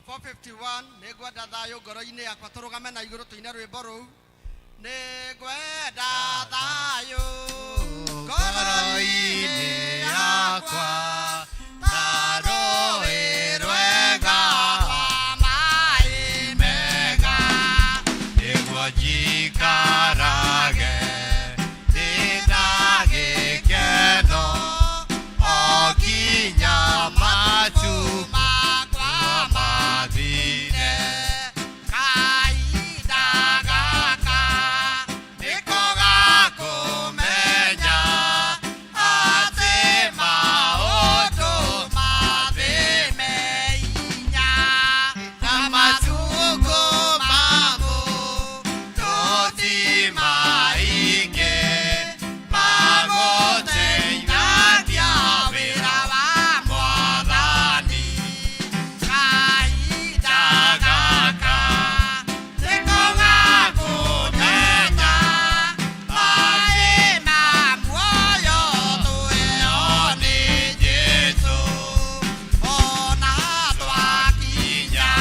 451 nĩ ngwenda thayũ ngoro-inĩ yakwa tũrũgame na igũrũ tũine rwĩmbo rũu nĩ ngwenda thayũ ngoro-inĩ yakwa ta rũĩ rwega rwa maĩ mega nĩguo njikarage ndĩna gĩkeno o nginya matukũ makwa mathire kahinda gaka nĩko gakũmenya atĩ maũndũ mathĩ me hinya na matukũ mamo tũti maingĩ magũteithagia wĩra wa mwathani kahinda gaka nĩko gakũmenya maĩ ma muoyo tũheo nĩ Jesũ ona twakinya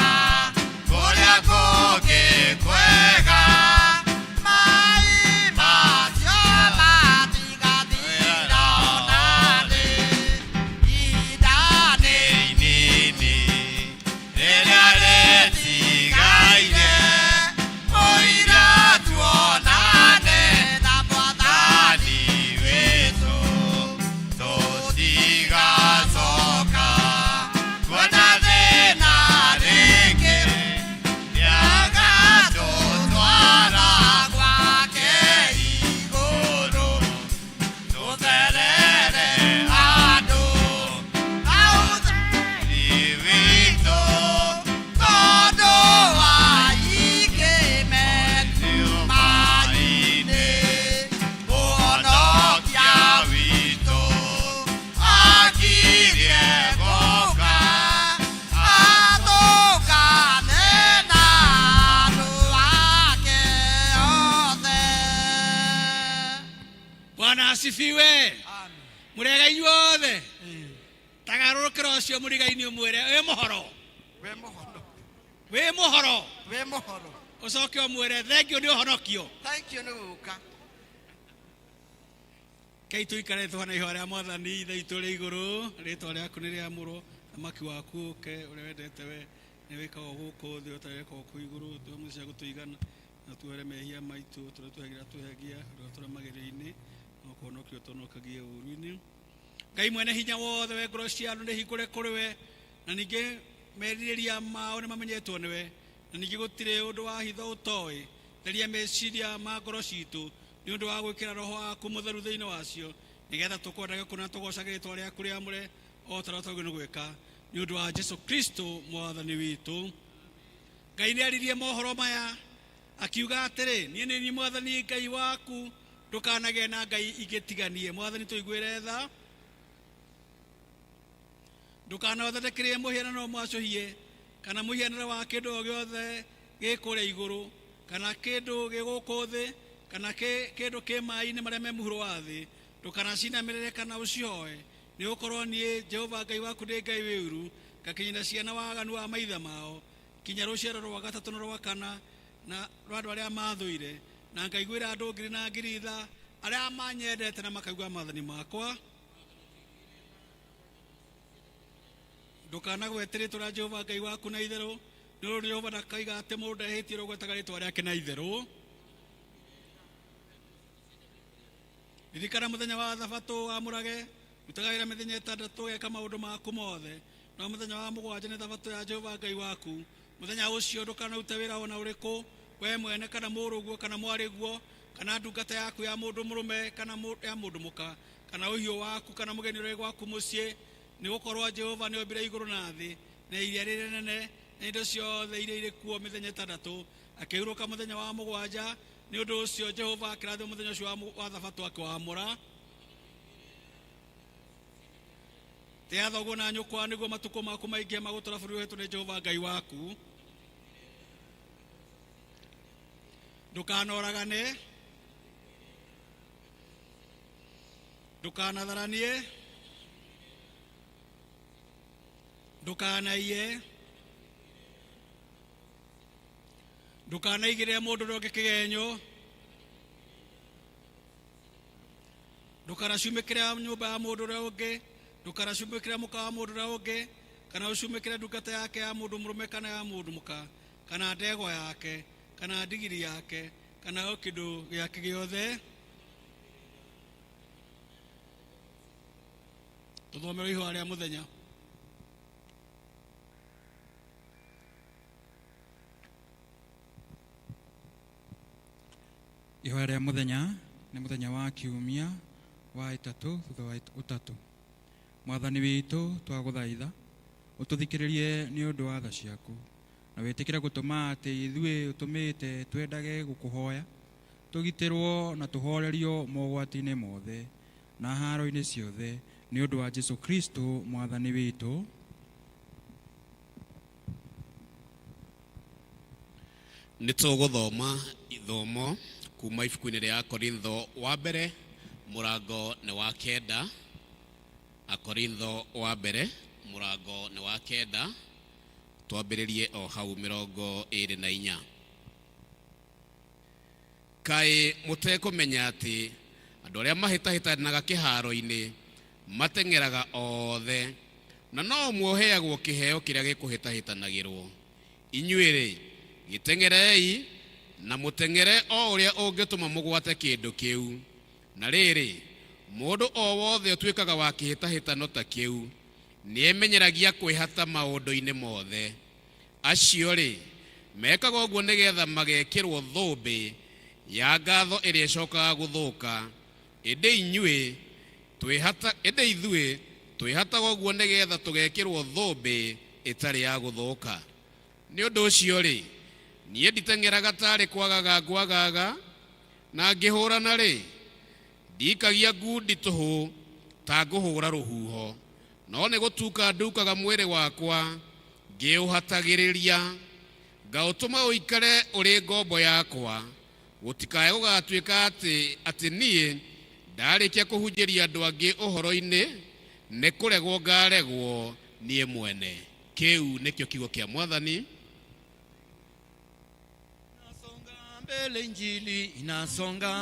kũrĩa kũngĩ kwega maĩ macio matigathira ona rĩ ihinda nĩ inini rĩrĩa rĩtigaire mũira tuonane na mwathani Mwathani witũ tũtigacoka kuona thĩna rĩngĩ nĩagatũtwara gwake igũrũ tũtherere andũ au witũ tondũ aingĩ maĩ-inĩ mũhonokia witũ akirie gũka atũngane na andũ ake othe. Bwana asifiwe. Mũrega inyuothe. Tagarũrũkĩra ũcio mũrigaini ũmwĩre wĩ mũhoro. Wĩ mũhoro. Wĩ mũhoro. Wĩ mũhoro. Ũcoke ũmwĩre thengio nĩ ũhonokio. Thank you nĩ gũka. Kei tũikare tũhana ihoya rĩa mwathani ithe witũ ũrĩ igũrũ rĩtwa rĩaku nĩ rĩamũrwo thamaki waku ũke ũrĩa wendete we nĩ wĩkagwo gũkũ thĩ o ta ũrĩa wĩkagwo kũu igũrũ tũhe mũthenya cia gũtũigana na tuohere mehia maitũ tũrĩa twĩhagia twĩhagia rĩrĩa tũrĩ magerio-inĩ no kũhonokio tũhonokagie ũũru-inĩ ngai mwene hinya wothe we ngoro cia andũ nĩ hingũre kũrĩ we na ningĩ merirĩria mao nĩ mamenyetwo nĩwe na ningĩ gũtirĩ ũndũ wa hitho ũtoĩ theria meciria ma ngoro citũ nĩ ũndũ wa gwĩkĩra roho waku mũtheru thĩinĩ wacio nĩgetha tũkwendage kũna tũgocage rĩtwa rĩaku rĩamũre o ta ũrĩa twagĩrĩirwo nĩ gwĩka nĩ ũndũ wa Jesu Kristo mwathani witũ ngai nĩ aririe mohoro maya akiuga atĩrĩ niĩ nĩ niĩ mwathani ngai waku ndũkanagĩe na ngai ingĩ tiganie mwathani tũiguĩre tha ndũkanathondekerie mũhianano mwacũhie kana mũhianĩre wa kĩndũ o gĩothe gĩ kũrĩa igũrũ kana kĩndũ gĩ gũkũ thĩ kana kĩndũ kĩ maĩ-inĩ marĩa me mũhuro wa thĩ ndũkanacinamĩrĩre kana ũcihoe nĩ gũkorwo niĩ jehova ngai waku ndĩ ngai wĩ ũiru ngakinyĩra ciana waganu wa maithe mao kinya rũciaro rwa gatatũ na rwa kana na rwa andũ arĩa mathũire na ngaiguĩra andũ ngiri na ngiri tha arĩa manyendete na makaigua maathani makwa ndũkanagwete rĩtwa rĩa jehova ngai waku na itherũ nĩ ũndũ jehova ndakaiga atĩ mũndũ ndehĩtie ũrĩa ũgwetaga rĩtwa rĩake na itherũ ririkana mũthenya wa thabatũ wamũrage rutaga wĩra mĩthenya ĩtandatũ ũgeka maũndũ maku mothe no mũthenya wa mũgwanja nĩ thabatũ ya jehova ngai waku mũthenya ũcio ndũkanarute wĩra ona ũrĩkũ we mwene kana mũrũguo kana mwarĩguo kana ndungata yaku ya mũndũ mũrũme kana ya mũndũ mũka kana ũhiũ waku kana mũgeni ũrĩ gwaku mũciĩ nĩ gũkorwo jehova nĩ ombire igũrũ na thĩ na iria rĩrĩa nene na indo ciothe iria irĩ kuo mĩthenya ĩtandatũ akĩhurũka mũthenya wa mũgwanja nĩ ũndũ ũcio jehova akĩrathima mũthenya ũcio wa thabatũ akĩwamũra tĩa thoguo na nyũkwa nĩguo matukũ maku maingĩ magũtũra bũrũri ũhetwo nĩ jehova ngai waku ndũkanoragane ndũkanatharanie ndũkanaiye Ndũkanaigĩrĩre mũndũ ũrĩa ũngĩ kĩgenyo. Ndũkanacumĩkĩre nyũmba ya mũndũ ũrĩa ũngĩ. Ndũkanacumĩkĩre mũka wa mũndũ ũrĩa ũngĩ, kana ũcumĩkĩre ndungata yake ya mũndũ mũrũme kana ya mũndũ mũka, kana ndegwa yake, kana ndigiri yake, kana o kĩndũ gĩake gĩothe. Tũthomerwo ihoya rĩa mũthenya. Ihoya rĩa mũthenya nĩ mũthenya wa kiumia wa ĩtatũ thutha wa ũtatũ. Mwathani witũ, twagũthaitha ũtũthikĩrĩrie nĩ ũndũ wa tha ciaku, na wĩtĩkĩre gũtũma atĩ ithuĩ ũtũmĩte twendage gũkũhoya, tũgitĩrwo na tũhorerio mogwati-inĩ mothe na haro-inĩ ciothe, nĩ ũndũ wa Jesu Kristo Mwathani witũ. Nĩ tũgũthoma ithomo kuma ibuku-inĩ rĩa Akorintho wa mbere mũrango nĩ wa 9. Akorintho wa mbere mũrango nĩ wa 9, twambĩrĩrie o hau 24. Kaĩ mũtekũmenya atĩ andũ arĩa mahĩtahĩtanaga kĩharo-inĩ mateng'eraga othe, na no ũmwe ũheagwo kĩheo kĩrĩa gĩkũhĩtahĩtanagĩrwo? Inyuĩ-rĩ, gĩteng'erei na mũteng'ere o ũrĩa ũngĩtũma mũgwate kĩndũ kĩu. Na rĩrĩ, mũndũ o wothe ũtuĩkaga wa kĩhĩtahĩtano ta kĩu nĩemenyeragia kwĩhata maũndũ-inĩ mothe. Acio-rĩ, mekaga ũguo nĩgetha magekĩrwo thũmbĩ ya ngatho ĩrĩa ĩcokaga gũthũka. Ĩndĩ ithuĩ twĩhataga ũguo nĩgetha tũgekĩrwo thũmbĩ ĩtarĩ ya gũthũka. Nĩ ũndũ ũcio-rĩ, niĩ nditeng'eraga tarĩ kwagaga ngwagaga, na ngĩhũrana-rĩ, ndikagia ngundi tũhũ ta ngũhũra rũhuho, no nĩ gũtuka ndukaga mwĩrĩ wakwa ngĩũhatagĩrĩria, ngaũtũma ũikare ũrĩ ngombo yakwa, gũtikae gũgatuĩka atĩ niĩ ndarĩkia kũhunjĩria andũ angĩ ũhoro-inĩ nĩ kũregwo ngaregwo niĩ mwene. Kĩu nĩkĩo kiugo kĩa Mwathani. Mbele injili inasonga,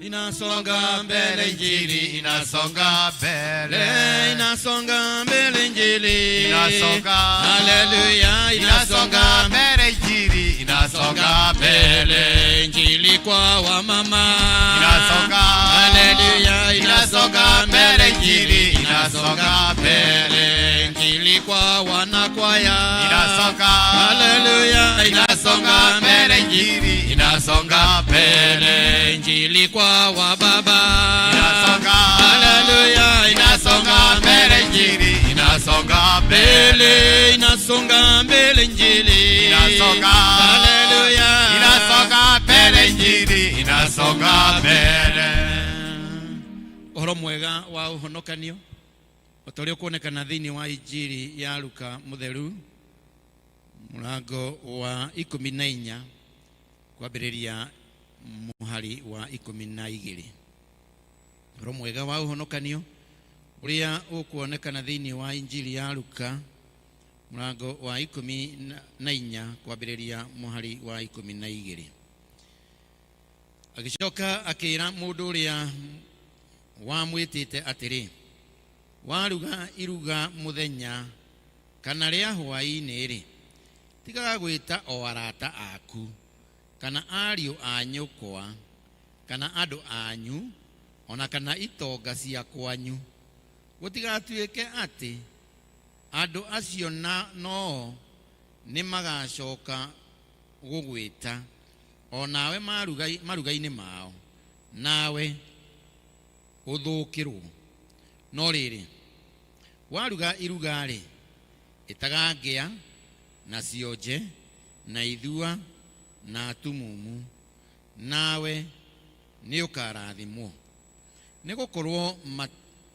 inasonga mbele injili inasonga mbele, inasonga mbele injili inasonga, haleluya, inasonga mbele injili inasonga mbele, injili kwa wamama inasonga, haleluya, inasonga mbele injili inasonga mbele, injili kwa wanakwaya inasonga, haleluya, inasonga mbele injili inasonga mbele, injili kwa wababa inasonga, haleluya, inasonga mbele injili inasonga mbele, inasonga mbele injili inasonga, haleluya, inasonga mbele injili inasonga mbele. Ũhoro mwega wa ũhonokanio o ta ũrĩa ũkuonekana thĩinĩ wa Injili ya Luka mũtheru mũrango wa 14 kwambĩrĩria mũhari wa 12. Ũhoro mwega wa ũhonokanio ũrĩa ũkuonekana thĩinĩ wa Injili ya Luka mũrango wa 14 kwambĩrĩria mũhari wa 12. Agĩcoka akĩĩra mũndũ ũrĩa wamwĩtĩte atĩrĩ, waruga iruga mũthenya kana rĩa hwaĩ-inĩ-rĩ, tigaga gwĩta o arata aku kana ariũ a nyũkwa kana andũ anyu ona kana itonga cia kwanyu, gũtigatuĩke atĩ andũ acio noo nĩmagacoka gũgwĩta o nawe maruga-inĩ mao, nawe ũthũkĩrwo. No rĩrĩ, waruga iruga-rĩ, ĩtaga ngĩa na cionje na ithua na atumumu, nawe nĩũkarathimwo,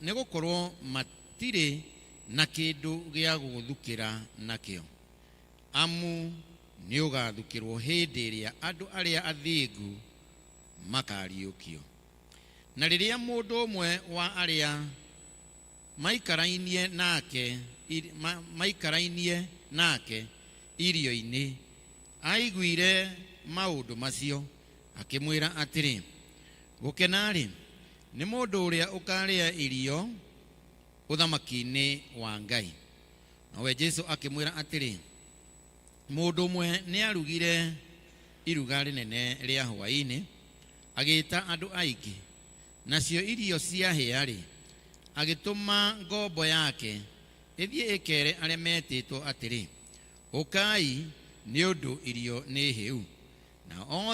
nĩgũkorwo matirĩ na kĩndũ gĩa gũgũthukĩra nakĩo, amu nĩũgathukĩrwo hĩndĩ ĩrĩa andũ arĩa athingu makariũkio. Na rĩrĩa mũndũ ũmwe wa arĩa maikarainie nake irio-inĩ Aiguire maũndũ macio, akĩmwĩra atĩrĩ, gũkena-rĩ, nĩ mũndũ ũrĩa ũkarĩa irio ũthamaki-inĩ wa Ngai. Nowe Jesu akĩmwĩra atĩrĩ, mũndũ ũmwe nĩarugire iruga rĩnene rĩa hwaĩ-inĩ, agĩĩta andũ aingĩ. Nacio irio ciahĩa-rĩ, agĩtũma ngombo yake ĩthiĩ ĩkere arĩa metĩtwo atĩrĩ, ũkai nĩ ũndũ irio nĩ hĩu. Nao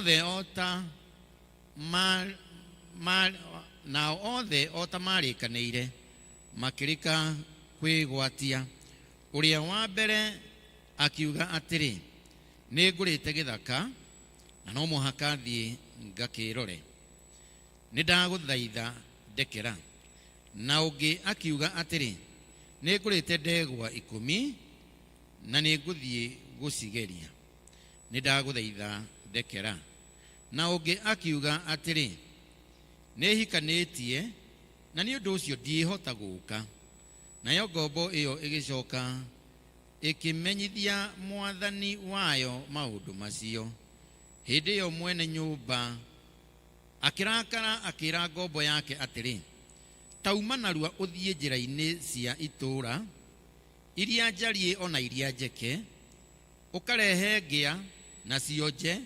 othe o ta marĩkanĩire makĩrĩka kwĩgwatia. Ũrĩa wa mbere akiuga atĩrĩ, nĩ ngũrĩte gĩthaka na no mũhaka thiĩ ngakĩrore, nĩ ndagũthaitha ndekera. Na ũngĩ akiuga atĩrĩ, nĩ ngũrĩte ndegwa 10 na nĩ ngũthiĩ gũcigeria, nĩ ndagũthaitha ndekera. Na ũngĩ akiuga atĩrĩ, nĩ hikanĩtie na nĩ ũndũ ũcio ndiĩhota gũũka. Nayo ngombo ĩyo ĩgĩcoka ĩkĩmenyithia mwathani wayo maũndũ macio. Hĩndĩ ĩyo mwene nyũmba akĩrakara akĩra ngombo yake atĩrĩ, tauma narua ũthiĩ njĩra-inĩ cia itũũra iria njariĩ ona iria njeke, ũkarehe ngĩa na cionje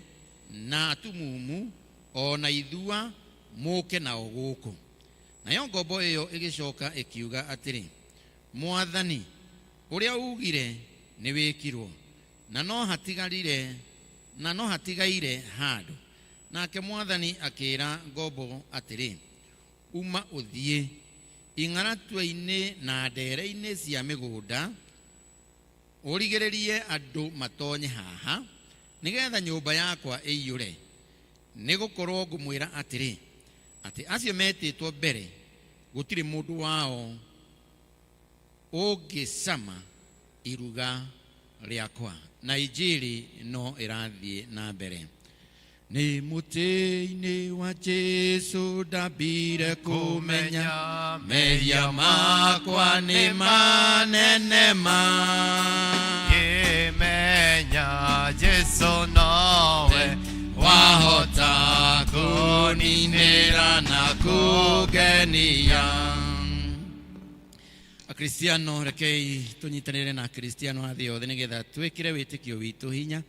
na atumumu o na ithua mũke nao gũkũ. Nayo ngombo ĩyo ĩgĩcoka ĩkiuga atĩrĩ, mwathani, ũrĩa ugire nĩ wĩkirwo, na no hatigarire, na no hatigaire handũ. Nake mwathani akĩra ngombo atĩrĩ, uma ũthiĩ ing'aratua-inĩ na ndere-inĩ cia mĩgũnda, ũrigĩrĩrie andũ matonye haha, nĩgetha nyũmba yakwa ĩiyũre. Nĩ gũkorwo ngũmwĩra atĩrĩ, atĩ acio metĩtwo mbere gũtirĩ mũndũ wao ũngĩcama iruga rĩakwa. Na injiri no ĩrathiĩ na mbere. Nĩ mũtĩ-inĩ wa Jesu ndambire kũmenya mehia makwa nĩ manene ma. Ngĩmenya Jesu nowe wahota kũninĩra na kũngenia. Akristiano, rekei tũnyitanĩre na Akristiano a thĩ yothe nĩgetha twĩkĩre wĩtĩkio witũ hinya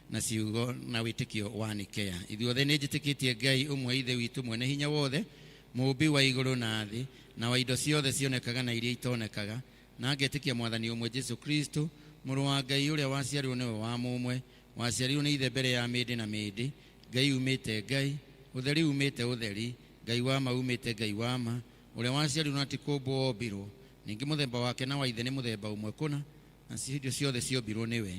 na ciugo na wĩtĩkio wa Nikea. Ithuothe nĩ njĩtĩkĩtie Ngai ũmwe Ithe witũ mwene hinya wothe, mũũmbi wa igũrũ na thĩ, na wa indo ciothe cionekaga na iria itonekaga, na ngetĩkia Mwathani ũmwe Jesu Kristo, mũrũ wa Ngai ũrĩa waciarirwo nĩwe wa mũmwe, waciarirwo nĩ Ithe mbere ya mĩndĩ na mĩndĩ, Ngai umĩte Ngai, ũtheri umĩte ũtheri, Ngai wa ma umĩte Ngai wa ma, ũrĩa waciarirwo na ti kũũmbwo wombirwo, ningĩ mũthemba wake na wa Ithe nĩ mũthemba ũmwe kũna, na indo ciothe ciombirwo nĩwe.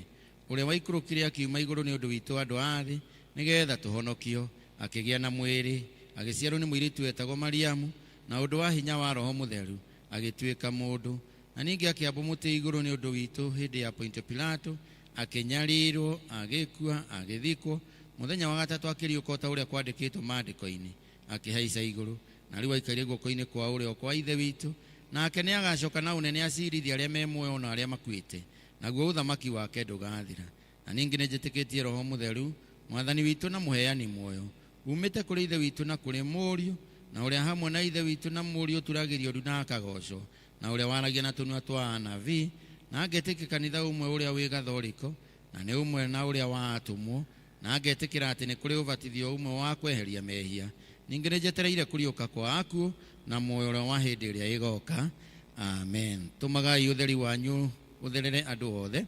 Ũrĩa waikũrũkire akiuma igũrũ nĩ ũndũ witũ andũ a thĩ, nĩgetha tũhonokio, akĩgĩa na mwĩrĩ, agĩciarwo nĩ mũirĩtu wetagwo Mariamu, na ũndũ wa hinya wa Roho Mũtheru agĩtuĩka mũndũ, na ningĩ akĩambwo mũtĩ igũrũ nĩ ũndũ witũ hĩndĩ ya Pontio Pilato, akĩnyarirwo, agĩkua, agĩthikwo, mũthenya wa gatatũ akĩriũka o ta ũrĩa kwandĩkĩtwo maandĩko-inĩ, akĩhaica igũrũ, na rĩu aikaire guoko-inĩ kwa ũrĩo kwa Ithe witũ, nake nĩ agacoka na ũnene acirithie arĩa me muoyo na arĩa makuĩte, naguo ũthamaki wake ndũgathira. Na ningĩ nĩ njĩtĩkĩtie Roho Mũtheru, Mwathani witũ na mũheani muoyo, umĩte kũrĩ Ithe witũ na kũrĩ Mũriũ, na ũrĩa hamwe na Ithe witũ na Mũriũ ũturagĩrio ndu na akagocwo, na ũrĩa waragia na tũnua twa anabii, na ngetĩkia kanitha ũmwe ũrĩa wĩ gathoriko, na nĩ ũmwe na ũrĩa wa atũmwo, na ngetĩkĩra atĩ nĩ kũrĩ ũbatithio ũmwe wa kweheria mehia. Ningĩ nĩ njetereire kũriũka kwa akuũ na muoyo ũrĩa wa hĩndĩ ĩrĩa ĩgoka. Amen. Tũmagai ũtheri wanyu ũtherere andũ othe,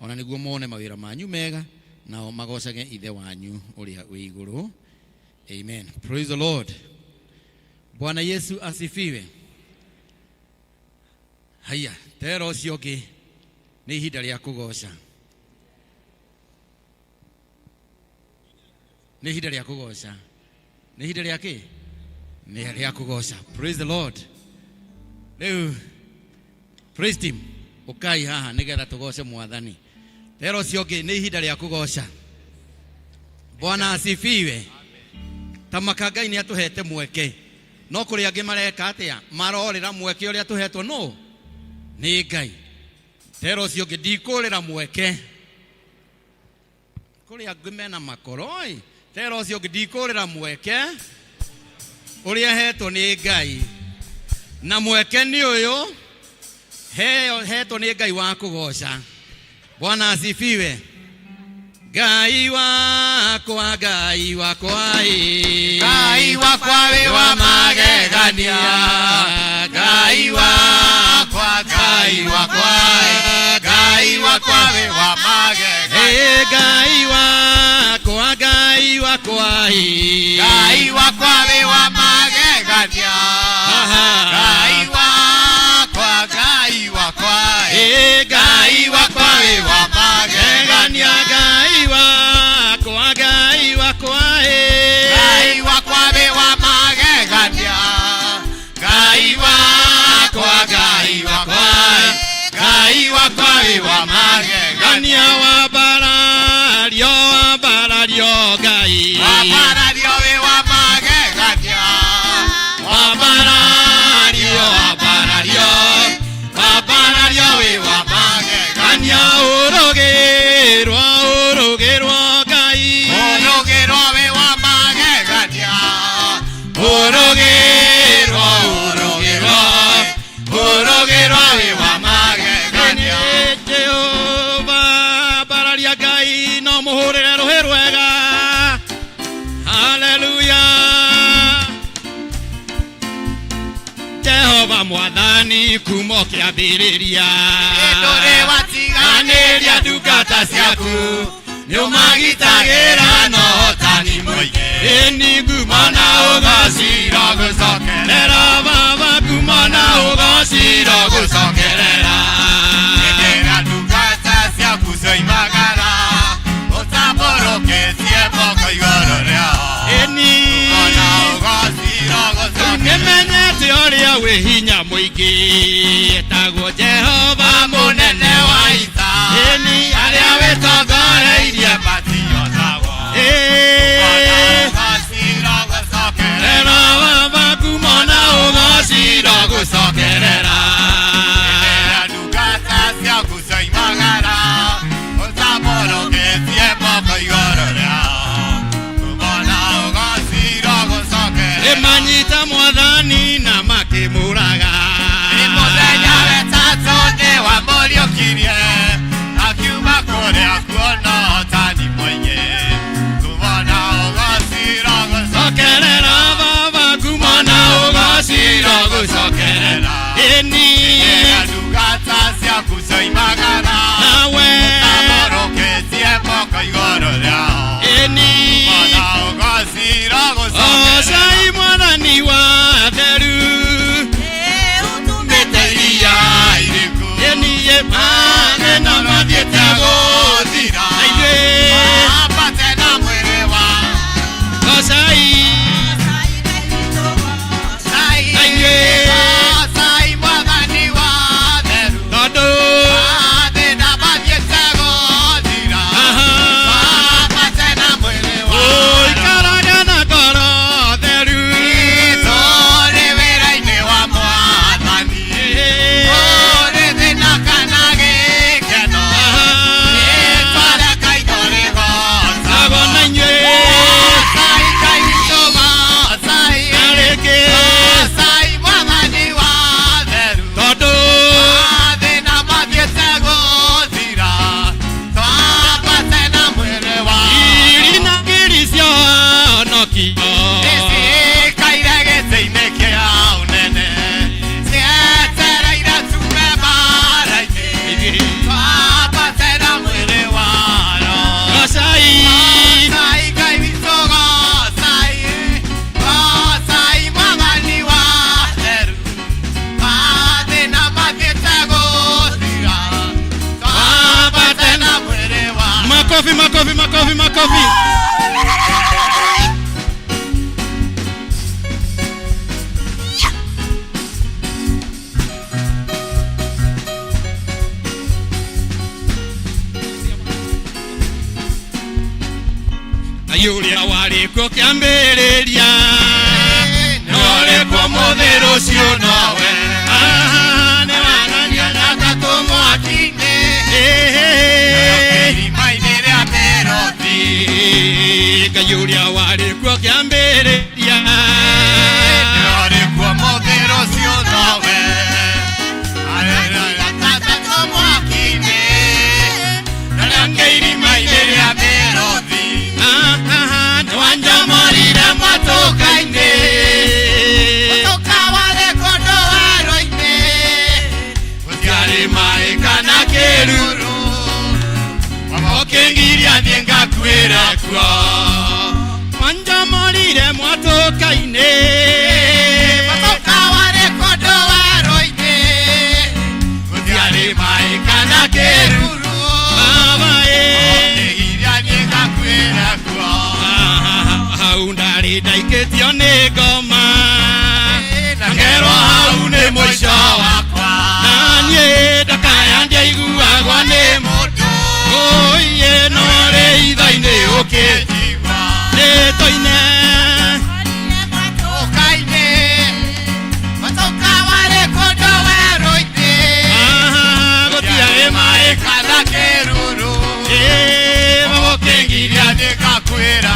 ona nĩguo mone mawĩra manyu mega, nao magocage Ithe wanyu ũrĩa wĩ igũrũ. Amen. Praise the Lord. Bwana Yesu asifiwe. Haya, tera ũcio ũngĩ nĩ ihinda rĩa kũgoca. Nĩ ihinda rĩa kũgoca. Nĩ ihinda rĩa kĩ? Nĩ rĩa kũgoca. Praise the Lord. Rĩu praise team, ũkai haha nĩgetha tũgoce Mwathani. Tera ũcio ũngĩ nĩ ihinda rĩa kũgoca. Bwana asifiwe. Ta maka Ngai nĩ atũhete mweke, no kũrĩ angĩ mareka atĩa? Marorĩra mweke ũrĩa tũhetwo nũ? Nĩ Ngai. Tera ũcio ũngĩ ndikũrĩra mweke. Kũrĩ angĩ mena makoro ĩ tera ũcio ũngĩ ndikũrĩra mweke ũrĩa hetwo nĩ Ngai na mweke nĩ ũyũ hetwo nĩ Ngai wa kũgoca. Bwana asifiwe. Ngai wakwa, Ngai wakwa ĩ. Ngai wakwa wĩ wa magegania. Ngai wakwa, Ngai wakwa, Ngai wakwa wĩ wa magegania. Ĩ, Ngai wakwa, Ngai wakwa ĩ. Ngai wakwa wĩ wa magegania. Ngai wakwa, Ngai wakwa, Ĩ, Ngai wakwa wĩ wa magegania. Ngai wakwa, Ngai wakwa ĩ. Ngai wakwa wĩ wa magegania. Ngai wakwa, Ngai wakwa, Ngai wakwa wĩ wa magegania. Gania wambarario, wambarario Ngai. Wambarario wĩ wa magegania. Wambarario, wambarario, wambarario wĩ wa magegania. Gania ũrũgĩrwo, ũrũgĩrwo Ngai. Ũrũgĩrwo wĩ wa magegania. Ũrũgĩrwo, ũrũgĩrwo, ũrũgĩrwo wĩ wa magegania. Jehova, mbararia Ngai no mũhũrĩre rũhĩ rwega. Haleluya. Jehova mwathani kuma ũkĩambĩrĩria. Ndũrĩ watiganĩria ndungata ciaku nĩũmagitagĩra na ũhotani mũingĩ. Ĩni ngumo na ũgoci Irogũcokerera. Baba ngumo na ũgoci irogũcokerera. Ĩkĩra ndungata ciaku cioimagara, ũtambũrũkĩtie moko igũrũ rĩao. Ĩni Ona ũgoci irogũcokerera. nĩmenyete ũrĩa wĩ hinya mũingĩ etagwo Jehova Mũnene wa ita. Ĩni Arĩa wĩtongoreirie mationagwo. Ona ũgoci irogũcokerera. Rera baba ngumo na ũgoci irogũcokerera. Ĩkĩra ndungata ciaku cioimagara, ũtambũrũkĩtie moko igũrũ rĩao. Ona ũgoci irogũcokerera. Ĩmanyita mwathani na makĩmũraga. Nĩ mũthenya wetatũ nĩwamũriũkirie, akiuma kũrĩa kuona ũhotani mũingĩ. Ngumo na ũgoci irogũcokerera. Cokerera baba ngumo na ũgoci irogũcokerera. Ĩni Ĩkĩra ndungata ciaku cioimagara, nawe ũtambũrũkĩtie moko igũrũ rĩao. ĩni Ngumo na ũgoci irogũcokerera. Gocai mwathani wa theru. Mĩte iria iriku. Ĩni ĩ mathĩna mathiĩte gũthira. Na ithuĩ Ambate na mwĩrĩ wa gocai na ithuĩ Gocai mwathani wa theru. tondũ Mathĩna mathiĩte gũthira. aha Ambate na mwĩrĩ wa ũikaraga na ngoro theru. Tũrĩ wĩra-inĩ wa mwathani. Tũrĩ thĩna kana gĩkeno. Rĩĩtwa rĩa Ngai tũrĩgoocaga. Ago na inyuĩ Gocai Ngai witũ, gocai. na rĩngĩ Gocai mwathani wa theru. tondũ Mathĩna mathiĩte gũthira. Twambate na mwĩrĩ wa ngiri na ngiri cionokio. Nĩcikaire gĩtĩ-inĩ kĩa ũnene. Cietereire tume mbaara-inĩ. Twambate na mwĩrĩ wa Roho. Gocai Gocai Ngai witũ, gocai. Gocai mwathani wa theru. Mathĩna mathiĩte gũthira. Twambate na mwĩrĩ wa Makofi, makofi, makofi, makofi. Ngai ũrĩa warĩ kuo kĩambĩrĩria no ũrĩ kuo mũthĩ rũciũ nowe. Aha, nĩ warania na Tatũ mwaki-inĩ. Ĩĩ. Irima-inĩ rĩa mĩrũthi. Ngai ũrĩa warĩ kuo kĩambĩrĩria. Arĩ kuo mũthĩ rũciũ nowe. Arĩ mwaki-inĩ, na nake irima-inĩ rĩa mĩrũthi. Nĩwanjomorire mwatũka-inĩ. Mũtũka warĩ kũndũ werũ-inĩ, gũtiarĩ maĩ kana kĩruru. Ũkĩngiria thiĩ ngakuĩre kuo. Wanjomorire mwatũka-inĩ. Mũtũka warĩ kũndũ werũ-inĩ, gũtiarĩ maĩ kana kĩruru. Baba ĩ. Ũkĩngiria thiĩ ngakuĩre kuo. Hau ndarĩ ndaikĩtio nĩ ngoma. Na ngerwo hau nĩ mũico wakwa. Na niĩ ndakaya ndiaiguagwo nĩ mũndũ. Ũiye no rĩ itha-inĩ ũkĩ. Ũkĩnjigua. Nĩtũine. Mũtũka-inĩ, mũtũka warĩ kũndũ werũ-inĩ. Gũtiarĩ maĩ kana kĩruru. Ũkĩngiria Ngiria nĩngakwĩra.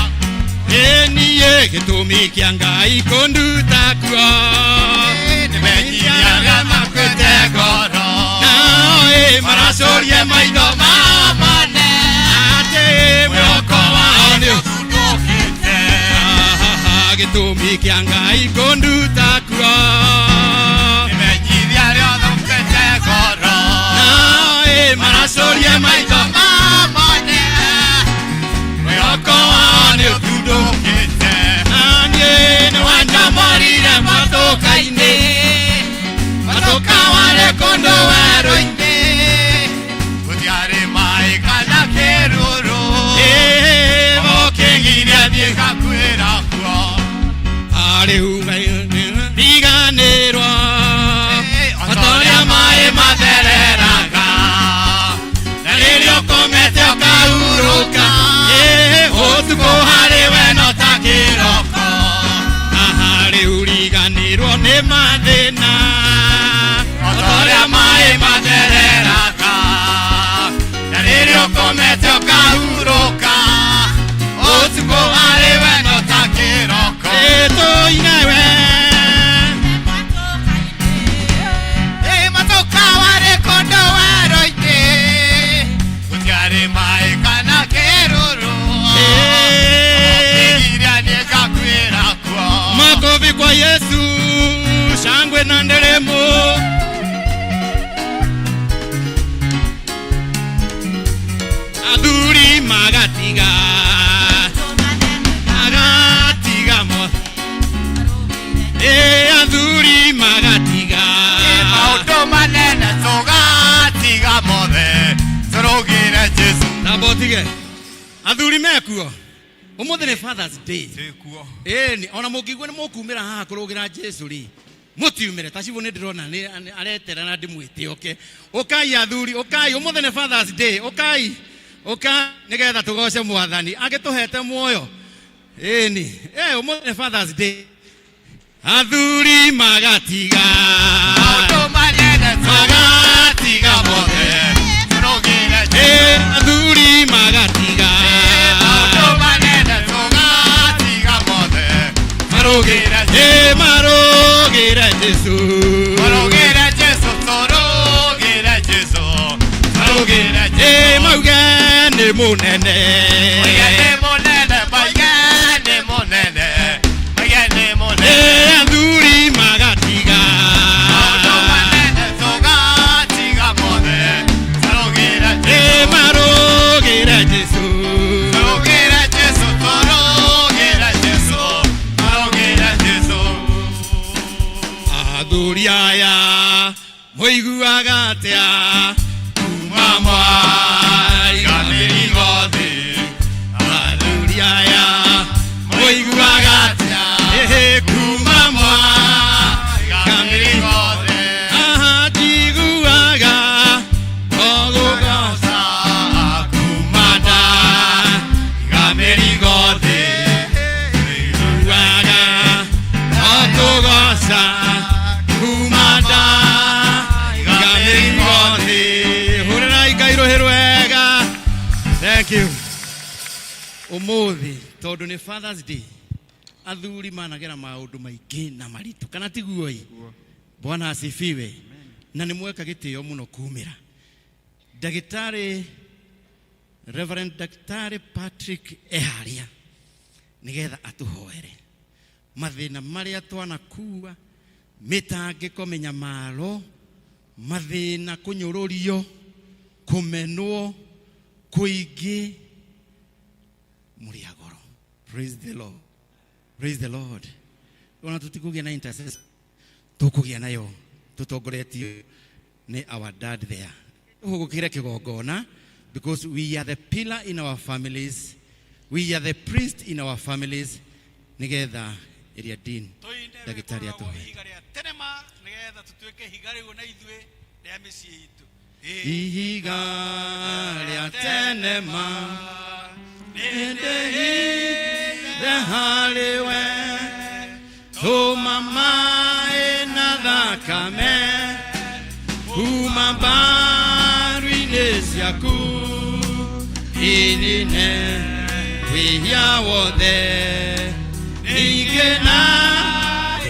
Ĩ niĩ gĩtũmi kĩa Ngai kũnduta kuo. Nĩmenyithia arĩa makuĩte ngoro. Nao ĩ maracũrie maitho mao mone. Atĩ mwĩhoko wao nĩ ũthundũkĩte. Gĩtũmi kĩa Ngai kũnduta kuo. Nĩmenyithia arĩa makuĩte ngoro. Nao ĩ maracũrie maitho mao mone. Mwĩhoko wao nĩ ũthundũkĩte. Na niĩ nĩwanjomorire mwatũka-inĩ. Mũtũka warĩ kũndũ werũ-inĩ, gũtiarĩ maĩ kana kĩruru. Ũkĩngiria thiĩ ngakuĩra kuo. Arĩu riganĩrwo. O ta ũrĩa maĩ mathereraga, Na rĩrĩa ũkomete ũkahurũka. Ũtukũ harĩ we no ta kĩroko. Rĩu riganĩrwo nĩ mathĩna. O ta ũrĩa maĩ mathereraga, na rĩrĩa ũkomete ũkahurũka, ũtukũ harĩ we no ta kĩroko. Tũine we. Mũtũka warĩ kũndũ werũ-inĩ, gũtiarĩ maĩ kana kĩruru. Ũkĩngiria nĩngakuĩra kuo. Makofi kwa Yesu, shangwe na nderemo. Athuri magatiga, magatiga mo. Athuri magatiga. Maũndũ manene tũgatiga mothe, tũrũgĩre Jesũ. Namba ũtige. Athuri mekuo. Ũmũthĩ nĩ Father's Day. Twĩkuo. Ĩni ona mũngĩigua nĩ mũkumĩra haha kũrũgĩra Jesu rĩ, mũtiumĩre ta cibũ nĩ ndĩrona nĩ aretera na ndĩmwĩte oke. Ũkai athuri, ũkai, ũmũthĩ nĩ Father's Day, ũkai, ũkai nĩgetha tũgoce Mwathani agĩtũhete muoyo. Ĩni, ũmũthĩ nĩ Father's Day. Athuri magatiga. Maũndũ manene tũgatiga mothe, tũrũgĩre Jesũ. Athuri magatiga. Maũndũ manene tũgatiga mothe, Marũgĩre marũgĩre Jesũ. Tũrũgĩre Jesũ, tũrũgĩre Jesũ, tũrũgĩre Jesũ. Mauge nĩ mũnene. Mauge nĩ mũnene, mauge nĩ mũnene, mauge nĩ mũnene. Athuri magatiga. Maũndũ manene tũgatiga mothe, tũrũgĩre Jesũ. Marũgĩre Jesũ. Tũrũgĩre Jesũ, tũrũgĩre Jesũ, tũrũgĩre Jesũ. Athuri aya mũiguaga atĩa kuma mwaiga mĩrigo thĩ. Athuri aya mũiguaga atĩa kuma mwaiga mĩrigo thĩ. Aha, njiguaga o kuma ndaiga mĩrigo thĩ. Njiguaga o kũgoca kuma ndaiga mĩrigo thĩ. Hũrĩrai Ngai rũhĩ rwega. Ũmũthĩ tondũ nĩ Father's Day, athuri managera maũndũ maingĩ na maritũ, kana tiguo ĩ? Bwana asifiwe. Na nĩ mweka gĩtĩo mũno kumĩra ndagĩtarĩ Reverend Daktari Patrick eharia nĩgetha atũhoere mathĩna marĩa twanakua, mĩtangĩko, mĩnyamaro, mathĩna, kũnyũrũrio, kũmenwo kũingĩ, mũrĩ a goro. Praise the Lord. Praise the Lord. Ona tũtikũgĩa na intercessor, tũkũgĩa nayo tũtongoretio nĩ our dad there. Tũhũgũkĩre kĩgongona because we are the pillar in our families, we are the priest in our families, nĩgetha ĩrĩa dean Tũine ndagĩtarĩ rwĩmbo rwa atũhe. Ihiga rĩa tene ma nĩgetha tũtuĩke ihiga rĩu na ithuĩ rĩa mĩciĩ itũ. Ihiga rĩa tene ma nĩndĩhithe harĩ we, tũma maĩ na thakame kuma mbaru-inĩ ciaku, inine wĩhia wothe, ningĩ na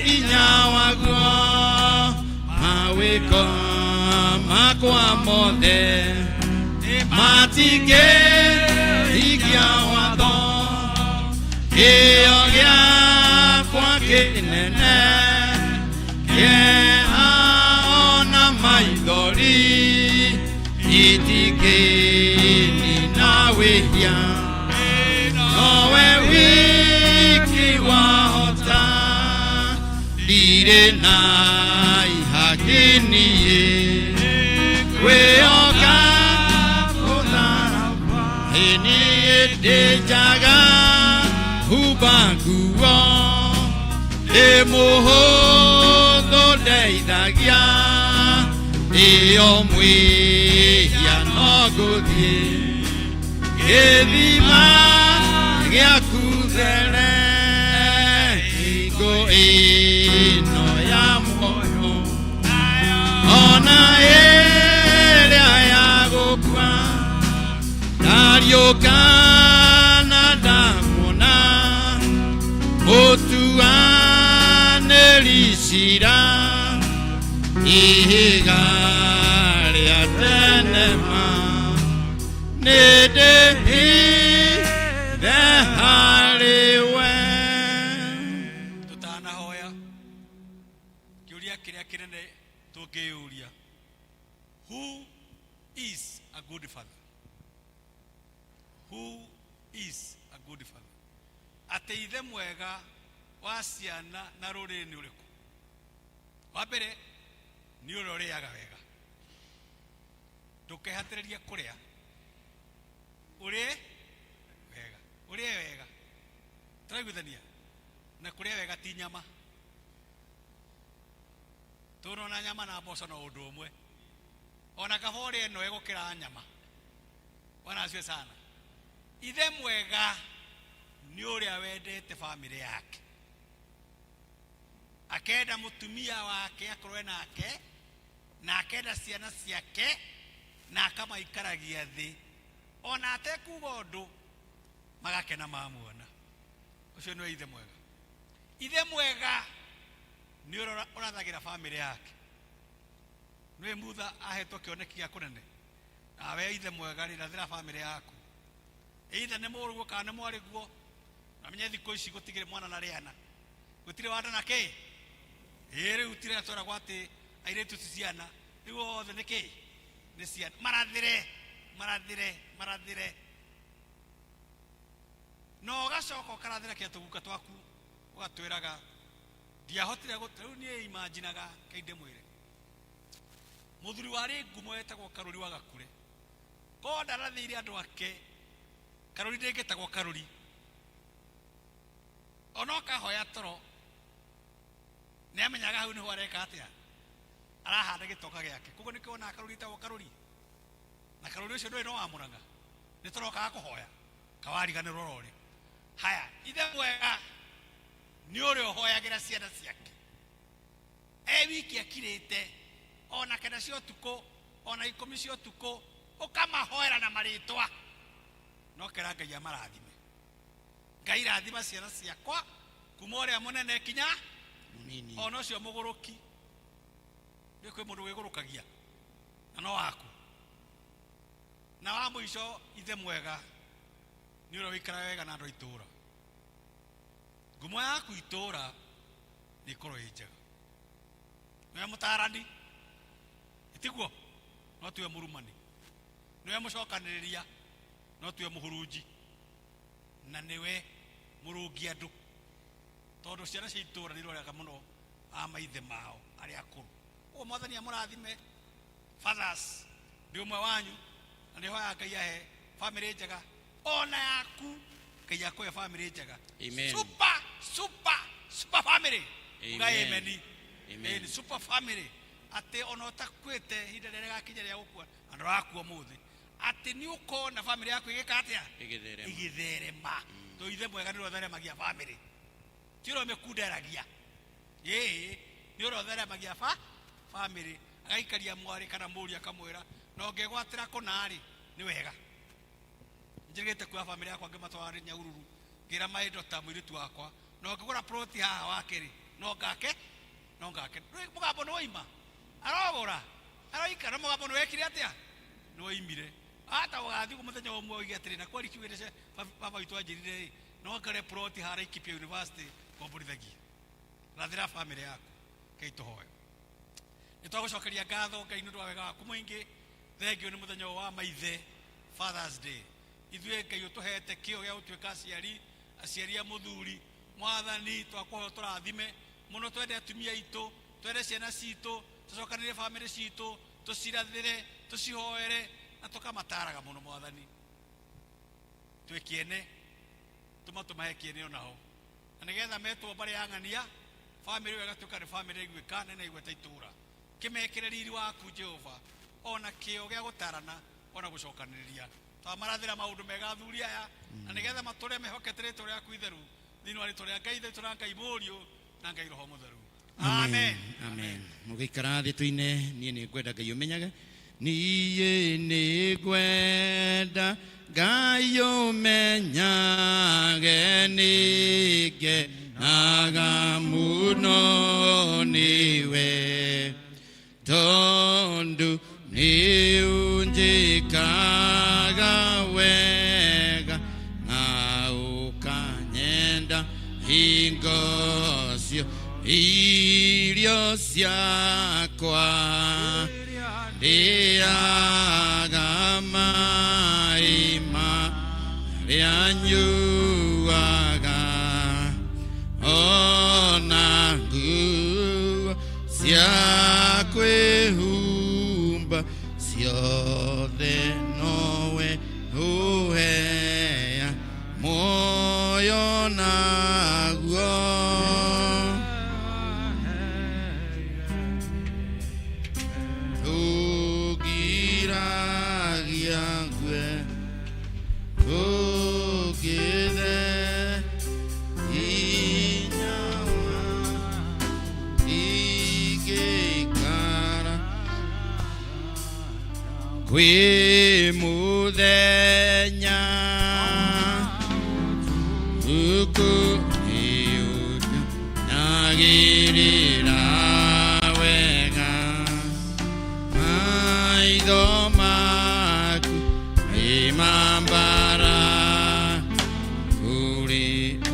hinya waguo mawĩko makwa mothe matingĩhingia watho, kĩo gĩakwa kĩnene kĩeha ona maithori itingĩnina wĩhia, nowe wiki wahota, ndirĩ na ihaki niĩ kwĩoka mũtharaba, ĩ niĩ ndĩ njaga humba nguo, ndĩ mũhũthũ ndeithagia, ĩyo mwĩhia no ngũthiĩ gĩthima gĩaku there, hingo ĩno ya muoyo ona ĩrĩa ya gũkua, ndariũka na ndamuona mũtuanĩri cira, ihiga rĩa tene ma nĩndĩhithe harĩ we. Tũtanahoya, kĩũria kĩrĩa kĩnene tũngĩyũria, who is a good father? Who is a good father? Atĩ ithe mwega wa ciana na rũrĩrĩ nĩ ũrĩkũ? Wa mbere nĩ ũrĩa ũrĩaga wega. Ndũkehatĩrĩrie kũrĩa, ũrĩe wega, ũrĩe wega. Tũraiguithania na kũrĩa wega ti nyama tũrona nyama na mboco no ũndũ ũmwe, ona kaba ũrĩe ĩno ĩgũkĩra nyama. Bwana asifiwe sana. Ithe mwega nĩ ũrĩa wendete bamĩrĩ yake, akenda mũtumia wake akorwe nake, na akenda ciana ciake, na akamaikaragia thĩ ona atekuga ũndũ, magakena mamuona. Ũcio nĩwe ithe mwega. Ithe mwega nĩ ũrĩa ũrathagĩra bamĩrĩ yake. Nĩwe mutha ahetwo kĩoneki gĩa kũnene, nawe ithe mwega rĩ, rathĩra bamĩrĩ yaku, either nĩ mũrũguo kana nĩ mwarĩguo. Na menye thikũ ici gũtigĩrĩ mwana na rĩana, gũtirĩ wanda na kĩ ĩ rĩu tirĩa tweragwo atĩ airĩtu ti ciana, rĩu othe nĩ kĩ nĩ ciana. Marathĩre, marathĩre, marathĩre, na ũgacoka ũkarathĩra kĩa tũguka twaku, ũgatwĩraga ndiahotire rĩu niĩ imaginaga kei ndĩmwĩre mũthuri warĩ ngumo etagwo Karũri wa Gakure, ko ndarathĩire andũ ake, Karũri ndĩngĩtagwo Karũri. Ona ũkahoya toro nĩ amenyaga hau nĩho areka atĩa, arahanda gĩtoka gĩake. Koguo nĩkĩo wonaga Karũri etagwo Karũri, na Karũri ũcio ndũĩ no wamũraga nĩ tũrokaga kũhoya kawariganĩrwo rorĩ. Haya, ithe mwega nĩ ũrĩa ũhoyagĩra ciana ciake e wiki akirĩte, ona 9 cia ũtukũ, ona 10 cia ũtukũ, ũkamahoera na marĩtwa, no kera Ngai amarathime. Ngai rathima ciana ciakwa kuma ũrĩa mũnene kinya Mũnini. ona ũcio mũgũrũki. Nĩ kwĩ mũndũ wĩgũrũkagia na no waku. Na wa mũico, ithe mwega nĩ ũrĩa wĩikaraga wega na andũ a itũũra. Ngumo yaku itũũra nĩ ĩkorwo ĩ njega. Nĩwe mũtarani, ĩtiguo? No tiwe mũrumani. Nĩwe mũcokanĩrĩria, no tiwe mũhurunji. Na nĩwe mũrũngi andũ, tondũ ciana cia itũũra nĩ iroraga mũno a maithe mao arĩa akũrũ. Ũguo Mwathani amũrathime. Fathers, ndĩ ũmwe wanyu na nĩ hoyaga Ngai ahe bamĩrĩ njega, ona yaku Ngai akũhe bamĩrĩ njega. Amen. Super, super, super family. Amen. Uga amen. Amen. Ĩni, super family, atĩ ona ũtakuĩte, ihinda rĩrĩa rĩgakinya rĩa gũkua na ndũrakua ũmũthĩ, atĩ nĩ ũkona bamĩrĩ yaku ĩgĩka atĩa? Ĩgĩtherema. Ĩgĩtherema. To ithe mwega nĩ ũrĩa ũtheremagia bamĩrĩ, ti ũrĩa ũmĩkunderagia. Ĩĩ, nĩ ũrĩa ũtheremagia bamĩrĩ, agaikaria mwarĩ kana mũriũ akamwĩra na ũngĩgwatĩra kũna-rĩ, nĩ wega. Njĩrĩgĩte kuoya bamĩrĩ yakwa ngĩmatwara Nyahururu, ngĩra my daughter, mũirĩtu wakwa, na ũngĩgũra ploti haha wakĩrĩ, no ngake, no ngake. Rĩu mũgambo nĩ waima, arogũra, aroikara, mũgambo nĩ wekire atĩa? Nĩ waimire. Ata ũgathiĩ ũguo mũthenya ũmwe ũige atĩrĩ, na kweri kiugĩte baba witũ anjĩrire ĩ, no ngare ploti haha Laikipia University ngomborithagie. Rathĩra bamĩrĩ yaku. Ngai tũhoe. Nĩ twagũcokeria ngatho, Ngai, nĩ ũndũ wa wega waku mũingĩ. Thengio nĩ mũthenya ũyũ wa maithe, Fathers Day. Ithuĩ, Ngai, ũtũhete kĩo gĩa gũtuĩka aciari, aciari a mũthuri. Mwathani, twakũhoya ũtũrathime mũno, twende atumia aitũ, twende ciana citũ, tũcokanĩrĩre bamĩrĩ citũ, tũcirathĩre, tũcihoere na tũkamataraga mũno. Mwathani, twĩ kĩene, tũma tũmahe kĩene onaho, na nĩgetha metwo mbarĩ ya ng'ania, bamĩrĩ ĩyo ĩgatuĩka nĩ bamĩrĩ ĩiguĩka na ĩnaigweta itũũra. Kĩmekĩre riri waku, Jehova, ona kĩo gĩa gũtarana ona gũcokanĩrĩria. Twamarathĩra maũndũ mega athuri aya, na nĩgetha matũre mehokete rĩtwa rĩaku itheru, thĩinĩ wa rĩtwa rĩa Ngai Ithe witũ na Ngai Mũriũ na Ngai Roho Mũtheru, amen. Amen. Mũgĩikara thĩ tũine "Niĩ nĩ ngwenda Ngai ũmenyage". Niĩ nĩ ngwenda Ngai ũmenyage, nĩ ngenaga mũno nĩwe, tondũ nĩ ũnjĩkaga wega na ũkanyenda hingo cio. Irio ciakwa ndĩaga, maĩ marĩa nyuaga, ona nguo cia kwĩhumba, ciothe nowe ũhea muoyo naguo. Ũngiragia ngue, ũngĩthe hinya wa ingĩikara kwĩ mũthenya ũkũ nĩũnyagĩrĩra wega. Maitho maku nĩmambara kũrĩ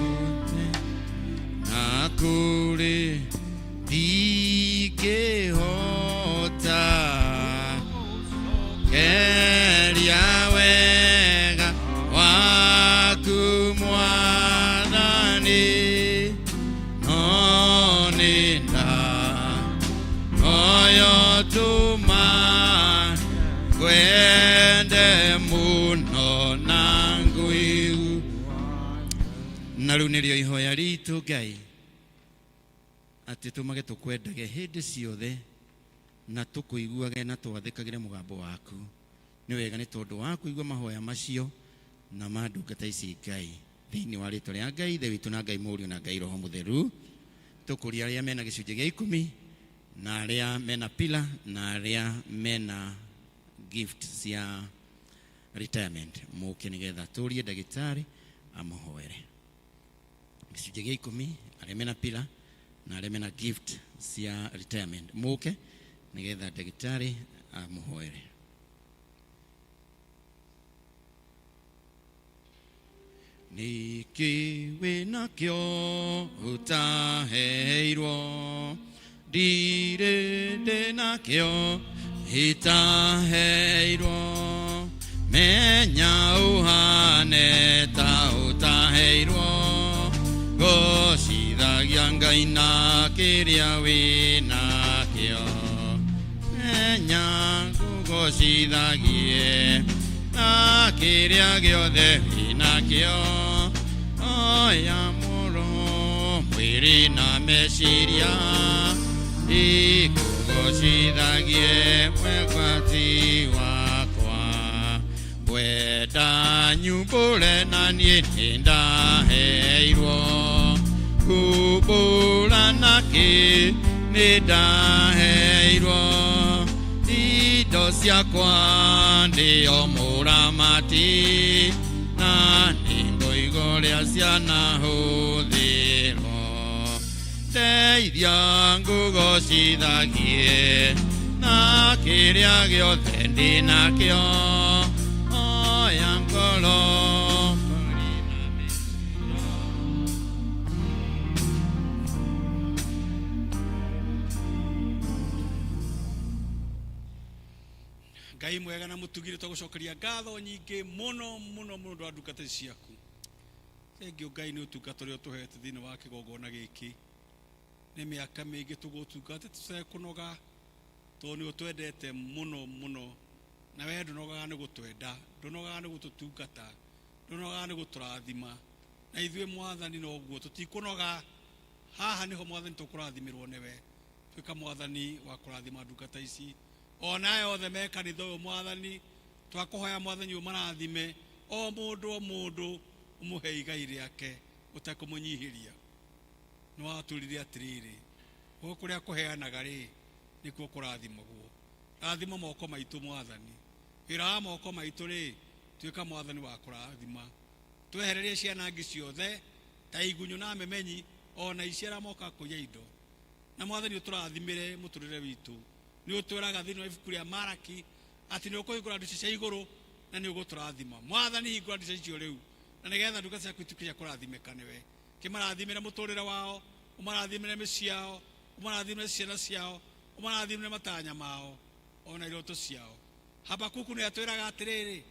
othe na kũrĩ ndingĩhota keria wega waku, Mwathani, no nĩ nda oyo tũma ngwende mũno na ngũigu. Na rĩu nĩrĩo ihoya ritũ, Ngai, atĩ tũmage tũkwendage hĩndĩ ciothe na tũkũiguage na twathĩkagĩre mũgambo waku. Nĩ wega nĩ tondũ wa kũigua mahoya macio na ma ndungata ici, Ngai, thĩinĩ wa rĩtwa rĩa Ngai Ithe witũ na Ngai Mũriũ na Ngai Roho Mũtheru. Tũkũria arĩa mena gĩcunjĩ gĩa 10 na arĩa mena pila na arĩa mena gift cia retirement mũke, nĩgetha tũrie ndagĩtarĩ amũhoere. Gĩcunjĩ gĩa 10 arĩa mena pila na arĩa mena gift cia retirement mũke nĩgetha ndagĩtarĩ amũhoere. Nĩkĩ wĩnakĩo ũtaheirwo, ndirĩ ndĩnakĩo itaheirwo, menya ũhane ta ũtaheirwo, gocithagia Ngai na kĩrĩa wĩnakĩo, menya ngũgocithagie na kĩrĩa gĩothe wĩnakĩo, oya mũro mwĩrĩ na meciria, ikũgocithagie mwegwati wakwa, ngwenda nyumbũre na niĩ nĩndaheirwo, kumbũra nakĩ nĩndaheirwo, indo ciakwa ndĩo mũramati, na nĩngũiga ũrĩa cianahũthĩrwo, ndeithia ngũgocithagie na kĩrĩa gĩothe ndĩnakĩo, oya ngoro mwĩrĩ na meciria. Ngai mwega na mũtugire, twagũcokeria ngatho nyingĩ mũno mũno mũno ndwa ndungata ciaku. Thengiũ Ngai nĩ ũtungata ũrĩa ũtũhete thĩinĩ wa kĩgongona gĩkĩ. Nĩ mĩaka mĩingĩ tũgũtungata tũtekũnoga, tondũ nĩ ũtwendete mũno mũno, na we ndũnogaga nĩ gũtwenda, ndũnogaga nĩ gũtũtungata, ndũnogaga nĩ gũtũrathima. Na ithuĩ Mwathani noguo tũtikũnoga, haha nĩho Mwathani tũkũrathimĩrwo nĩwe. Tuĩka Mwathani wa kũrathima ndungata ici, ona aya othe me kanitha ũyũ Mwathani, twakũhoya Mwathani ũmarathime, o mũndũ o mũndũ ũmũhe igai rĩake ũtekũmũnyihĩria. Nĩ watwĩrire atĩrĩrĩ, gũkũ kũrĩa kũheanaga rĩ nĩkuo kũrathimagwo. Rathima moko maitũ Mwathani, wĩra wa moko maitũ rĩ tuĩka Mwathani wa kũrathima, twehererie cianangi ciothe ta igunyũ na memenyi ona ici arĩa moka kũiya indo. Na Mwathani ũtũrathimĩre mũtũrĩre witũ. Nĩ ũtwĩraga thĩinĩ wa ibuku rĩa Maraki atĩ nĩ ũkũhingũra ndirica cia igũrũ na nĩ ũgũtũrathima. Mwathani hingũra ndirica icio rĩu, na nĩgetha ndungata ciaku ituĩke cia kũrathimĩka nĩwe. Kĩmarathimĩre mũtũrĩre wao, ũmarathimĩre mĩciĩ yao, ũmarathimĩre ciana ciao, ũmarathimĩre matanya mao ona iroto ciao. Habakuku nĩ atwĩraga atĩrĩrĩ,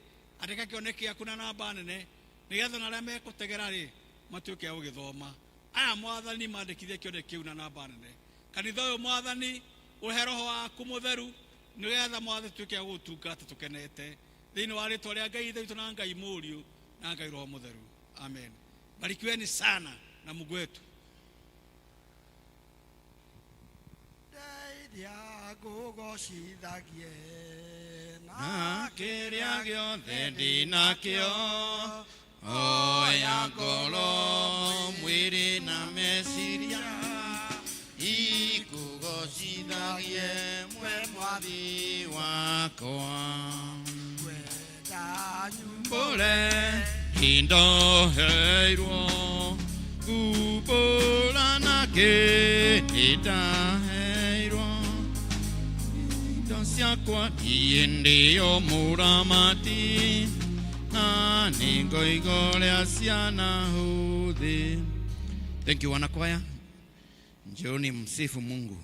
andĩka kĩoneki gĩaku na namba nene, nĩgetha ona arĩa mekũtegera rĩ matuĩke a gũgĩthoma. Aya Mwathani mandĩkithie kĩoneki kĩu na namba nene. Kanitha ũyũ Mwathani ũhe roho waku mũtheru, nĩgetha Mwathani tuĩke a gũgũtungata tũkenete, thĩinĩ wa rĩtwa rĩa Ngai Ithe witũ na Ngai Mũriũ na Ngai Roho Mũtheru. Amen. Barikiweni sana na Mungu wetu. Ndeithia ngũgocithagie na kĩrĩa gĩothe ndĩnakĩo, oya ngoro mwĩrĩ na meciria, ikũgocithagie mwe Mwathi wakwa. Ngwenda Mbũre nĩndaheirwo, kumbũra nakĩ nĩndaheirwo, indo ciakwa niĩ ndĩo mũramati, na nĩngoiga ũrĩa cianahũthĩ. Thank you wanakwaya, njooni msifu Mungu.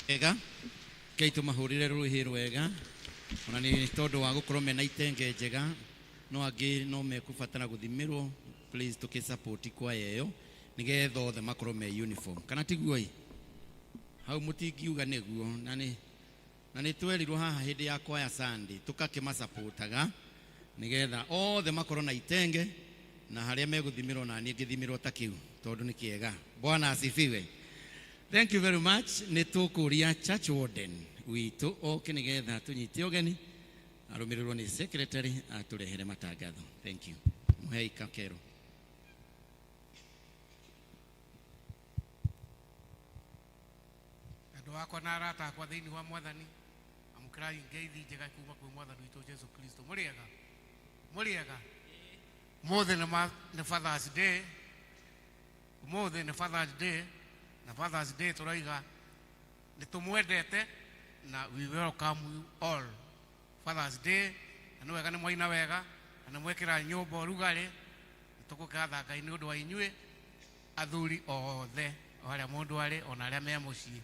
Wega kei tũmahũrĩre rũhĩ rwega ona nĩ tondũ wa gũkorwo mena itenge njega no angĩ no mekũbatara gũthimĩrwo. Please tũkĩ kwaya ĩyo nĩgetha othe makorwo me uniform, kana tiguo? Ĩ hau mũtingiuga nĩguo na nĩ twerirwo haha hĩndĩ ya kwaya Sunday tũkakĩmacapotaga nĩgetha othe makorwo na itenge na harĩa megũthimĩrwo na niĩ ngĩthimĩrwo ta kĩu tondũ nĩ kĩega. Bwana asifiwe. Thank you very much. Nĩ tũkũria church warden witũ oke nĩgetha tũnyite ũgeni arũmĩrĩrwo nĩ secretary atũrehere matangatho. Thank you. Mũhei kakero. Andũ akwa na arata akwa thĩinĩ wa Mwathani, amũkĩrai ngeithi njega kuma kwĩ Mwathani witũ Jesu Kristo. Mũrĩega? Mũrĩega? Ũmũthĩ nĩ Fathers Day. Ũmũthĩ nĩ Fathers Day, na Fathers Day tũraiga nĩ tũmwendete na we welcome you all. Fathers Day, na nĩ wega nĩ mwaina wega na nĩ mwekĩra nyũmba ũrugarĩ. Nĩ tũgũkatha Ngai nĩ ũndũ wa inyuĩ athuri othe o harĩa mũndũ arĩ, ona arĩa me mũciĩ.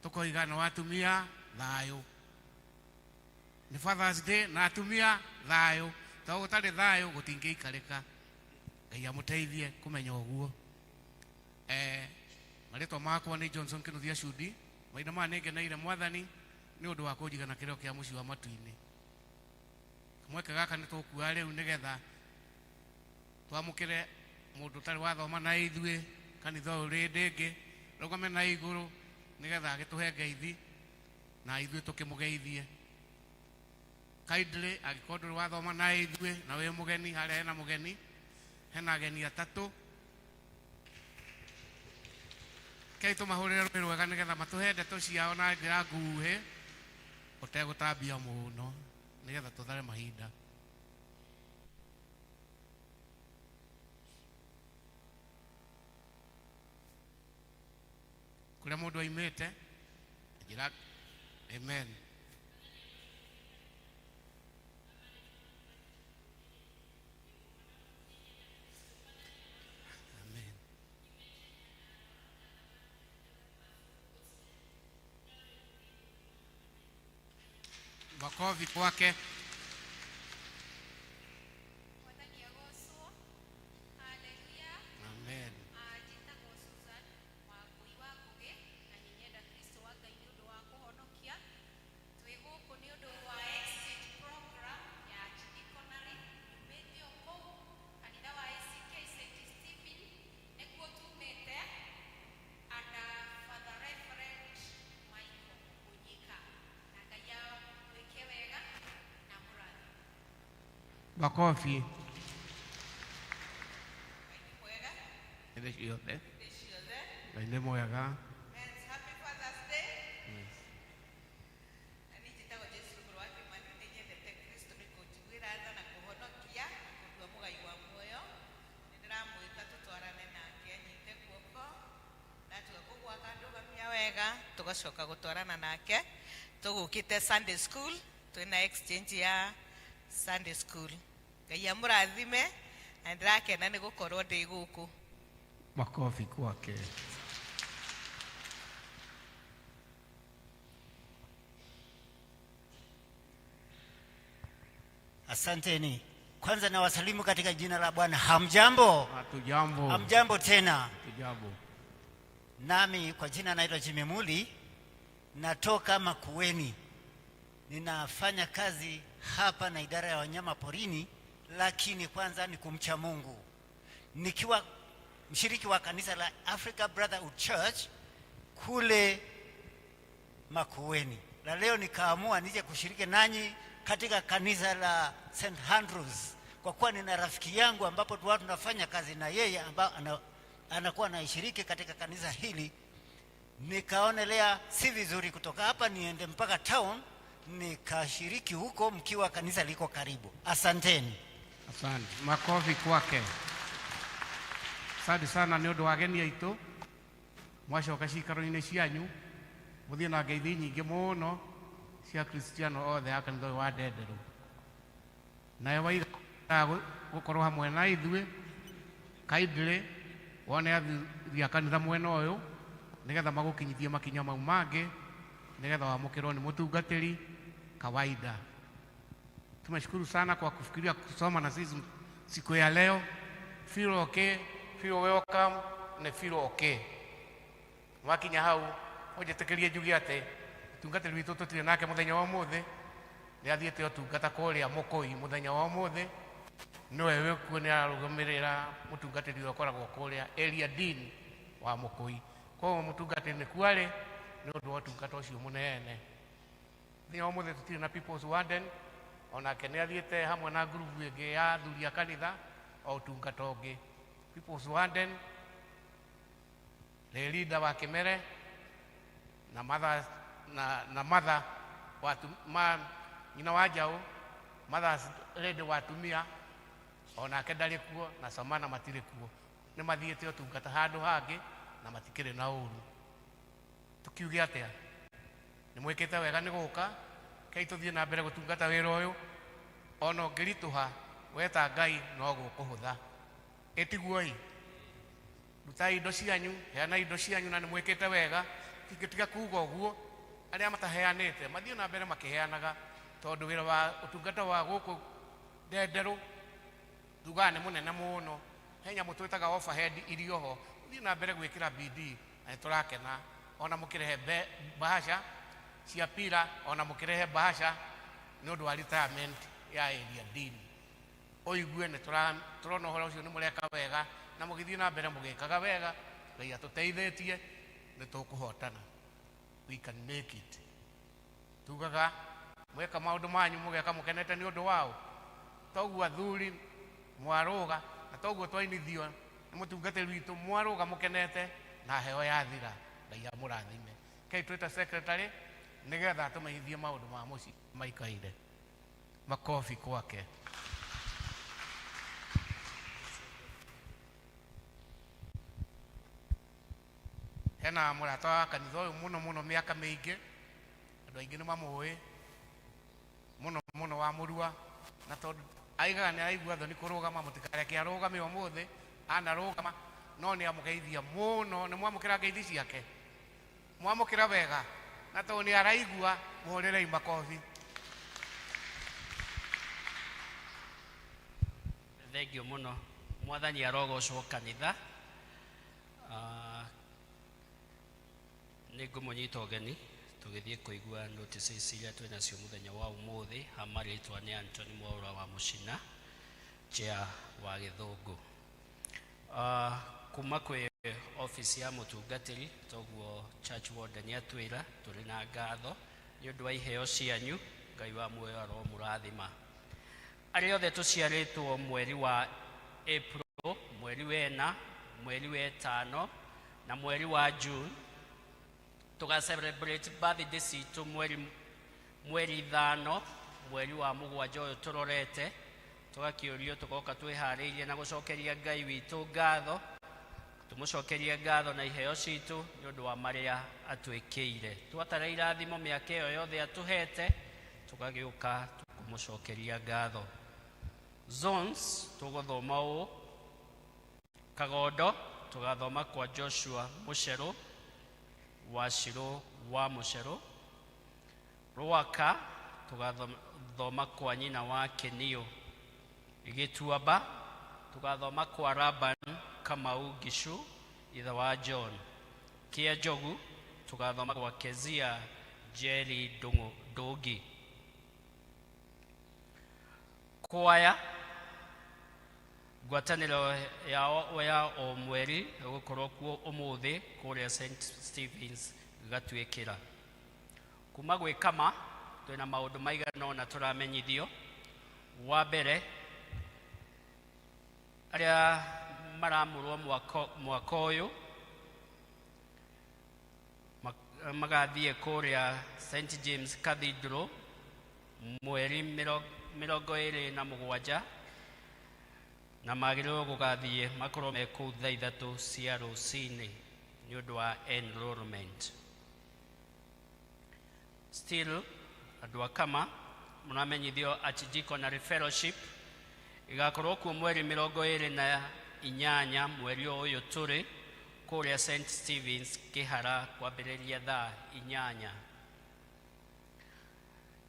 Tũkoiga nĩ watumia thayũ, nĩ Fathers Day na atumia thayũ, tondũ gũtarĩ thayũ gũtingĩikarĩka. Ngai amũteithie kũmenya ũguo. Marĩtwa makwa nĩ Johnson Kĩnuthia Cudi. Mahinda maya nĩ ngeneire Mwathani nĩ ũndũ wa kũnjigana kĩrĩro kĩa mũciĩ wa matu-inĩ. Kamweke gaka nĩ tũkuoya rĩu nĩgetha twamũkĩre mũndũ ũtarĩ wathoma na ithuĩ kanitha ũyũ rĩndĩ ĩngĩ, rũgame na igũrũ nĩgetha agĩtũhe ngeithi na ithuĩ tũkĩmũgeithie. Kindly, angĩkorwo ndũrĩ wathoma na ithuĩ na wĩ mũgeni, harĩa hena mũgeni, hena ageni atatũ. Kei tũmahũrĩre rũĩ rwega nĩgetha matũhe ndeto ciao na njĩra nguhĩ ũtegũtambia mũno nĩgetha tũthare mahinda. Kũrĩa mũndũ aimĩte njĩra. Amen. Amen. Makofi kwake. Mwathani agocwo. Haleluya. Amen. Njĩtagwo Susan Wangũi wa Ngũgĩ na nĩ nyenda Kristo wa Ngai nĩ ũndũ wa kũhonokia. Twĩ gũkũ nĩ ũndũ wa exchange program ya Archdeaconry. Yumĩte o kũu kanitha wa ACK St Stephen nĩkuo tumĩte, under Father Reverend Michael Munyika, na Ngai amwĩke wega na mũrathime. Makofi. Hĩndĩ ciothe. Ngai nĩ mwega. Happy Father's Day. Na niĩ njĩtagwo Jesu Mũrũ wa Kĩmani, nĩ nyendete Kristo nĩ kũnjiguĩra tha na kũhonokia na kũndua mũgai wa muoyo. Nĩ ndĩramwĩta tũtwarane nake anyite guoko ndatua kũgwa akandũgamia wega tũgacoka gũtwarana nake. Tũgũkĩte Sunday school, twĩna exchange ya Sunday school. Ngai amũrathime na nĩ ndĩrakena nĩ gũkorwo ndĩ gũkũ. Makofi kwake. Asanteni. Kwanza nawasalimu katika jina la Bwana. Hamjambo? Hatujambo. Hamjambo tena. Hatujambo. Nami kwa jina naitwa Jimmy Muli, natoka Makueni. Ninafanya kazi hapa na idara ya wanyama porini, lakini kwanza ni kumcha Mungu. Nikiwa mshiriki wa kanisa la Africa Brotherhood Church kule Makueni, na leo nikaamua nije kushiriki nanyi katika kanisa la St Andrews kwa kuwa nina rafiki yangu ambapo tuwa tunafanya kazi na yeye ambao anakuwa anaishiriki katika kanisa hili. Nikaonelea si vizuri kutoka hapa niende mpaka town nikashiriki huko mkiwa kanisa liko karibu. Asanteni. Asante. Makofi kwake. Asante sana nĩ ũndũ wa ageni aitũ. Mwacoka cikaro-inĩ cianyu mũthiĩ na ngeithi nyingĩ mũno cia Kristiano othe a kanitha ũyũ wa Ndenderũ. Nawe waiga gũkorwo hamwe na ithuĩ, kindly wone athuri a kanitha mwena ũyũ nĩgetha magũkinyithie makinya mau mangĩ. Nĩgetha wamũkĩrwo nĩ mũtungatĩri kawaida. Tumeshukuru sana kwa kufikiria kusoma na sisi siku ya leo. Feel okay, feel welcome na feel okay. Mwakinya hau ũnjĩtĩkĩrie njuge atĩ mũtungatĩri witũ tũtirĩ nake mũthenya wa ũmũthĩ, nĩ athiĩte ũtungata kũrĩa Mũkũi mũthenya wa ũmũthĩ, nĩwe wĩkuo nĩ ararũgamĩrĩra mũtungatĩri ũrĩa ũkoragwo kũrĩa area dean wa Mũkũi. Koguo mũtungatĩri nĩkuo arĩ nĩ ũndũ wa ũtungata ũcio mũnene. Mũthenya wa ũmũthĩ tũtirĩ na people's warden, onake nĩ athiĩte hamwe na ngurubu ĩngĩ ya athuri a kanitha o ũtungata ũngĩ. People's warden nĩ leader wa Kĩmere na mother na mother wa ma, nyina wa njaũ, mother's lady wa atumia onake ndarĩ kuo, na Samana matirĩ kuo, nĩ mathiĩte ũtungata handũ hangĩ na matikĩrĩ na ũru. Tukiuge atĩa, nĩ mwĩkĩte wega nĩ gũka, kei tũthiĩ na mbere gũtungata wĩra ũyũ, ona ũngĩritũha weta Ngai no gũkũhũtha. Ĩtiguoi, rutai indo cianyu, heana indo cianyu na nĩ mwĩkĩte wega. Tingĩtiga kuga ũguo, arĩa mataheanĩte mathiĩ na mbere makĩheanaga, tondũ wĩra wa ũtungata wa gũkũ Ndenderũ tugaga nĩ mũnene mũno. He nyamũ twĩtaga overhead irio ho, ũthiĩ na mbere gwĩkĩra bidii na nĩ tũrakena. Ona mũkĩrehe bahasha cia pira, ona mũkĩrehe bahasha nĩ ũndũ wa retirement ya area dean, ũigue nĩ tũrona ũhoro ũcio nĩ mũreka wega, na mũgĩthiĩ na mbere mũgĩkaga wega. Ngai atũteithĩtie nĩ tũkũhotana, we can make it. Tugaga mweka maũndũ manyu mũgeka mũkenete nĩ ũndũ wao, toguo athuri mwarũga, na toguo twainithio nĩ mũtungatĩri witũ, mwarũga mũkenete na heo yathira. Ngai amũrathime. Kei twĩta secretary nĩgetha atũmenyithie maũndũ ma mũciĩ maikaire. Makobi kwake. Hena mũrata wa kanitha ũyũ mũno mũno mĩaka mĩingĩ, andũ aingĩ nĩ mamũĩ mũno mũno wa Mũrua, na tondũ aigaga nĩ araigua thoni kũrũgama, mũtikareke arũgame ũmũthĩ, anarũgama no nĩ amũgeithia mũno. Nĩ mwamũkĩra ngeithi ciake, mwamũkĩra wega, na tondũ nĩ araigua, mũhũrĩrei makobi. Thengio mũno, mwathani arogocwo kanitha. Nĩ ngũmũnyita ũgeni tũgĩthiĩ kũigua notices iria twĩ nacio mũthenya wa ũmũthĩ. Ha marĩtwa nĩ Anthony Mwaura wa Mũcina, chair wa Gĩthũngũ. Kuma kwĩ office ya mũtungatĩri, toguo church warden atwĩra, tũrĩ na ngatho nĩ ũndũ wa iheo cianyu. Ngai wa muoyo aromũrathima. Arĩa othe tũciarĩtwo mweri wa April, mweri wa ĩna, mweri wa ĩtano na mweri wa June, tũga celebrate birthday citũ mweri 5 mweri wa mũgwanja ũyũ tũrorete. Tũgakĩũrio tũgoka twĩharĩirie na gũcokeria Ngai witũ ngatho, tũmũcokerie ngatho na iheo citũ nĩ ũndũ wa marĩa atwĩkĩire. Twatara irathimo mĩaka ĩyo yothe atũhete, tũgagĩũka kũmũcokeria ngatho. Zones tũgũthoma ũũ: Kagondo tũgathoma kwa Joshua Mũcerũ wa Shiro wa Mũcerũ. Rwaka tũgathoma kwa nyina wa Kenio. Gĩtuamba tũgathoma kwa Laban Kamau Gishu ithe wa John. Kĩa Njogu tũgathoma kwa Kezia Jerry Ndũngi. Kwaya ngwatanĩro yao ya o mweri ĩgũkorwo kuo ũmũthĩ kũrĩa St Stevens Gatuĩkĩra. Kuma gwĩ Kama twĩna maũndũ maigana ũna tũramenyithio. Wa mbere, arĩa maramũrwo mwaka ũyũ magathiĩ kũrĩa St James Cathedral mweri 27, na magĩrĩirwo gũgathiĩ makorwo me kũu thaa 3 cia rũcinĩ nĩ ũndũ wa enrollment. Still andũ a Kama mũramenyithio Archdeaconry Fellowship ĩgakorwo kuo mweri 28 mweri ũyũ tũrĩ kũrĩa St Stevens Kĩhara kwambĩrĩria thaa 8.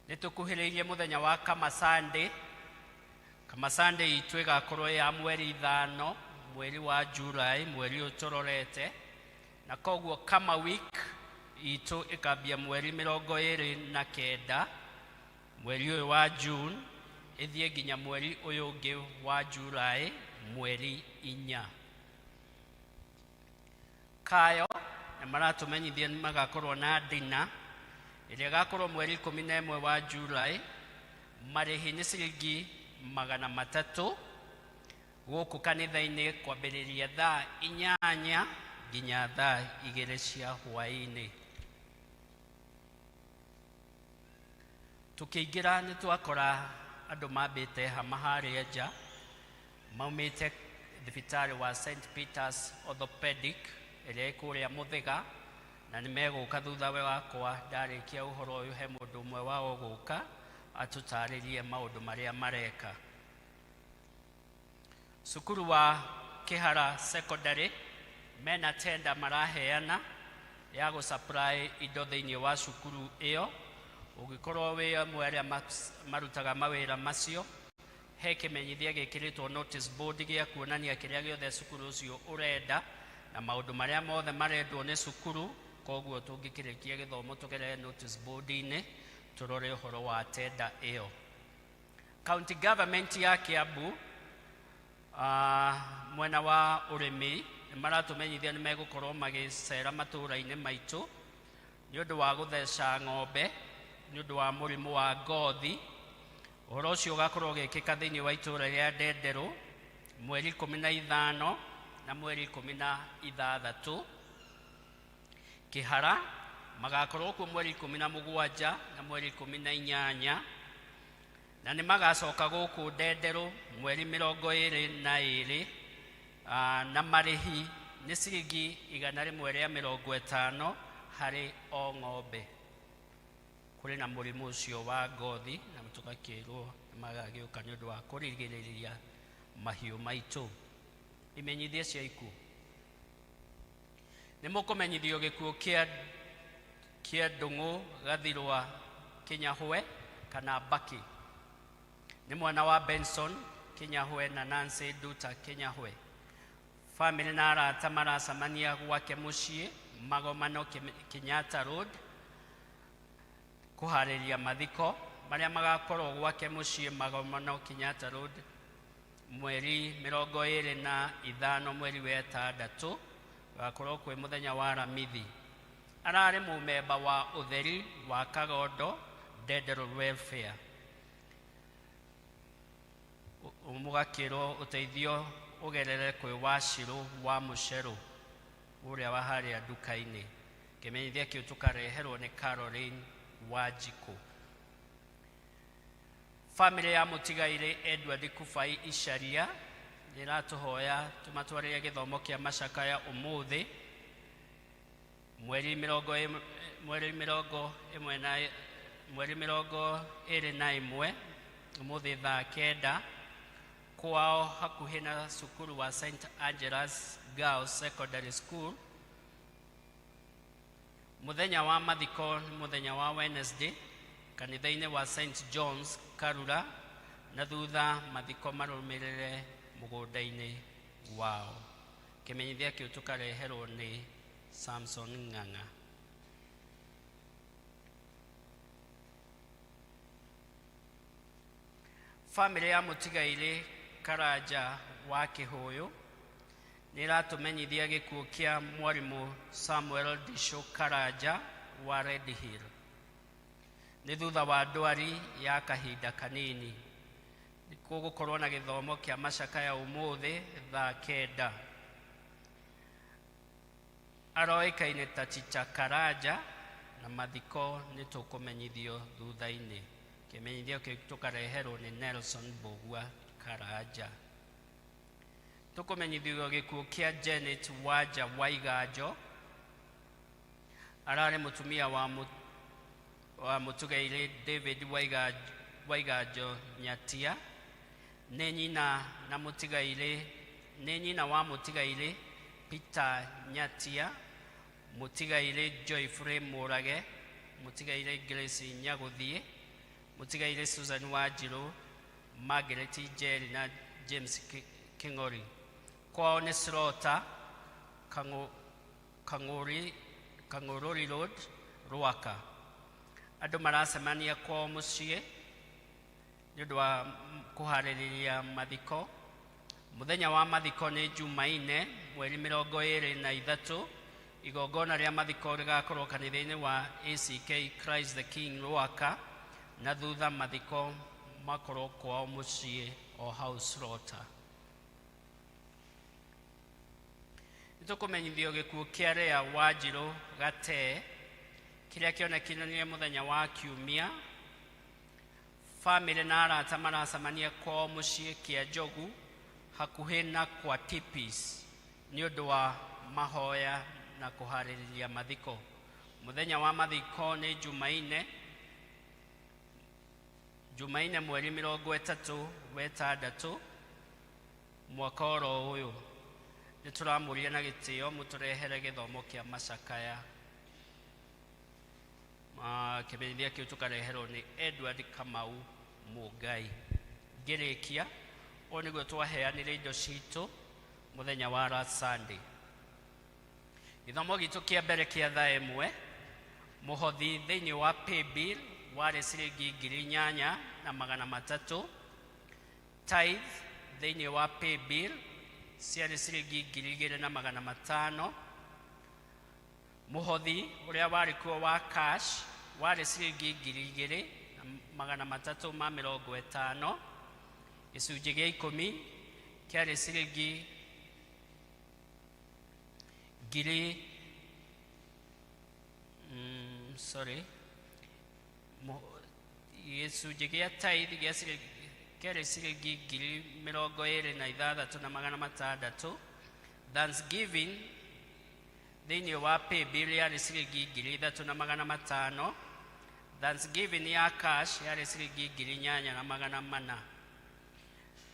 Nĩ tũkuhĩrĩirie mũthenya wa Kama Sunday. Kama Sunday itũ ĩgakorwo ya mweri 5, mweri wa July, mweri ũyũ tũrorete. Na koguo Kama Week itũ ĩkambia mweri 29, mweri ũyũ wa June, ĩthiĩ nginya mweri ũyũ ũngĩ wa July, mweri 4. Kayo nĩ maratũmenyithia nĩ magakorwo na dina ĩrĩa ĩgakorwo mweri 11 wa July. Marĩhi nĩ ciringi 300 gũkũ kanitha-inĩ kwambĩrĩria thaa 8 nginya thaa 2 cia hwaĩ-inĩ. Tũkĩingĩra nĩ twakora andũ mambĩte hama harĩa nja, maumĩte thibitarĩ wa St Peter's Orthopedic ĩrĩa ĩ kũrĩa Mũthĩga, na nĩ megũka thutha wakwa ndarĩkia ũhoro ũyũ. He mũndũ ũmwe wao gũka atũtarĩrie maũndũ marĩa mareka. Cukuru wa Kĩhara Secondary mena tenda maraheana ya gũ-supply indo thĩinĩ wa cukuru ĩyo. Ũngĩkorwo wĩ amwe arĩa marutaga mawĩra macio, he kĩmenyithia gĩkĩrĩtwo notice board gĩa kuonania kĩrĩa gĩothe cukuru ũcio ũrenda na maũndũ marĩa mothe marendwo nĩ cukuru. Koguo tũngĩkĩrĩkia gĩthomo tũgerere notice board-inĩ tũrore ũhoro wa tenda ĩyo. County government ya Kiambu, mwena wa ũrĩmi nĩ maratũmenyithia nĩ megũkorwo magĩcera matũũra-inĩ maitũ nĩ ũndũ wa gũtheca ng'ombe nĩ ũndũ wa mũrimũ wa ngothi. Ũhoro ũcio ũgakorwo ũgĩkĩka thĩinĩ wa itũũra rĩa Ndenderũ mweri 15 na mweri 16. Kĩhara magakorwo kuo mweri 17 na mweri 18, na nĩ magacoka gũkũ Ndenderũ mweri 22, na marĩhi nĩ ciringi 150 harĩ o ng'ombe. Kũrĩ na mũrimũ ũcio wa ngothi na tũgakĩrwo nĩ magagĩũka nĩ ũndũ wa kũrigĩrĩria mahiũ maitũ. Imenyithia cia ikuũ. Nĩ mũkũmenyithio gĩkuũ kĩa Ndung'u Gathirwa Kĩnyahwe kana Mbaki. Nĩ mwana wa Benson Kĩnyahwe na Nancy Nduta Kĩnyahwe. Famĩlĩ na arata maracemania gwake mũciĩ Magomano Kenyatta Road kũharĩria mathiko marĩa magakorwo gwake mũciĩ Magomano Kenyatta Road mweri 25 mweri wa 6, gakorwo kwĩ mũthenya wa Aramithi. Ararĩ mũmemba wa ũtheri wa Kagondo Ndenderũ Welfare. Mũgakĩrwo ũteithio ũgerere kwĩ Wacirũ wa Mũcerũ ũrĩa wa harĩa nduka-inĩ. Kĩmenyithia kĩu tũkareherwo nĩ Caroline Wanjikũ. Famĩlĩ ya mũtigairĩ Edward Kubai Icaria nĩratũhoya tũmatwarĩre gĩthomo kĩa macakaya ũmũthĩ mweri 21 ũmũthĩ thaa 9 kwao hakuhĩ na cukuru wa St Angela's Girls Secondary School. Mũthenya wa mathiko nĩ mũthenya wa Wednesday kanitha-inĩ wa St John's Karura, na thutha mathiko marũmĩrĩre mũgũnda-inĩ wao. Kĩmenyithia kĩu tũkareherwo nĩ Samson Ng'ang'a. Famĩlĩ ya mũtigairĩ Karanja wa Kĩhũyũ nĩ ĩratũmenyithia gĩkuũ kĩa mwarimũ Samuel Ndicũ Karanja wa Red Hill. Nĩ thutha wa ndwari ya kahinda kanini. Gũgũkorwo na gĩthomo kĩa macakaya ũmũthĩ thaa 9. Aroĩkaine ta Chicha Karanja na mathiko nĩ tũkũmenyithio thutha-inĩ. Kĩmenyithio kĩu tũkareherwo nĩ Nelson Mbũgua Karanja. Tũkũmenyithio gĩkuũ kĩa Janet Wanja Waiganjo. Ararĩ mũtumia wa mũtigairĩ David Waiganjo Nyatia. Nĩ nyina na mũtigairĩ, nĩ nyina wa mũtigairĩ Peter Nyatia, mũtigairĩ Joyfrey Mũrage, mũtigairĩ Grace Nyagũthiĩ, Mũtigaire Susan Wanjirũ, Margaret Njeri na James King'ori. Kwao nĩ Slaughter, Kang'ũri, Kang'ũrũri Road, Rwaka. Andũ maracemania kwao mũciĩ nĩ ũndũ wa kũharĩrĩria mathiko. Mũthenya wa mathiko nĩ Jumaine mweri 23. Igongona rĩa mathiko rĩgakorwo kanitha-inĩ wa ACK Christ the King Rwaka, na thutha mathiko makorwo kwao mũciĩ o hau Slaughter. Nĩtũkũmenyithio gĩkuũ kĩa Lea Wanjirũ Gatee kĩrĩa kĩonekanire mũthenya wa Kiumia. Famĩlĩ na arata maracemania kwao mũciĩ kĩa Njogu hakuhĩ na kwa Tipis nĩ ũndũ wa mahoya na kũharĩrĩria mathiko. Mũthenya wa mathiko nĩ Jumaine, Jumaine mweri 36 mwaka oro ũyũ. Nĩ tũramũria na gĩtĩo mũtũrehere gĩthomo kĩa macakaya. Kĩmenyithia kĩu tũkareherwo nĩ Edward Kamau Mũngai. Ngĩrĩkia, ũũ nĩguo twaheanire indo citũ mũthenya wa last Sunday. Gĩthomo gitũ kĩa mbere kĩa thaa 1, mũhothi thĩinĩ wa paybill warĩ ciringi 8,300. Tithe thĩinĩ wa paybill ciarĩ ciringi 2,500. Mũhothi ũrĩa warĩ kuo wa cash warĩ ciringi 2,350. Gĩcunjĩ gĩa 10 kĩarĩ ciringi ngiri, sorry, gĩcunjĩ gĩa tithe gĩa ciringi kĩarĩ ciringi 26,600. Thanksgiving thĩinĩ wa paybill yarĩ ciringi 3,500. Thanksgiving ya cash yarĩ ciringi 8,400.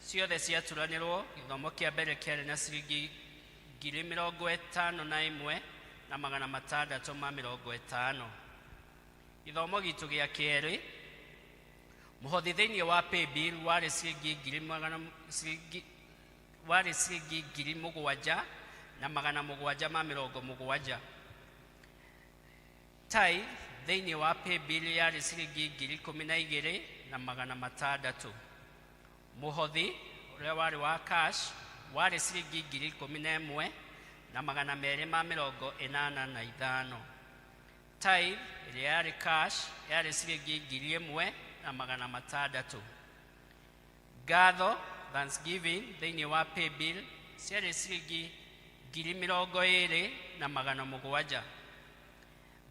Ciothe ciaturanĩrwo, gĩthomo kĩa mbere kĩarĩ na ciringi 51,650. Gĩthomo gitũ gĩa kerĩ, mũhothi thĩinĩ wa paybill warĩ ciringi warĩ ciringi 7,770. Tithe thĩinĩ wa paybill yarĩ ciringi 12,600. Mũhothi ũrĩa warĩ wa cash warĩ ciringi 11,285. Tithe ĩrĩa yarĩ cash yarĩ ciringi 1,600. Ngatho Thanksgiving thĩinĩ wa paybill ciarĩ ciringi 20,700.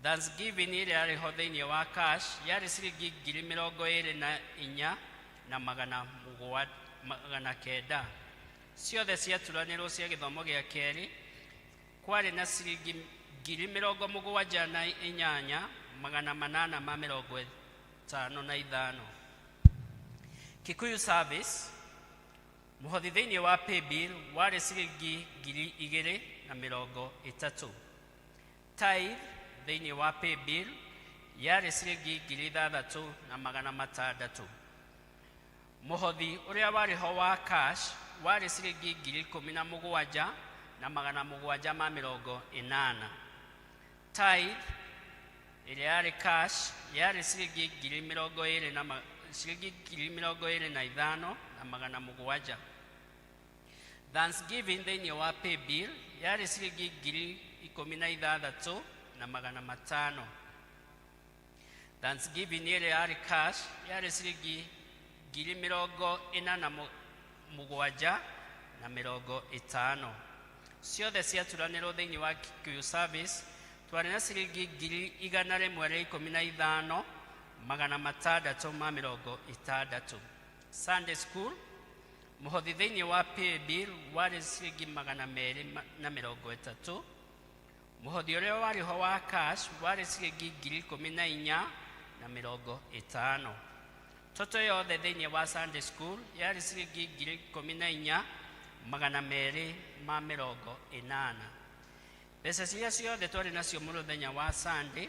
Thanksgiving ĩrĩa yarĩ ho thĩinĩ wa cash yarĩ ciringi 24,900. Ciothe ciaturanĩrwo cia gĩthomo gĩa kerĩ kwarĩ na ciringi 78,855. Kikuyu service mũhothi thĩinĩ wa paybill warĩ ciringi 2,030. Tithe thĩinĩ wa paybill yarĩ ciringi 6,600. Mũhothi ũrĩa warĩ ho wa cash warĩ ciringi 17,780. Tithe ĩrĩa yarĩ cash yarĩ ciringi 25,700. Thanksgiving thĩinĩ wa paybill yarĩ ciringi 16,500. Thanksgiving ĩrĩa yarĩ cash yarĩ ciringi 47,050. Ciothe ciaturanĩrwo thĩinĩ wa Kikuyu service twarĩ na ciringi 115,660. Sunday school mũhothi thĩinĩ wa paybill warĩ ciringi 230. Mũhothi ũrĩa warĩ ho wa cash warĩ ciringi 14,050. Toto yothe thĩinĩ wa Sunday school yarĩ ciringi 14,280. Mbeca ciria ciothe twarĩ nacio mũthenya wa Sunday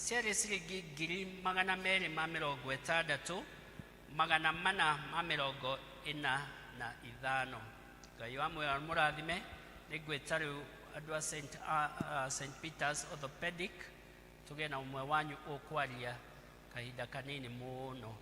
Ciarĩ ciringi ngiri magana merĩ ma mĩrongo ĩtandatũ magana mana ma mĩrongo ĩna na ithano. Ngai wa muoyo amũrathime. Nĩ ngwĩta rĩu andũ a St. Peters Orthopedic tũgĩe na ũmwe wanyu ũkwaria kahinda kanini mũno.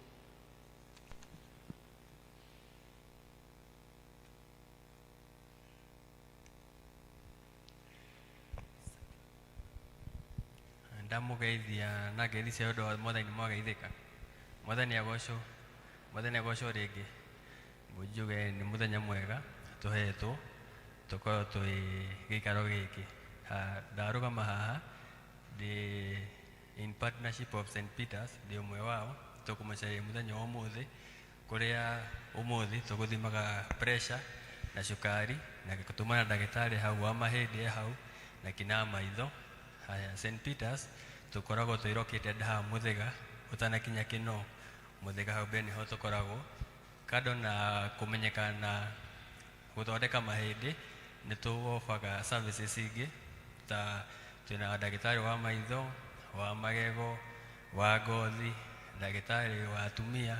Ndamugeithia na ngeithi cia ũndũ wa mwathani mwageithĩka. Mwathani agocwo, mwathani agocwo rĩngĩ. Njuge nĩ mũthenya mwega tũhetwo tũkorwo twĩ gĩikaro gĩkĩ. Ndarũgama haha ndĩ in partnership of St. Peters, ndĩ ũmwe wao tũkũmũcereria mũthenya wa ũmũthĩ, kũrĩa ũmũthĩ tũgũthimaga pressure na cukari na tuma na ndagĩtarĩ hau wa mahĩndĩ e hau na kina maitho. Haya, St. Peters tũkoragwo twĩrokĩte haha Mũthĩga ũtanakinya Kĩno. Mũthĩga hau mbere nĩho tũkoragwo. Kando na kũmenyekana na gũthondeka mahĩndĩ, nĩ tũobaga services ingĩ ta twĩna ndagĩtarĩ wa maitho, wa magego, wa ngothi, ndagĩtarĩ wa atumia,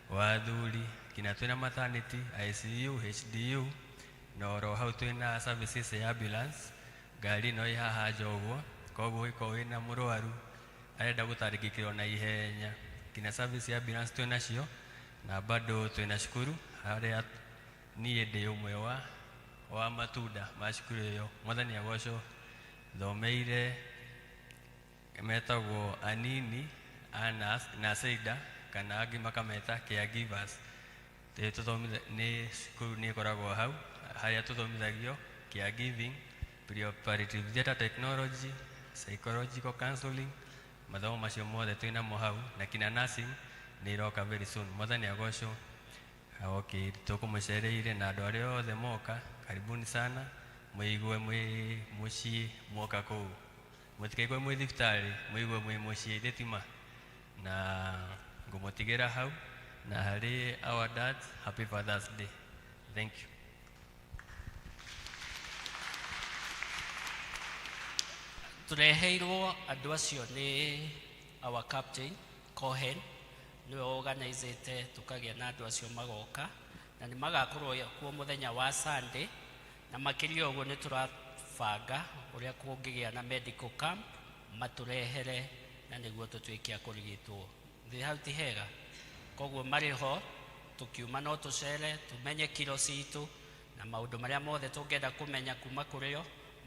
wa athuri, nginya twĩna maternity, ICU, HDU, na oro hau twĩna services ya ambulance, ngari ĩno ĩ haha nja ũguo, koguo ũngĩkorwo wĩna mũrwaru arenda gũtangĩkĩrwo na ihenya, nginya service ya ambulance twĩ nacio, na bado twĩna cukuru harĩa niĩ ndĩ ũmwe wa matunda ma cukuru ĩyo. Mwathani agocwo. Thomeire metagwo anini a Naseida kana angĩ makameta caregivers. Nĩ cukuru nĩ ĩkoragwo hau harĩa tũthomithagio caregiving, preoperative theatre technology, psychological counseling, mathomo macio mothe twĩnamo hau, na kina nursing nĩ iroka very soon. Mwathani agocwo. Okay, tũkũmũcereire na andũ arĩa othe moka, karibuni sana, mũigue mwĩ mũciĩ mwoka kũu, mũtikaigue mwĩ thibitarĩ, mũigue mwĩ mũciĩ thitima. Na ngũmũtigĩra hau, na harĩ our dad, happy Father's Day. Thank you. Tũreheirwo andũ acio nĩ our captain Cohen, nĩwe organizĩte tũkagĩa na andũ acio magoka, na nĩ magakorwo kuo mũthenya wa Sunday. Na makĩria ũguo nĩ tũrabanga ũrĩa kũngĩgĩa na medical camp matũrehere, na nĩguo tũtuĩke a kũrigitwo. Thĩ hau ti hega, koguo marĩ ho tũkiuma no tũcere tũmenye kiro citũ na maũndũ marĩa mothe tũngĩenda kũmenya kuma kũrĩ o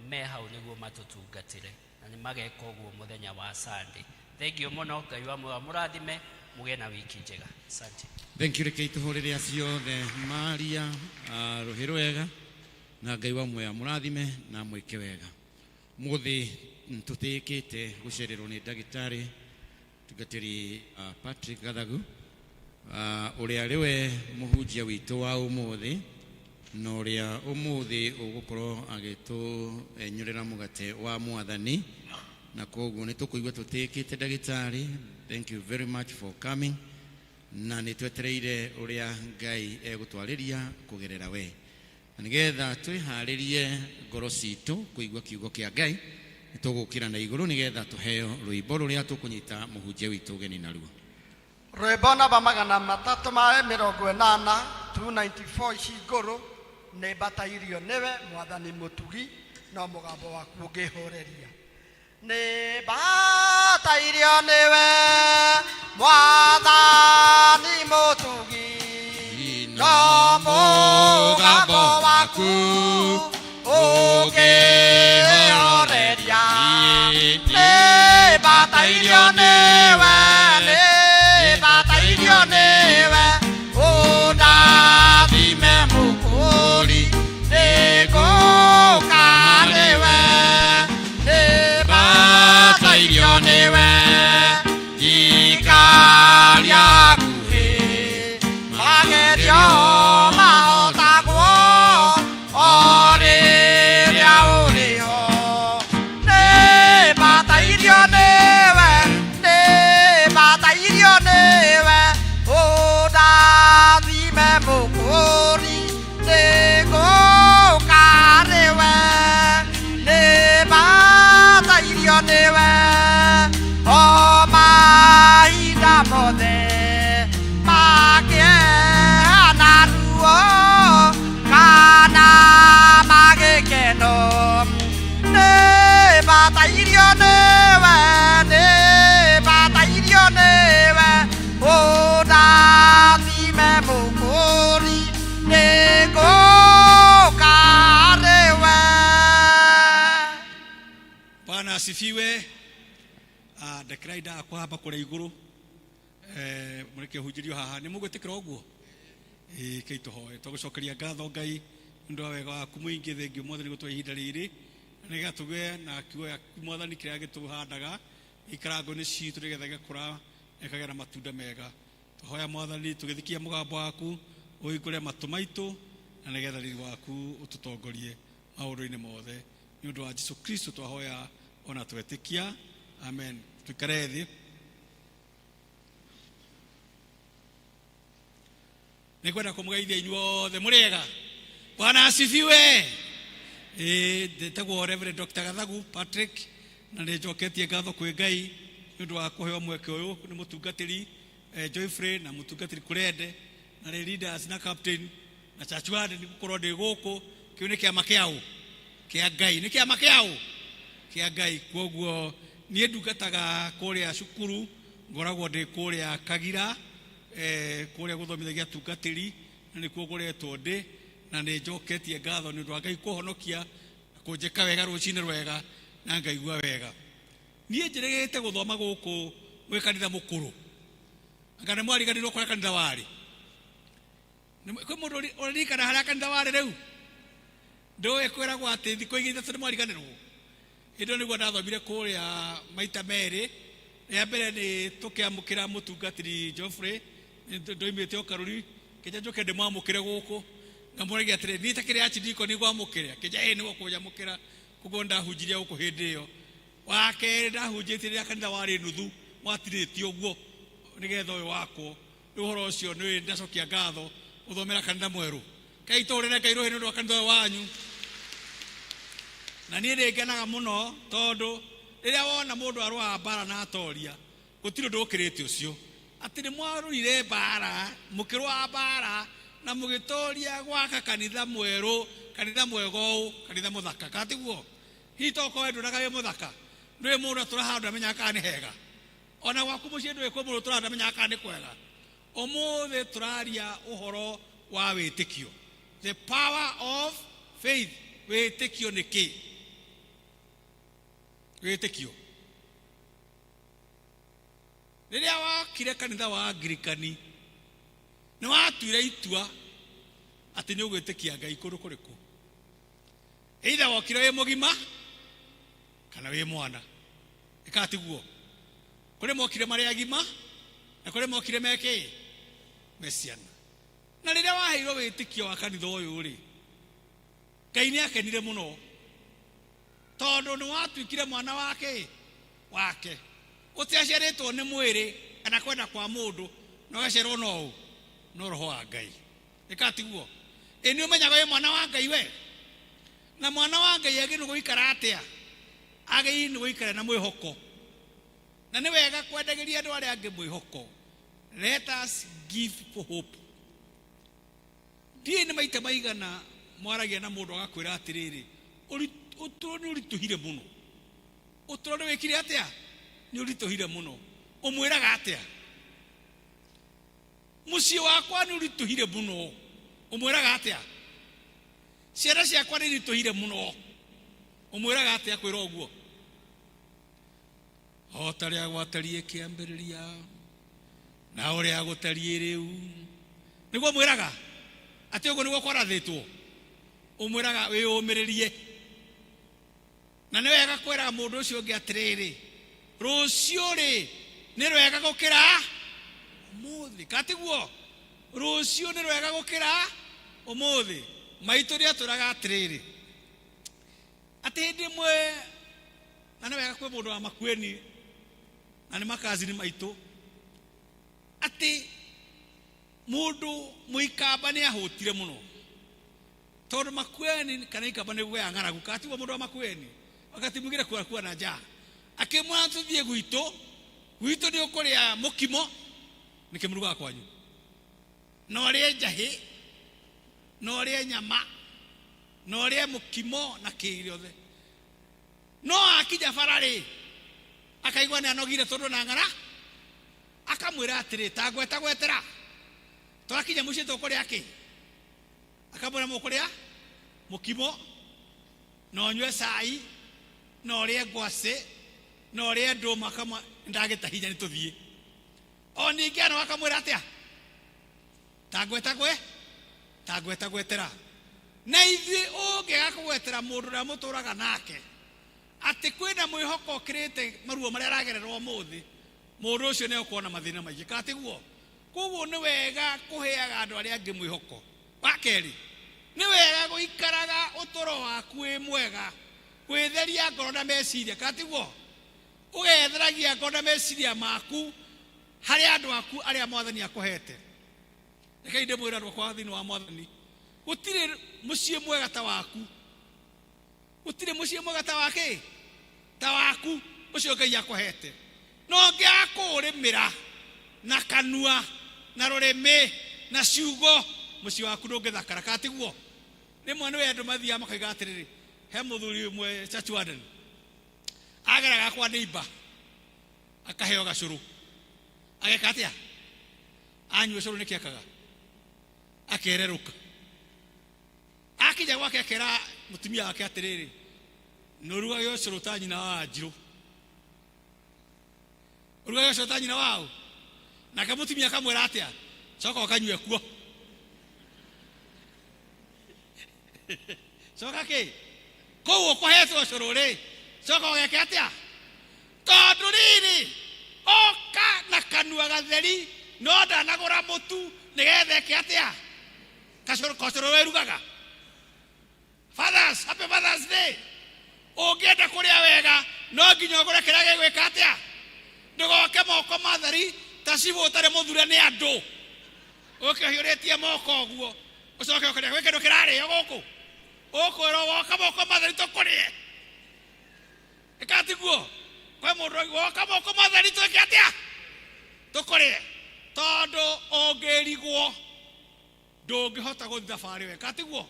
me hau nĩguo matũtungatĩre, na nĩ mageka ũguo mũthenya wa Sunday. Thank you mũno, Ngai wa muoyo amũrathime, mũgĩe na wiki njega. Asante. Thank you. Rekei tũhũrĩre acio othe maria rũhĩ rwega, na Ngai wa muoyo amũrathime na mwĩke wega. Mũthĩ tũtĩĩkĩte gũcererwo nĩ ndagĩtarĩ tungatĩri Patrick Gathagu, ũrĩa rĩwe mũhunjia witũ wa ũmũthĩ, na ũrĩa ũmũthĩ ũgũkorwo agĩtũenyũrĩra mũgate wa mwathani, na koguo nĩ tũkũigua tũtĩĩkĩte ndagĩtarĩ. Thank you very much for coming, na nĩ twetereire ũrĩa Ngai egũtwarĩria kũgerera we, na nĩgetha twĩharĩrie ngoro citũ kũigua kiugo kĩa Ngai, nĩ tũgũkĩra na igũrũ nĩgetha tũheo rwĩmbo rũrĩa tũkũnyita mũhunjia witũ ũgeni naruo. Rwĩmbo namba 380, 294, ici ngũrũ nĩ mbatairio nĩwe mwathani mũtugi, no mũgambo waku ũngĩhũrĩria. Nĩ mbatairio nĩwe mwathani mũtugi, no mũgambo waku ũngĩhoreria. Nĩ mbatairio nĩwe, nĩ mbatairio nĩwe, ũndathime mũkũri, nĩngũka nĩwe. Nĩ mbatairio nĩwe, ikaria hakuhĩ, magerio mahotagwo o rĩrĩa ũrĩ ho. Nĩ mbatairio nĩwe, nĩ mbatairio nĩwe, ũndathime mũkũri, nĩngũka nĩwe. Nĩ mbatairio nĩwe o mothe makĩeha na ruo kana magĩkeno nĩ batairio nĩwe nĩ batairio nĩwe ũndathime mũkũri nĩ ngũka rĩwe. Bwana asifiwe. Ndekerai ndaga kwamba kũrĩa igũrũ mũrĩke hunjĩrio haha nĩ mũgwĩtĩkĩra ũguo ĩĩ kei tũhoe twagũcokeria ngatho Ngai nĩ ũndũ wa wega waku mũingĩ thengiũ Mwathani gũtũhe ihinda rĩrĩ na nĩgetha tũgĩe na kiugo gĩaku Mwathani kĩrĩa gĩtũhandaga gĩikara ngoro-inĩ citũ nĩgetha gĩgakũra gĩkagĩa na matunda mega. Tũhoya Mwathani tũgĩthikia mũgambo waku ũhingũre matũ maitũ na nĩgetha riri waku ũtũtongorie maũndũ-inĩ mothe nĩ ũndũ wa Jesu Kristo twahoya ona twetĩkia amen. Tuikare thĩ. Nĩngwenda kũmũgeithia inyuothe mũrĩega. Bwana asifiwe. Ĩĩ ndĩtagwo Reverend Dr. Gathagu Patrick na nĩ njoketie ngatho kwĩ Ngai nĩ ũndũ wa kũheo mweke ũyũ nĩ mũtungatĩri Joyfrey na mũtungatĩri Kũrende na rĩ leaders na captain na church warden gũkorwo ndĩ gũkũ. Kĩu nĩ kĩama kĩaũ kĩa Ngai, nĩ kĩama kĩaũ kĩa Ngai. Kwoguo niĩ ndungataga kũrĩa cukuru, ngoragwo ndĩ kũrĩa Kagira kũrĩa gũthomithagia atungatĩri na nĩkuo ngoretwo ndĩ na nĩ njoketie ngatho nĩ ũndũ wa Ngai kũhonokia na kũnjĩka wega rũcinĩ rwega na ngaigua wega. Niĩ njĩrĩgĩte gũthoma gũkũ gwĩ kanitha mũkũrũ, anga nĩ mwariganĩirwo kũrĩa kanitha warĩ? Kwĩ mũndũ ũririkana harĩa kanitha warĩ rĩu? Ndũĩ kwĩragwo atĩ thikũ igĩrĩ ithatũ nĩ mwariganĩrwo. Hĩndĩ ĩyo nĩguo ndathomire kũrĩa maita merĩ. Rĩa mbere nĩ tũkĩamũkĩra mũtungatĩri Geoffrey, ndoimĩte o Karuri, kĩnja njũke ndĩmwamũkĩre gũkũ. Ngamũragia atĩrĩ, niĩ itakĩrĩ archdeacon ngwamũkĩre? Kĩnja ĩĩ nĩwe ũkũnyamũkĩra. Koguo ndahunjirie gũkũ hĩndĩ ĩyo. Wa kerĩ ndahunjĩtie rĩrĩa kanitha warĩ nuthu, watinĩtio ũguo nĩgetha ũyũ wakwo. Rĩu ũhoro ũcio nĩ ndacokia ngatho gũthomera kanitha mwerũ. Ngai tũhũrĩre Ngai rũhĩ nĩ ũndũ wa kanitha ũyũ wanyu. Na niĩ nĩ ngenaga mũno tondũ rĩrĩa wona mũndũ arũaga mbara na atoria, gũtirĩ ũndũ ũkĩrĩte ũcio. Atĩ nĩ mwarũire mbara, mũkĩrũa mbara na mũgĩtoria gwaka kanitha mwerũ, kanitha mwega ũũ, kanitha mũthaka. Kana tiguo? Hihi tokorwo we nduonaga wĩ mũthaka? Ndũĩ mũndũ atũra handũ ndamenyaga kana nĩ hega. Ona gwaku mũciĩ ndũĩ kwĩ mũndũ ũtũraga ndamenyaga kana nĩ kwega. Ũmũthĩ tũraria ũhoro wa wĩtĩkio. The power of faith. Wĩtĩkio nĩ kĩ? Wĩtĩkio. Rĩrĩa wakire kanitha wa Angirikani, nĩ watuire itua atĩ nĩ ũgwĩtĩkia Ngai kũndũ kũrĩkũ. Either wokire wĩ mũgima kana wĩ mwana. Ĩka tiguo? Kũrĩ mokire marĩ agima na kũrĩ mokire me kĩ? Me ciana. Na rĩrĩa waheirwo wĩtĩkio wa kanitha ũyũ rĩ, Ngai nĩ akenire mũno tondũ nĩ watuĩkire mwana wake wake. Ũtiaciarĩtwo nĩ mwĩrĩ kana kwenda kwa mũndũ, na ũgaciarwo no ũ? No roho wa Ngai. Ĩka tiguo? Ĩ nĩ ũmenyaga wĩ mwana wa Ngai we? Na mwana wa Ngai agĩrĩirwo gũikara atĩa? Agĩrĩirwo nĩ gũikara na mwĩhoko. Na nĩ wega kwendagĩria andũ arĩa angĩ mwĩhoko. Let us give people hope. Ndiũĩ nĩ maita maigana mwaragia na mũndũ agakwĩra atĩrĩrĩ, ũtũũro nĩ ũritũhire mũno. Ũtũũro nĩ wĩkire atĩa? Nĩ ũritũhire mũno. Ũmwĩraga atĩa? Mũciĩ wakwa nĩ ũritũhire mũno. Ũmwĩraga atĩa? Ciana ciakwa nĩ iritũhire mũno. Ũmwĩraga atĩa kwĩra ũguo? O ta ũrĩa gwatariĩ kĩambĩrĩria na ũrĩa gũtariĩ rĩu. Nĩguo mwĩraga atĩ ũguo nĩguo kwarathĩtwo. Ũmwĩraga wĩyũmĩrĩrie. Na nĩ wega kwĩraga mũndũ ũcio ũngĩ atĩrĩrĩ, rũciũ rĩ nĩ rwega gũkĩra ũmũthĩ. Kana tiguo? Rũciũ nĩ rwega gũkĩra ũmũthĩ. Maitũ nĩ atwĩraga atĩrĩrĩ, atĩ hĩndĩ ĩmwe, na nĩ wega kwĩ mũndũ wa Makueni na nĩ makazini maitũ, atĩ mũndũ mũikamba nĩ ahũtire mũno. Tondũ Makueni kana ikamba nĩ guoya ng'aragu, kana tiguo mũndũ wa Makueni wakati mwingine kuwa kuwa na njaa, akĩmwĩra tũthiĩ gwitũ, gwitũ nĩ ũkũrĩa mũkimo Nĩkĩ mũrugaga kwanyu? Na ũrĩe njahĩ, na ũrĩe nyama, na ũrĩe mũkimo na kĩ gĩothe. No akinya bara rĩ, akaigua nĩ anogire tondũ na ng'ara, akamwĩra atĩrĩ, ta ngweta gwetera, twakinya mũciĩ tũkũrĩa kĩ? Akamwĩra mũkũrĩa mũkimo, na ũnyue cai, na ũrĩe ngwacĩ, na ũrĩe ndũma. Akamwa ndagĩta hinya nĩ tũthiĩ. O ningĩ ano akamwĩra atĩa? Ta ngweta gwe, ta ngweta gwetera. Na ithuĩ ũngĩaga kũgwetera mũndũ ũrĩa mũtũraga nake atĩ kwĩna mwĩhoko ũkĩrĩte maruo marĩa aragerera ũmũthĩ, mũndũ ũcio nĩ egũkorwo na mathĩna maingĩ, kana tiguo? Koguo nĩ wega kũheaga andũ arĩa angĩ mwĩhoko. Wa kerĩ, nĩ wega gũikaraga ũtũro waku wĩ mwega, gwĩtheria ngoro na meciria, kana tiguo? Ũgetheragia ngoro na meciria maku harĩ andũ aku arĩa Mwathani akũhete. Rekei ndĩmwĩre andũ akwa thĩinĩ wa Mwathani, gũtirĩ mũciĩ mwega ta waku. Gũtirĩ mũciĩ mwega ta wake, ta waku ũcio Ngai akũhete. No ũngĩaga kũũrĩmĩra na kanua na rũrĩmĩ na ciugo, mũciĩ waku ndũngĩthakara, kana tiguo? Rĩmwe nĩ andũ mathiaga makoiga atĩrĩrĩ, he mũthuri ũmwe church warden ageraga kwa neighbor akaheo gacũrũ, ageka atĩa? Anyua cũrũ nĩkĩ ekaga? Akererũka. Akinya gwake akera mũtumia wake atĩrĩrĩ, nũrugage ũcũrũ ta nyina wa Wanjirũ, ũrugage ũcũrũ ta nyina wao. Nake mũtumia akamwĩra atĩa? Coka ũkanyue kuo. Coka kĩ kũu ũkũhetwo ũcũrũ rĩ, coka ũgeke atĩa? Tondũ rĩrĩ, oka na kanua gatheri, no ndanagũra mũtu nĩgetha eke atĩa? Kacũrũ, kacũrũ werugaga. Fathers, happy Father's Day. Ũngĩenda kũrĩa wega no nginya ũgũre kĩrĩa gĩgwĩka atĩa? Ndũgoke moko matheri ta cibũ ũtarĩ mũthure nĩ andũ, ũke ũhiũrĩtie moko ũguo ũcoke ũkarĩa. Gwĩ kĩndũ kĩrarĩo gũkũ? Ũkwĩrwo woka moko matheri tũkũrĩe, ĩkatiguo kwĩ mũndũ woka moko matheri twĩke atĩa? Tũkũrĩe. Tondũ ũngĩrigwo ndũngĩhota gũthiĩ thabarĩ wega, katiguo?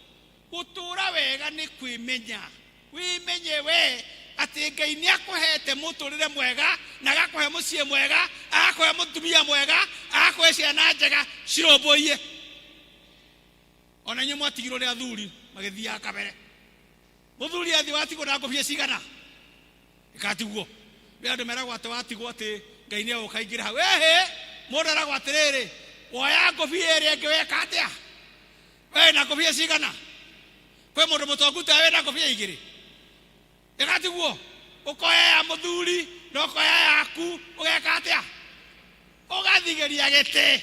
Gũtũra wega nĩ kwĩmenya. Wĩmenye we atĩ Ngai nĩ akũhete mũtũrĩre mwega, na agakũhe mũciĩ mwega, agakũhe mũtumia mwega, agakũhe ciana njega cirũmbũiye. Ona inyuĩ mwatigirwo nĩ athuri magĩthiaga kabere, mũthuri athiĩ watigwo na ngũbia cigana, ĩkatiguo. Nĩ andũ meragwo atĩ watigwo atĩ Ngai nĩ egũka aingĩre hau. Ĩhĩ, mũndũ eragwo atĩrĩrĩ, woya ngũbia ĩrĩa ĩngĩ weka atĩa? We na ngũbia cigana? Kwĩ mũndũ mũtongu ta we na ngũbia igĩrĩ? Ĩgatiguo ũkoya ya mũthuri na ũkoya yaku, ũgeka atĩa? Ũgathigĩria gĩtĩ,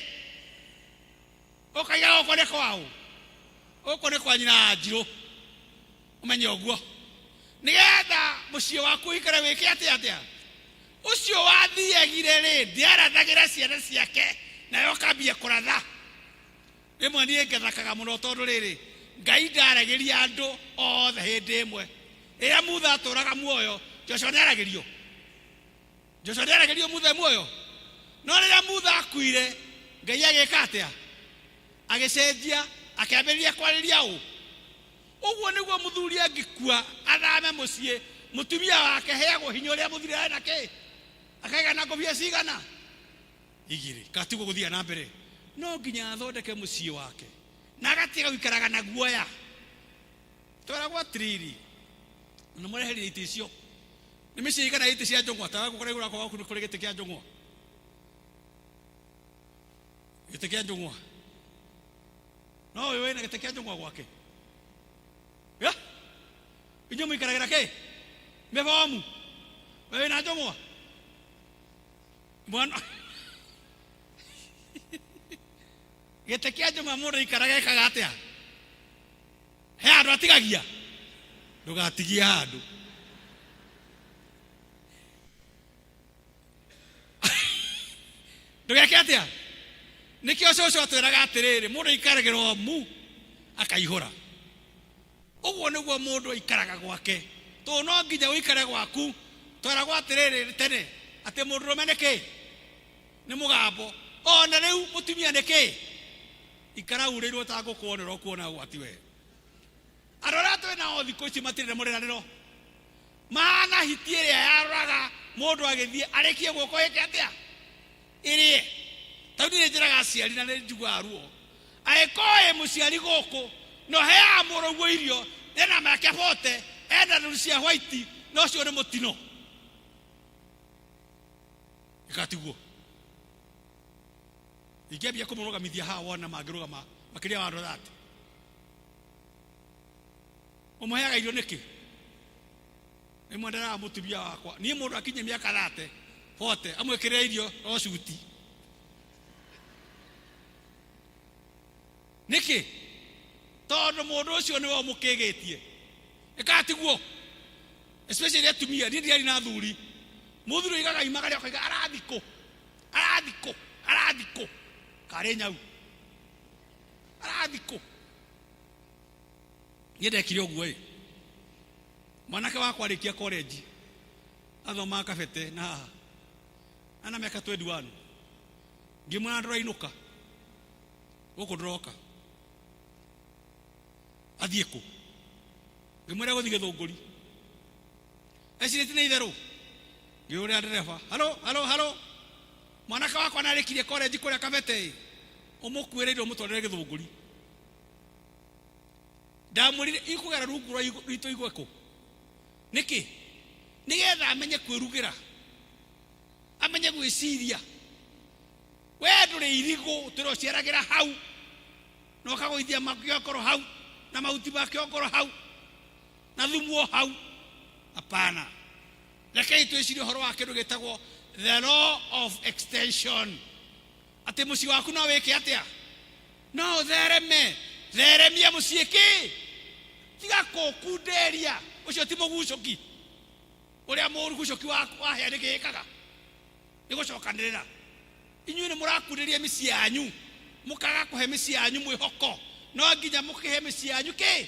ũkaiga gũkũ nĩ kwaũ, gũkũ nĩ kwa nyina wa Njirũ. Ũmenye ũguo nĩgetha mũciĩ waku ũikare wĩke atĩa atĩa. Ũcio wathiagire rĩ, ndiarathagĩra ciana ciake, nayo ũkambia kũratha. Rĩmwe niĩ ngethakaga mũno tondũ rĩrĩ, Ngai ndaragĩria andũ othe hĩndĩ ĩmwe. Rĩrĩa Mutha atũraga muoyo, Joshua nĩaragĩrio. Joshua nĩaragĩrio Mutha e muoyo. No rĩrĩa Mutha akuire, Ngai agĩka atĩa? Agĩcenjia, akĩambĩrĩria kwarĩria ũ. Ũguo nĩguo mũthuri angĩkua athame mũciĩ, mũtumia wake heagwo hinya ũrĩa mũthuri arĩ na kĩ? Akaigana ngũbia cigana? Igĩrĩ. Katigwo gũthiĩ na mbere. No nginya athondeke mũciĩ wake na agatiga gũikaraga na guoya. Tweragwo atĩrĩrĩ, na mũreherie itĩ icio. Nĩ mĩciĩ igana itĩ cia njũng'wa, ta gũkũ kũrĩa gwaku nĩ kũrĩ gĩtĩ kĩa njũng'wa. Gĩtĩ kĩa njũng'wa. No ũyũ wĩna gĩtĩ kĩa njũng'wa gwake. Ya? Inyuĩ mũikaragĩra kĩ? Mĩbomu. We wĩna njũng'wa? Mwana gĩtĩ kĩa njũng'wa mũndũ aikaraga ekaga atĩa? He handũ atigagia? Ndũgatigie handũ. Ndũgeke atĩa? Nĩkĩo cũcũ atwĩraga atĩrĩrĩ, mũndũ aikaragĩra o mu akaihũra. Ũguo nĩguo mũndũ aikaraga gwake. Tondũ no nginya ũikare gwaku. Tweragwo atĩrĩrĩ tene atĩ mũndũrũme nĩ kĩ? Nĩ mũgambo. Ona rĩu mũtumia nĩ kĩ? Ikara urĩirwo ta ngũkũ wone ũrĩa ũkuona ũgwati we. Andũ arĩa twĩ nao thikũ ici matirĩ na mũrĩranĩro. Mahana hiti ĩrĩa yaroraga mũndũ agĩthiĩ arĩkie guoko ĩke atĩa? Ĩrĩe. Tondũ niĩ njĩraga aciari na nĩ njiguaga ruo. Angĩkorwo wĩ mũciari gũkũ na ũheaga mũrũguo irio ena make bote ena nuru cia white na ũcio nĩ mũtino. Ĩgatiguo. Ingĩambia kũmũrũgamithia haha wona mangĩrũgama makĩria wa andũ thate. Ũmũheaga irio nĩkĩ? Rĩmwe nderaga mũtumia wakwa, niĩ mũndũ akinye mĩaka thate, bote, amwĩkĩrĩre irio no cuti. Nĩkĩ? Tondũ mũndũ ũcio nĩwe ũmũkĩgĩtie. Ĩkaga tiguo? Especially atumia, niĩ ndiarĩ na athuri. Mũthuri oigaga imagari akoiga arathi kũ? Arathi kũ? Arathi kũ? Karĩ nyau. Arathi kũ? Niĩ ndekire ũguo ĩ. Mwanake wakwa arĩkia college athomaga Kabete na haha. Ana mĩaka 21. Ngĩmwĩra ndũrainũka. Gũkũ ndũroka. Athiĩ kũ? Ngĩmwĩra gũthiĩ Gĩthũngũri. Ecirĩtie nĩ itherũ. Ngĩũrĩra ndereba, halo, halo, halo. Mwanake wakwa nĩ arĩkirie college kũrĩa Kabete ĩ. Ũmũkuĩre indo ũmũtwarĩre Gĩthũngũri. Ndamwĩrire ikũgera rungu rwa rwitũ igwe kũ? Nĩkĩ? Nĩgetha amenye kwĩrugĩra. Amenye gwĩciria. We ndũrĩ irigũ ũtũre ũciaragĩra hau na ũkagũithia makĩongoro hau na mahuti makĩongoro hau na thumu o hau. Hapana. Rekei twĩcirie ũhoro wa kĩndũ gĩtagwo the law of extension. Atĩ mũciĩ waku no wĩke atĩa? No ũthereme. Theremia mũciĩ kĩ? Tiga kũkunderia. Ũcio ti mũgucũki. Ũrĩa mũgucũki wahĩa nĩ kĩĩkaga? Nĩ gũcokanĩrĩra. Inyuĩ nĩ mũrakunderia mĩciĩ yanyu, mũkaga kũhe mĩciĩ yanyu mwĩhoko. No nginya mũkĩhe mĩciĩ yanyu kĩ?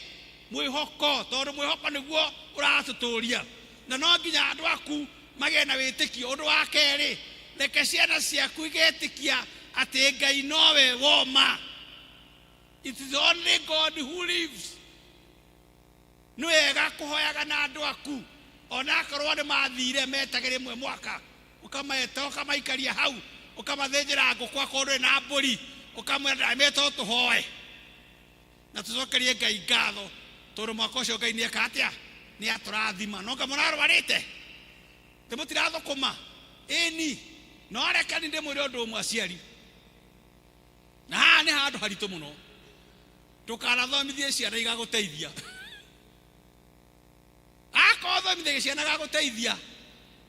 Mwĩhoko, tondũ mwĩhoko nĩguo ũratũtũria. Na no nginya andũ aku magĩe na wĩtĩkio. Ũndũ wa kerĩ, reke ciana ciaku igetĩkia atĩ Ngai nowe woma. It is only God who lives. Nĩ wega kũhoyaga na andũ aku ona akorwo nĩ mathire metage rĩmwe mwaka, ũkameta ũkamaikaria hau, ũkamathĩnjĩra ngũkũ akorwo ndũrĩ na mbũri, ũkamwĩra ndameta tũhoe na tũcokerie Ngai ngatho tondũ mwaka ũcio Ngai nĩ eka atĩa? Nĩ atũrathima. No nga mũrarwarĩte? Nĩ mũtirathũkũma? Ĩni. No reke niĩ ndĩmwĩre ũndũ ũmwe aciari, na haha nĩ handũ haritũ mũno. Ndũkanathomithie ciana igagũteithia. Akorwo ũthomithagia ciana igagũteithia,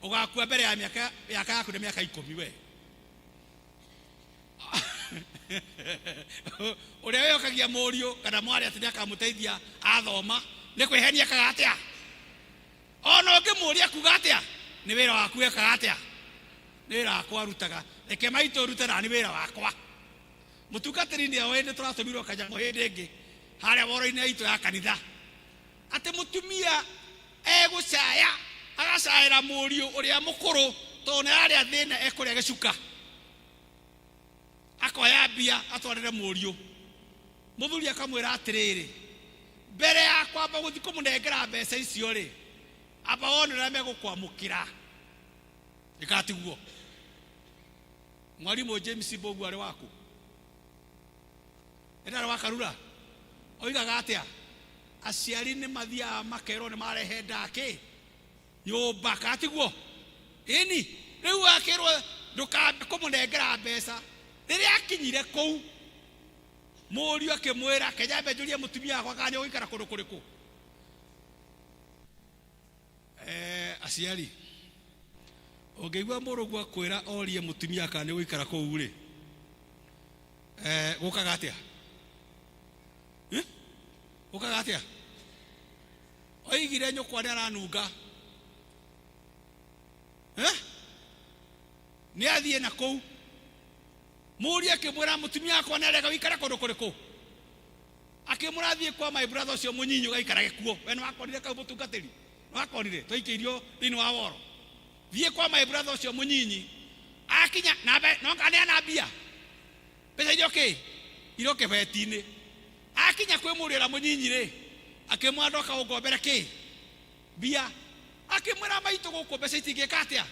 ũgakua mbere ya mĩaka mĩaka yaku nĩ mĩaka ikũmi we. Ũrĩa wĩhokagia mũriũ kana mwarĩ atĩ nĩakamũteithia athoma, nĩ kwĩhenia ekaga atĩa? Ona ũngĩmũria kuga atĩa, nĩ wĩra waku ekaga atĩa? Nĩ wĩra wakwa arutaga. Reke maitũ rute na nĩ wĩra wakwa. Mũtungatĩri nĩ oĩ nĩ tũratũmirwo kanyamũ hĩndĩ ĩngĩ harĩa woro-inĩ itũ ya kanitha, atĩ mũtumia egũcaya agacaĩra mũriũ ũrĩa mũkũrũ tondũ nĩ ararĩa thĩna ekũrĩa gĩcuka, akoya mbia atwarĩre mũriũ. Mũthuri akamwĩra atĩrĩrĩ, mbere ya kwamba gũthiĩ kũmũnengera mbeca icio rĩ, amba wone ũrĩa megũkwamũkĩra. Ĩgatiguo. Mwarimũ James Mbogu arĩ waku? Ĩ ndarĩ wa Karura? Oigaga atĩa? Aciari nĩ mathiaga makerwo nĩ marehe ndakĩ nyũmba, kana tiguo? Ĩni, rĩu akĩrwo ndũkambe kũmũnengera mbeca. Rĩrĩa akinyire kũu, mũriũ akĩmwĩra, reke nyambe njũrie mũtumia wakwa kana nĩ ũgũikara kũndũ kũrĩkũ. Aciari, ũngĩigua mũrũguo akwĩra orie mũtumia kana nĩ ũgũikara kũu rĩ, gũkaga atĩa? Gũkaga atĩa? Oigire nyũkwa nĩ aranunga. Nĩ athiĩ na kũu. Mũriũ akĩmwĩra mũtumia wakwa nĩ arega ũikare kũndũ kũrĩkũ? Akĩmwĩra thiĩ kwa my brother ũcio mũnyinyi ũgaikarage kuo. We nĩ wakorire kau mũtungatĩri? Nĩ wakorire? Twaikĩirio thĩinĩ wa woro. Thiĩ kwa my brother ũcio mũnyinyi. Akinya, na mbe, no kana nĩ ana mbia. Mbeca irio kĩ? Irio kĩbeti-inĩ. Akinya kwĩ mũriũ ũrĩa mũnyinyi rĩ, akĩmwĩra ndoka ũngombere kĩ? Mbia. Akĩmwĩra maitũ gũkũ mbeca itingĩka atĩa?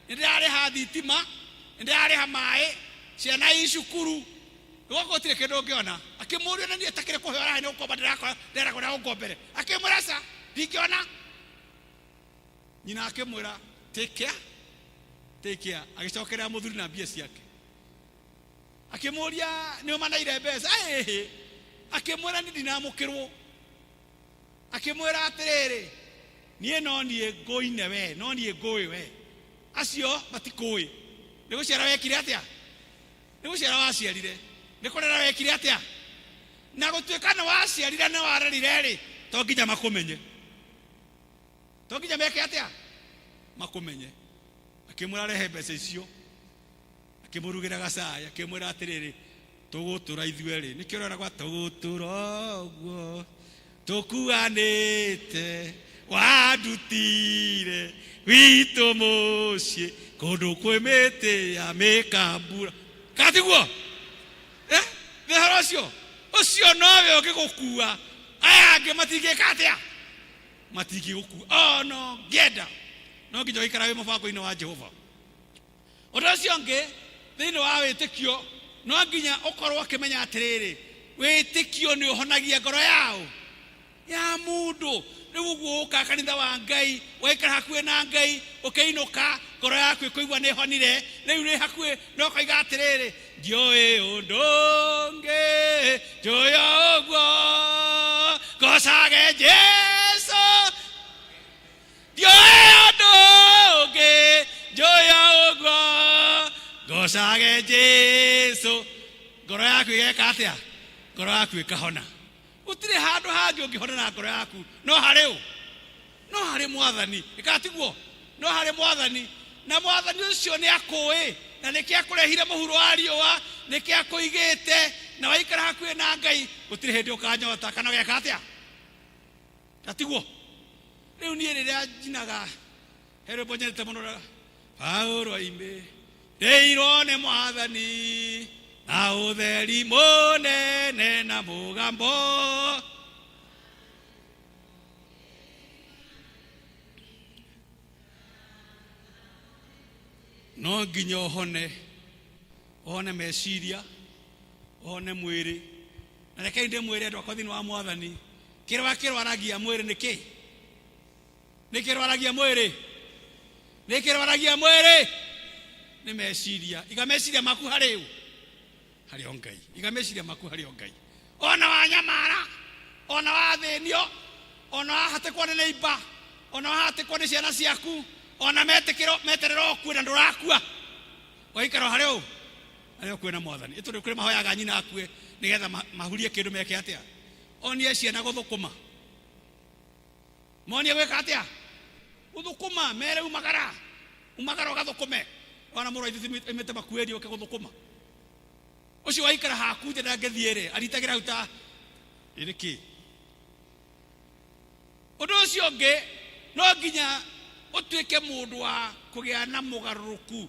Nĩ ndĩrarĩha thitima, nĩ ndĩrarĩha maĩ, ciana i cukuru, gũkũ gũtirĩ kĩndũ ũngĩona. Akĩmũria na niĩ takĩrĩ kũhe ũrahe nĩ gũkomba ndĩrakora ndĩreragwo ũrĩa ũngombere. Akĩmwĩra ca, ndingĩona. Nyina akĩmwĩra take care, take care. Agĩcokerera mũthuri na mbia ciake. Akĩmũria nĩ ũmanaire mbeca? Ĩhĩ. Akĩmwĩra niĩ ndinamũkĩrwo. Akĩmwĩra atĩrĩrĩ, niĩ no niĩ ngũine we, no niĩ ngũĩ we, acio matikũĩ. Nĩ gũciara wekire atĩa? Nĩ gũciara waciarire. Nĩ kũrera wekire atĩa? Na gũtuĩka nĩ waciarire nĩ warerire rĩ, to nginya makũmenye. To nginya meke atĩa? Makũmenye. Akĩmwĩra rehe mbeca icio. Akĩmũrugĩra gacai, akĩmwĩra atĩrĩrĩ, tũgũtũra ithuerĩ. Nĩkĩo ũrona gwa tũgũtũra ũguo tũkuanĩte, wandutire gwitũ mũciĩ kũndũ kwĩ mĩtĩ ya mĩkambura. Kana tiguo? Nĩ ũhoro ũcio? Ũcio nowe ũngĩgũkua, aya angĩ matingĩka atĩa? Matingĩgũkua. Ona ũngĩenda, no nginya ũikara wĩ mũbango-inĩ wa Jehova. Ũndũ ũcio ũngĩ thĩinĩ wa wĩtĩkio, no nginya ũkorwo ũkĩmenya atĩrĩrĩ, wĩtĩkio nĩ ũhonagia ngoro yao ya mũndũ. Rĩu ũguo ũka kanitha wa Ngai, ũgaikara hakuhĩ na Ngai, ũkĩinũka ngoro yaku ĩkũigua nĩ ĩhonire. Rĩu rĩ hakuhĩ no ũkoiga atĩrĩrĩ, ndiũĩ ũndũ ũngĩ, njũĩ o ũguo ngocage Jesũ. Ndiũĩ ũndũ ũngĩ, njũĩ o ũguo ngocage Jesũ. Ngoro yaku ĩgeka atĩa? Ngoro yaku ĩkahona. Gũtirĩ handũ hangĩ ũngĩhona na ngoro yaku, no harĩ ũ? No harĩ Mwathani. Ĩkaga tiguo? No harĩ Mwathani. Na Mwathani ũcio nĩ akũĩ, na nĩkĩo akũrehire mũhuro wa riũa, nĩkĩo akũigĩte, na waikara hakuhĩ na Ngai, gũtirĩ hĩndĩ ũkanyota kana ũgeka atĩa? Na tiguo? Rĩu niĩ rĩrĩa njinaga, he rwĩmbo nyendete mũno rwa Paulo aimĩrĩirwo nĩ Mwathani na ũtheri mũnene na mũgambo. No nginya ũhone, ũhone meciria, ũhone mwĩrĩ. Na rekei ndĩmwĩre andũ akwa thĩinĩ wa Mwathani, kĩrĩa kĩrwaragia mwĩrĩ nĩ kĩ? Nĩ kĩrwaragia mwĩrĩ? Nĩ kĩrwaragia mwĩrĩ? Nĩ meciria. Iga meciria maku harĩ ũ? Harĩ o Ngai. Iga meciria maku harĩ o Ngai. Ona wanyamara, ona wathĩnio, ona wahatĩkwo nĩ neighbor, ona wahatĩkwo nĩ ciana ciaku, ona metĩkĩro meterera ũkue na ndũrakua, ũgaikara harĩ ũ? Harĩ ũkue na Mwathani. Ĩtondũ kũrĩ mahoyaga nyina akue nĩgetha mahurie kĩndũ meke atĩa? Onie ciana gũthũkũma. Monie gwĩka atĩa? Gũthũkũma. Mere umagara, umagara ũgathũkũme. Wana mũrũ wa ithe aimĩte Makueni ũke gũthũkũma. Ũcio waikara haku nja ndangĩthiĩ rĩ, aritagĩra hau ta ĩrĩ kĩ? Ũndũ ũcio ũngĩ, no nginya ũtuĩke mũndũ wa kũgĩa na mũgarũrũku.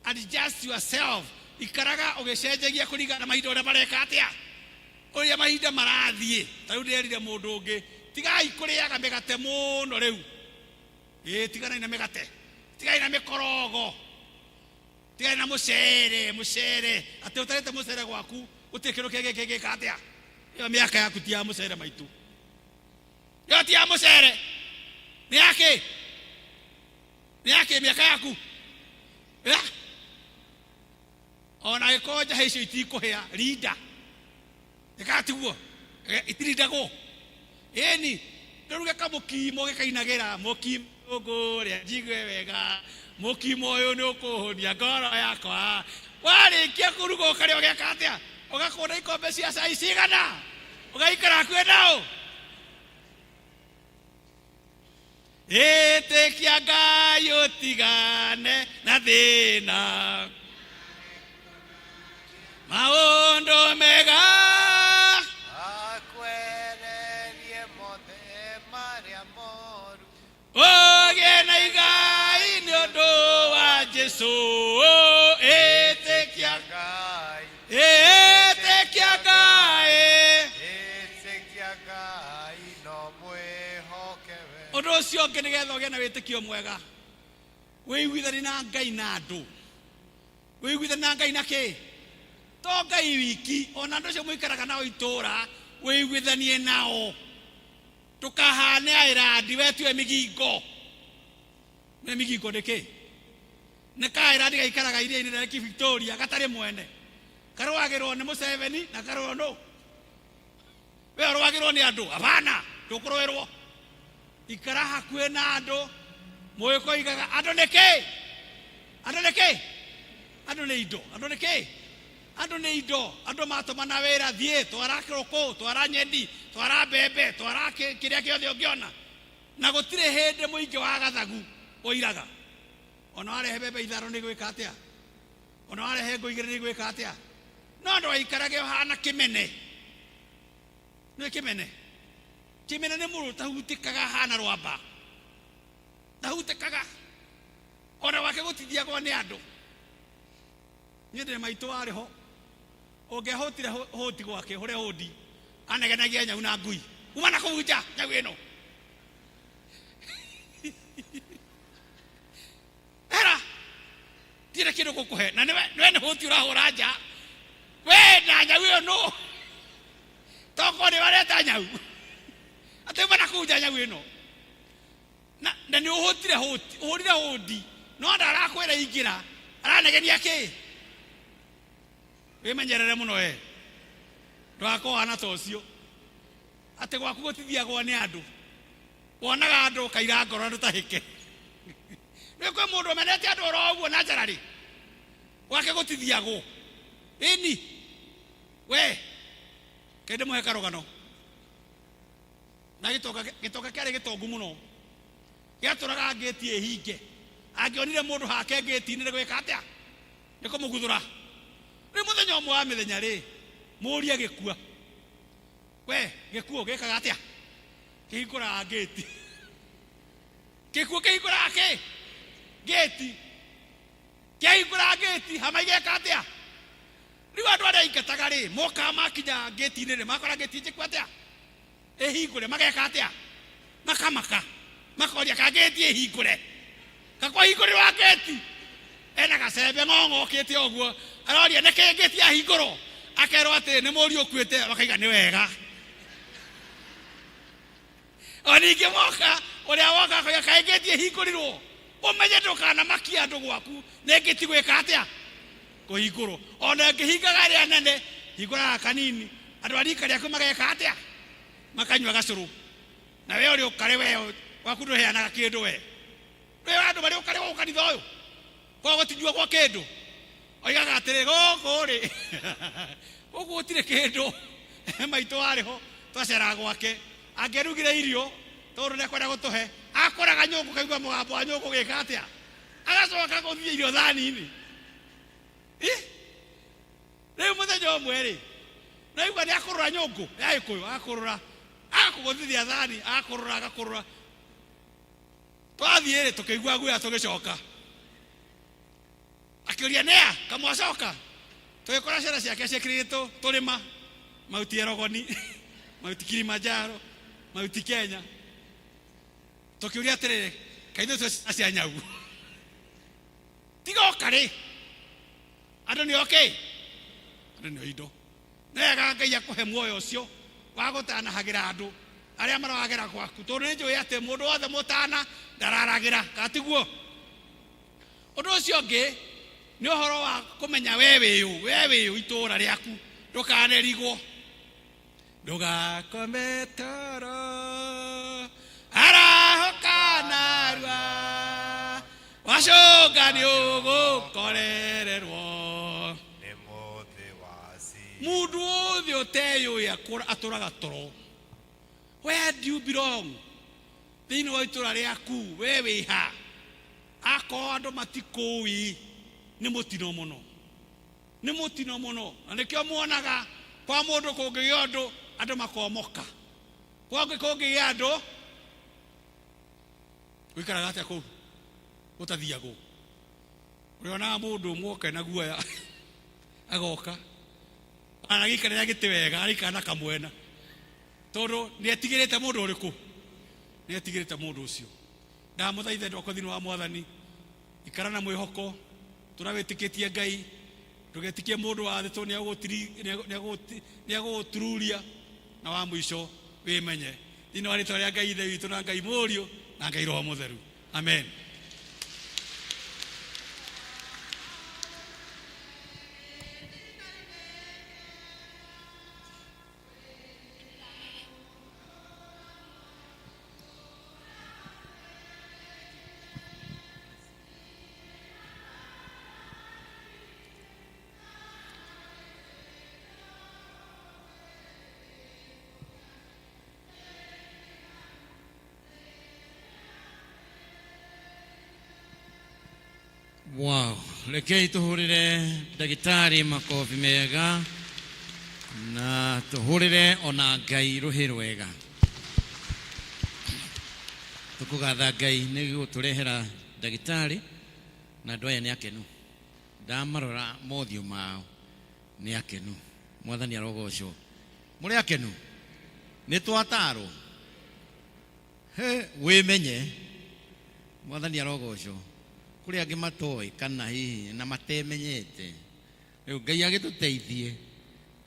Adjust yourself. Ikaraga ũgĩcenjagia kũringana na mahinda ũrĩa mareka atĩa, ũrĩa mahinda marathiĩ. Ta rĩu ndĩrerire mũndũ ũngĩ, tigai kũrĩaga mĩgate mũno rĩu. Ĩĩ, tiganai na mĩgate, tigai na mĩkorogo, tigai na mũcere, mũcere. Atĩ ũtarĩte mũcere gwaku, gũtirĩ kĩndũ kĩngĩ kĩngĩka atĩa. Ĩyo mĩaka yaku ti ya mũcere maitũ. Ĩyo ti ya mũcere. Nĩ ya kĩ? Nĩ ya kĩ mĩaka yaku? Ya? Ona angĩkorwo njahĩ icio itikũhĩa, rinda. Ĩkaga tiguo? Itirindagwo. Ĩni, ndũruge kamũkimo gĩkainagĩra, mũkimo ngũrĩa njigue wega, mũkimo ũyũ nĩ ũkũhũnia ngoro yakwa. Warĩkia kũruga ũkarĩa ũgeka atĩa? Ũgakũnda ikombe cia cai cigana? Ũgaikara hakuhĩ nao? Ĩtĩkia Ngai ũtigane na thĩna. Maũndũ mega akwererie mothe marĩa moru. Ũgĩe na igai nĩ ũndũ wa Jesũ. Ĩtĩkia Ngai. Ũcio ũngĩ, nĩgetha ũgĩe na wĩtĩkio mwega, wĩiguithanie na Ngai na andũ. Wĩiguithanie na Ngai na kĩ? To Ngai wiki, ona andũ acio mũikaraga nao itũũra, wĩiguithanie nao. Ndũkahane aĩrandi, we tiwe migingo. Nĩ migingo nĩ kĩ? Nĩ kaĩrandi gaikaraga iria-inĩ rĩa Lake Victoria gatarĩ mwene. Karũagĩrwo nĩ Museveni na karũo nũ? We ũrũagĩrwo nĩ andũ? Hapana, ndũkũrũĩrwo. Ikara hakuhĩ na andũ. Mũgĩkũyũ oigaga andũ nĩ kĩ? Andũ nĩ kĩ? Andũ nĩ indo. Andũ nĩ kĩ? Andũ nĩ indo. Andũ matũmana wĩra, thiĩ twara kĩrũkũ, twara nyeni, twara mbembe, twara kĩrĩa kĩothe ũngĩona. Na gũtirĩ hĩndĩ mũingĩ wa gathagu ũiraga. Ona warehe mbembe ithano nĩ gwĩka atĩa? Ona warehe ngũ igĩrĩ nĩ gwĩka atĩa? No ndũgaikarage ũhana kĩmene. Nĩ kĩmene? Kĩmene nĩ mũndũ ũtahutĩkaga hana rwamba. Ndahutĩkaga. Ona gwake gũtithiagwo nĩ andũ. Niĩ ndĩ maitũ warĩ ho. Ũngĩahũtire hũti gwake, hũre hũndi, anegenagia nyau na ngui. Uma na kũu nja, nyau ĩno. Era, ndirĩ kĩndũ gũkũhe, na nĩwe nĩ hũti ũrahũra nja. We na nyau ĩyo nũ? Tokorwo nĩ wareta nyau. Atĩ uma na kũu nja nyau ĩno. Na nĩ ũhũtire hũti, ũhũrire hũndi, no ndarakwĩra ingĩra, aranegenia kĩ? Wĩmenyerere mũno we. Ndũgakorwo ũhana ta ũcio. Atĩ gwaku gũtithiagwo nĩ andũ. Wonaga andũ ũkaira ngoro ndũtahĩke. Rĩu kwĩ mũndũ ũmenete andũ oro ũguo na njararĩ. Gwake gũtithiagwo. Ĩni. We. Kende mũhe karũgano. Na gĩtonga kĩarĩ gĩtongu mũno. Gĩatũraga ngĩti ĩhinge. Angĩonire mũndũ hake ngĩti-inĩ nĩ gwĩka atĩa? Nĩ kũmũguthũra. Rĩu mũthenya ũmwe wa mĩthenya rĩ, mũriũ agĩkua. We, gĩkuũ gĩkaga atĩa? Kĩhingũraga ngĩti. Gĩkuũ kĩhingũraga kĩ? Ngĩti. Kĩahingũra ngĩti, hama igeka atĩa? Rĩu andũ arĩa aingataga rĩ, mokaga makinya ngĩti-inĩ rĩ, makora ngĩti njĩku atĩa? Ĩhingũre, mageka atĩa? Makamaka. Makoria ka ngĩti ĩhingũre. Kakwahingũrĩrwo ngĩti. Ena gacembe ng'ong'okĩte ũguo. Aroria nĩkĩ ngĩti yahingũrwo? Akerwo atĩ nĩ mũriũ ũkuĩte, makaiga nĩ wega. O ningĩ moka, ũrĩa woka akoiga kaĩ ngĩti ĩhingũrirwo? Ũmenye ndũkanamakie andũ gwaku, nĩ ngĩti gwĩka atĩa? Kũhingũrwo. Ona ĩngĩhingaga ĩrĩa nene, hingũraga kanini. Andũ a rika rĩaku mageka atĩa? Makanyua gacũrũ. Na we ũrĩ ũkarĩ we, gwaku ndũheanaga kĩndũ we. Ndũĩ andũ marĩ ũkarĩ gũkũ kanitha ũyũ? Kwao gũtinyuagwo kĩndũ. Oigaga atĩrĩ, gũkũ rĩ, gũkũ gũtirĩ kĩndũ. Maitũ warĩ ho, twaceraga gwake. Angĩarugire irio, tondũ nĩekwenda gũtũhe, akoraga nyũngũ, kaigua mũgambo wa nyũngũ ũgĩka atĩa? Agacoka gũthia irio thani-inĩ. Ĩ? Rĩu mũthenya ũmwe rĩ, naigua nĩ akũrũra nyũngũ ya Gĩkũyũ, akũrũra, agakũgũthithia thani, akũrũra, agakũrũra. Twathiĩ rĩ, tũkĩigua guoya tũgĩcoka. Akĩũria nĩa, kamwacoka. Tũgĩkora ciana ciake ciĩkĩrĩtwo tũrĩma, Mauti Erogoni, Mauti Kilimanjaro, Mauti Kenya. Tũkĩũria atĩrĩrĩ, kaĩ ithuĩ twĩ ciana cia nyau? Tiga ũkarĩ. Andũ nĩ okĩ? Andũ nĩ indo. Nĩ wega Ngai akũhe muoyo ũcio wa gũtanahagĩra andũ arĩa maragera gwaku, tondũ nĩ njũĩ atĩ mũndũ wothe mũtana ndararagĩra, kana tiguo? Ũndũ ũcio ũngĩ nĩ ũhoro wa kũmenya we wĩũ, we wĩũ itũũra rĩaku, ndũkanerigwo. Ndũgakome toro, arahũka narua, wacũnga nĩ ũgũkorererwo. Nĩ mũthĩ wa ci. Mũndũ wothe ũteyũĩ atũraga toro. Where do you belong? Thĩinĩ wa itũũra rĩaku, we wĩ ha? Akorwo andũ matikũĩ, nĩ mũtino mũno. Nĩ mũtino mũno. Na nĩkĩo muonaga kwa mũndũ kũngĩgĩa ũndũ, andũ makomoka. Kwa ũngĩ kũngĩgĩa andũ, gũikaraga atĩa kũu? Gũtathiagwo. Ũrĩonaga mũndũ ũmwe oka na guoya, agoka. Aragĩikarĩra gĩtĩ wega, araikara na kamwena. Tondũ nĩ etigĩrĩte mũndũ ũrĩkũ? Nĩ etigĩrĩte mũndũ ũcio. Ndamũthaitha andũ akwa thĩinĩ wa Mwathani, ikara na mwĩhoko, tũra wĩtĩkĩtie Ngai, ndũgetĩkie mũndũ wa thĩ tondũ nĩagũgũtururia, na wa mũico wĩmenye. Thĩinĩ wa rĩtwa rĩa Ngai Ithe witũ na Ngai Mũriũ na Ngai Roho Mũtheru. Amen. Wow, rekei tuhurire ndagĩtarĩ makobi mega na tuhurire ona Ngai rũhĩ rwega. Tũkũgatha Ngai nĩ gũtũrehera ndagĩtarĩ na andũ aya nĩ akenu. Ndamarora mothiũ mao nĩ akenu. Mwathani arogocwo. Mũrĩ akenu? Nĩ twatarwo? He, wĩmenye. Mwathani arogocwo. Kũrĩ angĩ matoĩ kana hihi na matemenyete. Rĩu Ngai agĩtũteithie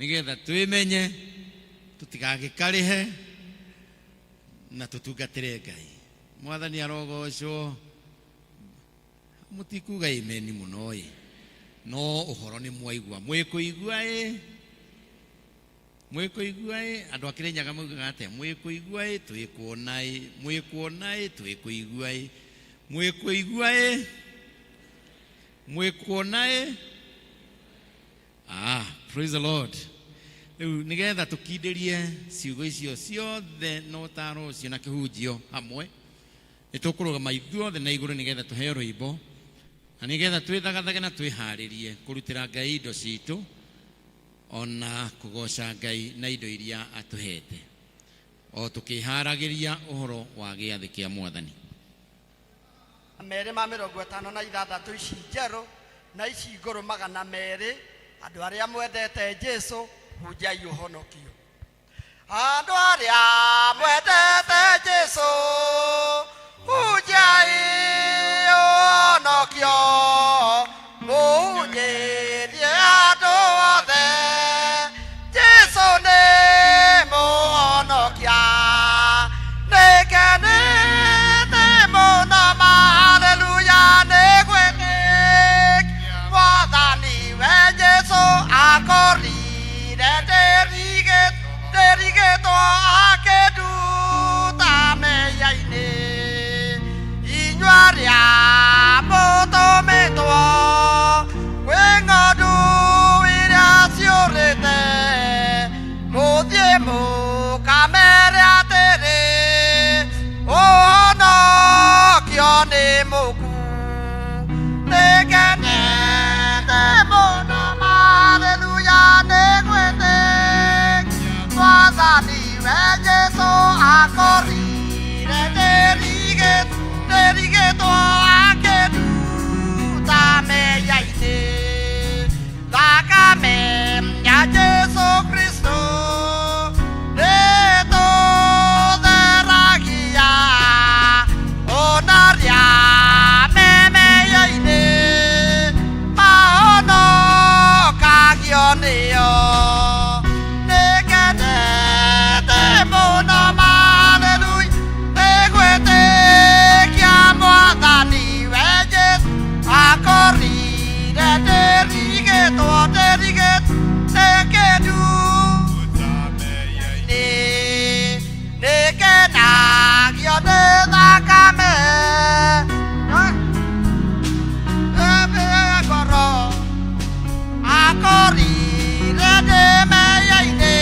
nĩgetha twĩmenye, tũtigagĩkarĩhe na tũtungatĩre Ngai. Mwathani arogocwo. Mũtikuga amen mũno ĩ, no ũhoro nĩ mwaigua. Mwĩkũigua ĩ? Mwĩkũigua ĩ? Andũ a Kĩrĩnyaga maugaga atĩa? Mwĩkũigua ĩ? Twĩkuona ĩ? Mwĩkuona ĩ? Twĩkũigua ĩ? Mwĩkũigua ĩ? Mwĩkuona ĩ? Ah, praise the Lord. Rĩu nĩgetha tũkindĩrie ciugo icio ciothe na ũtaro ũcio na kĩhunjio hamwe, nĩ tũkũrũgama ithuothe na igũrũ nĩgetha tũheo rwĩmbo na nĩgetha twĩthagathage na twĩharĩrie kũrutĩra Ngai indo citũ ona kũgoca Ngai na indo iria atũhete o tũkĩharagĩria ũhoro wa gĩathĩ kĩa Mwathani. Merĩ ma mĩrongo ĩtano na ithathatũ ici njerũ na ici ngũrũ magana merĩ. Andũ arĩa mwendete Jesu, hunjai ũhonokio. Andũ arĩa mwendete Jesu, hunjai ũhonokio, mũhunjĩrie andũ othe Jesu nĩ mũhonokia. Nĩngenete mũno ma, haleluya, nĩgwĩtĩkia Mwathani we Jesu akorire ndĩrigĩtwo akĩnduta mehia-inĩ. Inyuĩ arĩa mũtũmĩtwo kwĩ ng'ondu iria ciũrĩte, mũthiĩ mũkamere atĩrĩ, ũhonokio nĩ mũku. Nĩngenete mũno ma, haleluya, nĩgwĩtĩkia Mwathani we Jesu akorire ndĩrigĩtwo akĩnduta mehia-inĩ. Thakame ya Jesu Kristo nĩtũtheragia, ona arĩa me mehia-inĩ mahonokagio nĩyo. Nĩngenete mũno ma, haleluya, nĩgwĩtĩkia Mwathani we Jesu akorire ndĩrigĩtwo ndĩrigĩtwo nĩkĩnduta mehia-inĩ. Nĩngenagio nĩ thakame ngoro akorire ndĩ mehia-inĩ,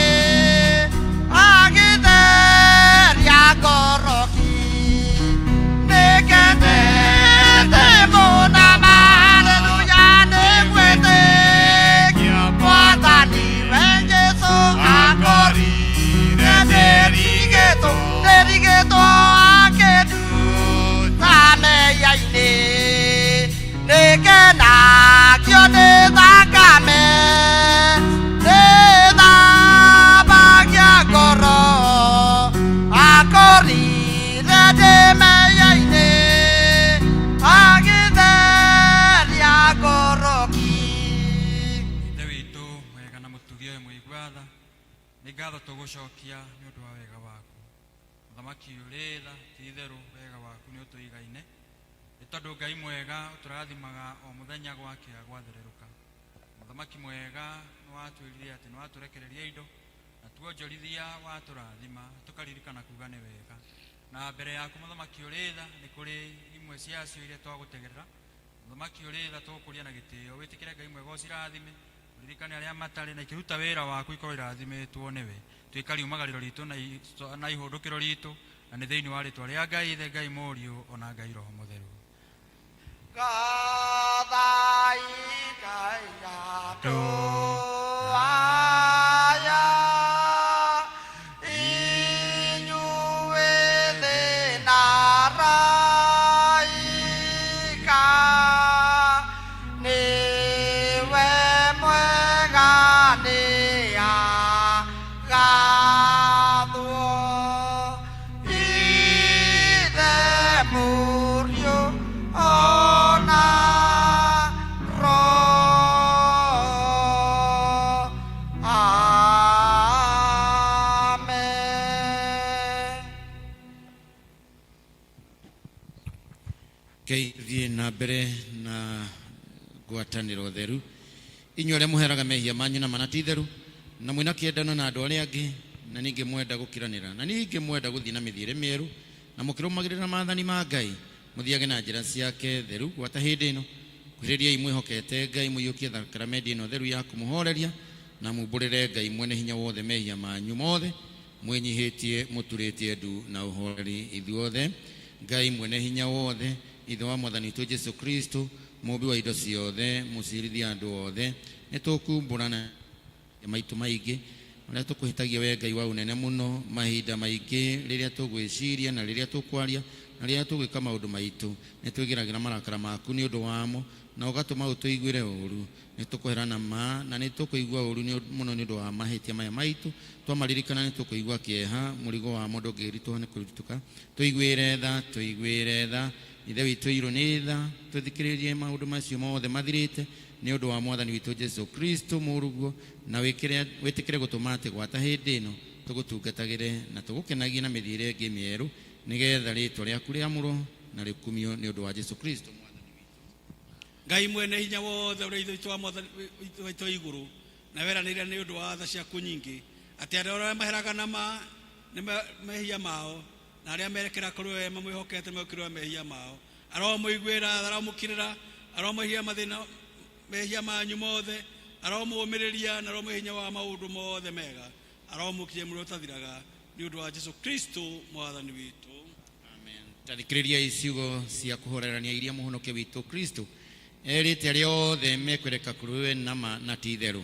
agĩtheria ngoro ki. Nĩngenete mũno ma, haleluya, nĩgwĩtĩkia Mwathani we Jesu akorire ndĩrigĩtwo ndĩrigĩtwo akĩnduta mehia-inĩ. Nĩngenagio nĩ thakame. Nĩ ngatho tũgũcokia nĩ ũndũ wa wega waku. Mũthamaki ũrĩ tha, ti itherũ wega waku nĩ ũtũigaine. Nĩ tondũ Ngai mwega ũtũrathimaga o mũthenya gwakĩa gwathererũka. Mũthamaki mwega nĩ watwĩrire atĩ nĩ watũrekereria indo na tuonjorithia watũrathima tũkaririkana kuga nĩ wega. Na mbere yaku mũthamaki ũrĩ tha nĩ kũrĩ imwe ciacio iria twagũtegerera. Mũthamaki ũrĩ tha tũgũkũria na gĩtĩo wĩtĩkĩre Ngai mwega ũcirathime ũririkane arĩa matarĩ na ikĩruta wĩra waku ikorwo irathimĩtwo nĩwe. Tuĩka riumagarĩro ritũ na ihũndũkĩro ritũ na nĩ thĩinĩ wa rĩtwa rĩa Ngai Ithe, Ngai Mũriũ ona Ngai Roho Mũtheru. Gathai Ngai andũ aya, inyuĩ thĩ na araika, nĩwe mwega nĩagathwo. Ithe, Mũriũ ona Roho. Amen. Ngai thiĩ na mbere na ngwatanĩro theru inyuĩ arĩa mũheraga mehia manyu na mana ti theru na mwĩna kĩendano na andũ arĩa angĩ na ningĩ mwenda gũkiranĩra na ningĩ mwenda gũthiĩ na mĩthiĩre mĩerũ na mũkĩrũmagĩrĩra maathani ma Ngai mũthiage na njĩra ciake theru gwata hĩndĩ ĩno kwĩrĩriai mwĩhokete Ngai mũiyũkie thakaramendi ĩno theru ya kũmũhoreria na mumbũrĩre Ngai mwene hinya wothe mehia manyu mothe mwĩnyihĩtie mũturĩtie ndu na ũhoreri ithuothe Ngai mwene hinya wothe ithe wa mwathani witũ Jesu Kristo mũmbi wa indo ciothe mũcirithia andũ othe nĩ tũkumbũrana maitũ maingĩ marĩa tũkũhĩtagia we Ngai wa ũnene mũno mahinda maingĩ rĩrĩa tũgwĩciria na rĩrĩa tũkwaria na rĩrĩa tũgwĩka maũndũ maitũ nĩ twĩgeragĩra marakara maku nĩ ũndũ wamo na ũgatũma ũtũiguĩre ũru nĩ tũkũherana ma na nĩ tũkũigua ũru mũno nĩ ũndũ wa mahĩtia maya maitũ twamaririkana nĩ tũkũigua kĩeha mũrigo wamo ndũngĩritũha nĩ kũritũka tũiguĩre tha tũiguĩre tha ithe witũ irũ nĩ tha tũthikĩrĩrie maũndũ macio mothe mathirĩte nĩ ũndũ wa mwathani witũ Jesu Kristo mũrũguo na wĩtĩkĩre gũtũma atĩ gwata hĩndĩ ĩno tũgũtungatagĩre na tũgũkenagie na mĩthiĩre ĩngĩ mĩerũ nĩgetha rĩtwa rĩaku rĩamũrwo na rĩkumio nĩ ũndũ wa Jesu Kristo. Ngai mwene hinya wothe ũrĩa ithe witũ wa mwathani witũ wa igũrũ na weranĩire nĩ ũndũ wa tha ciaku nyingĩ atĩ andũ arĩa maheraga na ma nĩ mehia mao na arĩa merekera kũrĩ we mamwĩhokete mekĩrwo mehia mao aromũiguĩra tha aromũkirĩra aromũhia mathĩna mehia manyu mothe aromũũmĩrĩria na aromũhe hinya wa maũndũ mothe mega aromũkinyia muoyo ũtathiraga nĩ ũndũ wa Jesu Kristo mwathani witũ. Tathikĩrĩriai ciugo cia kũhorerania iria mũhonokia witũ Kristo erĩte arĩa othe mekwereka kũrĩ we nama na ti itherũ.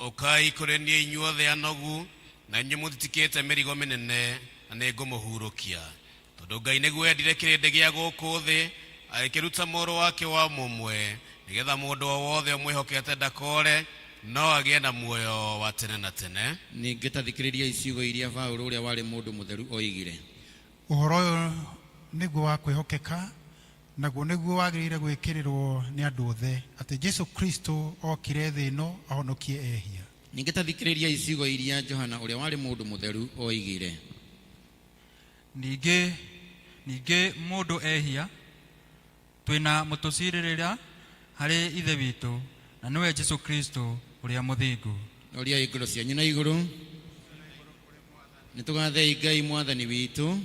Ũkai kũrĩ niĩ inyuothe anogu na inyuĩ mũtitikĩte mĩrigo mĩnene na nĩngũmũhurũkia tondũ Ngai nĩguo endire kĩrĩndĩ gĩa gũkũ thĩ agĩkĩruta mũrũ wake wa mũmwe nĩgetha mũndũ o wothe ũmwĩhokete ndakore no agĩe na muoyo wa tene na tene. Ningĩ tathikĩrĩriai ciugo iria Paũlũ ũrĩa warĩ mũndũ mũtheru oigire. Ũhoro ũyũ nĩguo wa kwĩhokeka naguo nĩguo wagĩrĩire gwĩkĩrĩrwo nĩ andũ othe atĩ Jesu Kristo okire thĩ ĩno ahonokie ehia. Ningĩ tathikĩrĩriai ciugo iria Johana ũrĩa warĩ mũndũ mũtheru oigire. Ningĩ ningĩ mũndũ ehia twĩna mũtũcirĩrĩra harĩ ithe witũ na nĩwe Jesu Kristo ũrĩa mũthingu. Oriai ngoro cianyu na igũrũ nĩ tũgathei Ngai mwathani witũ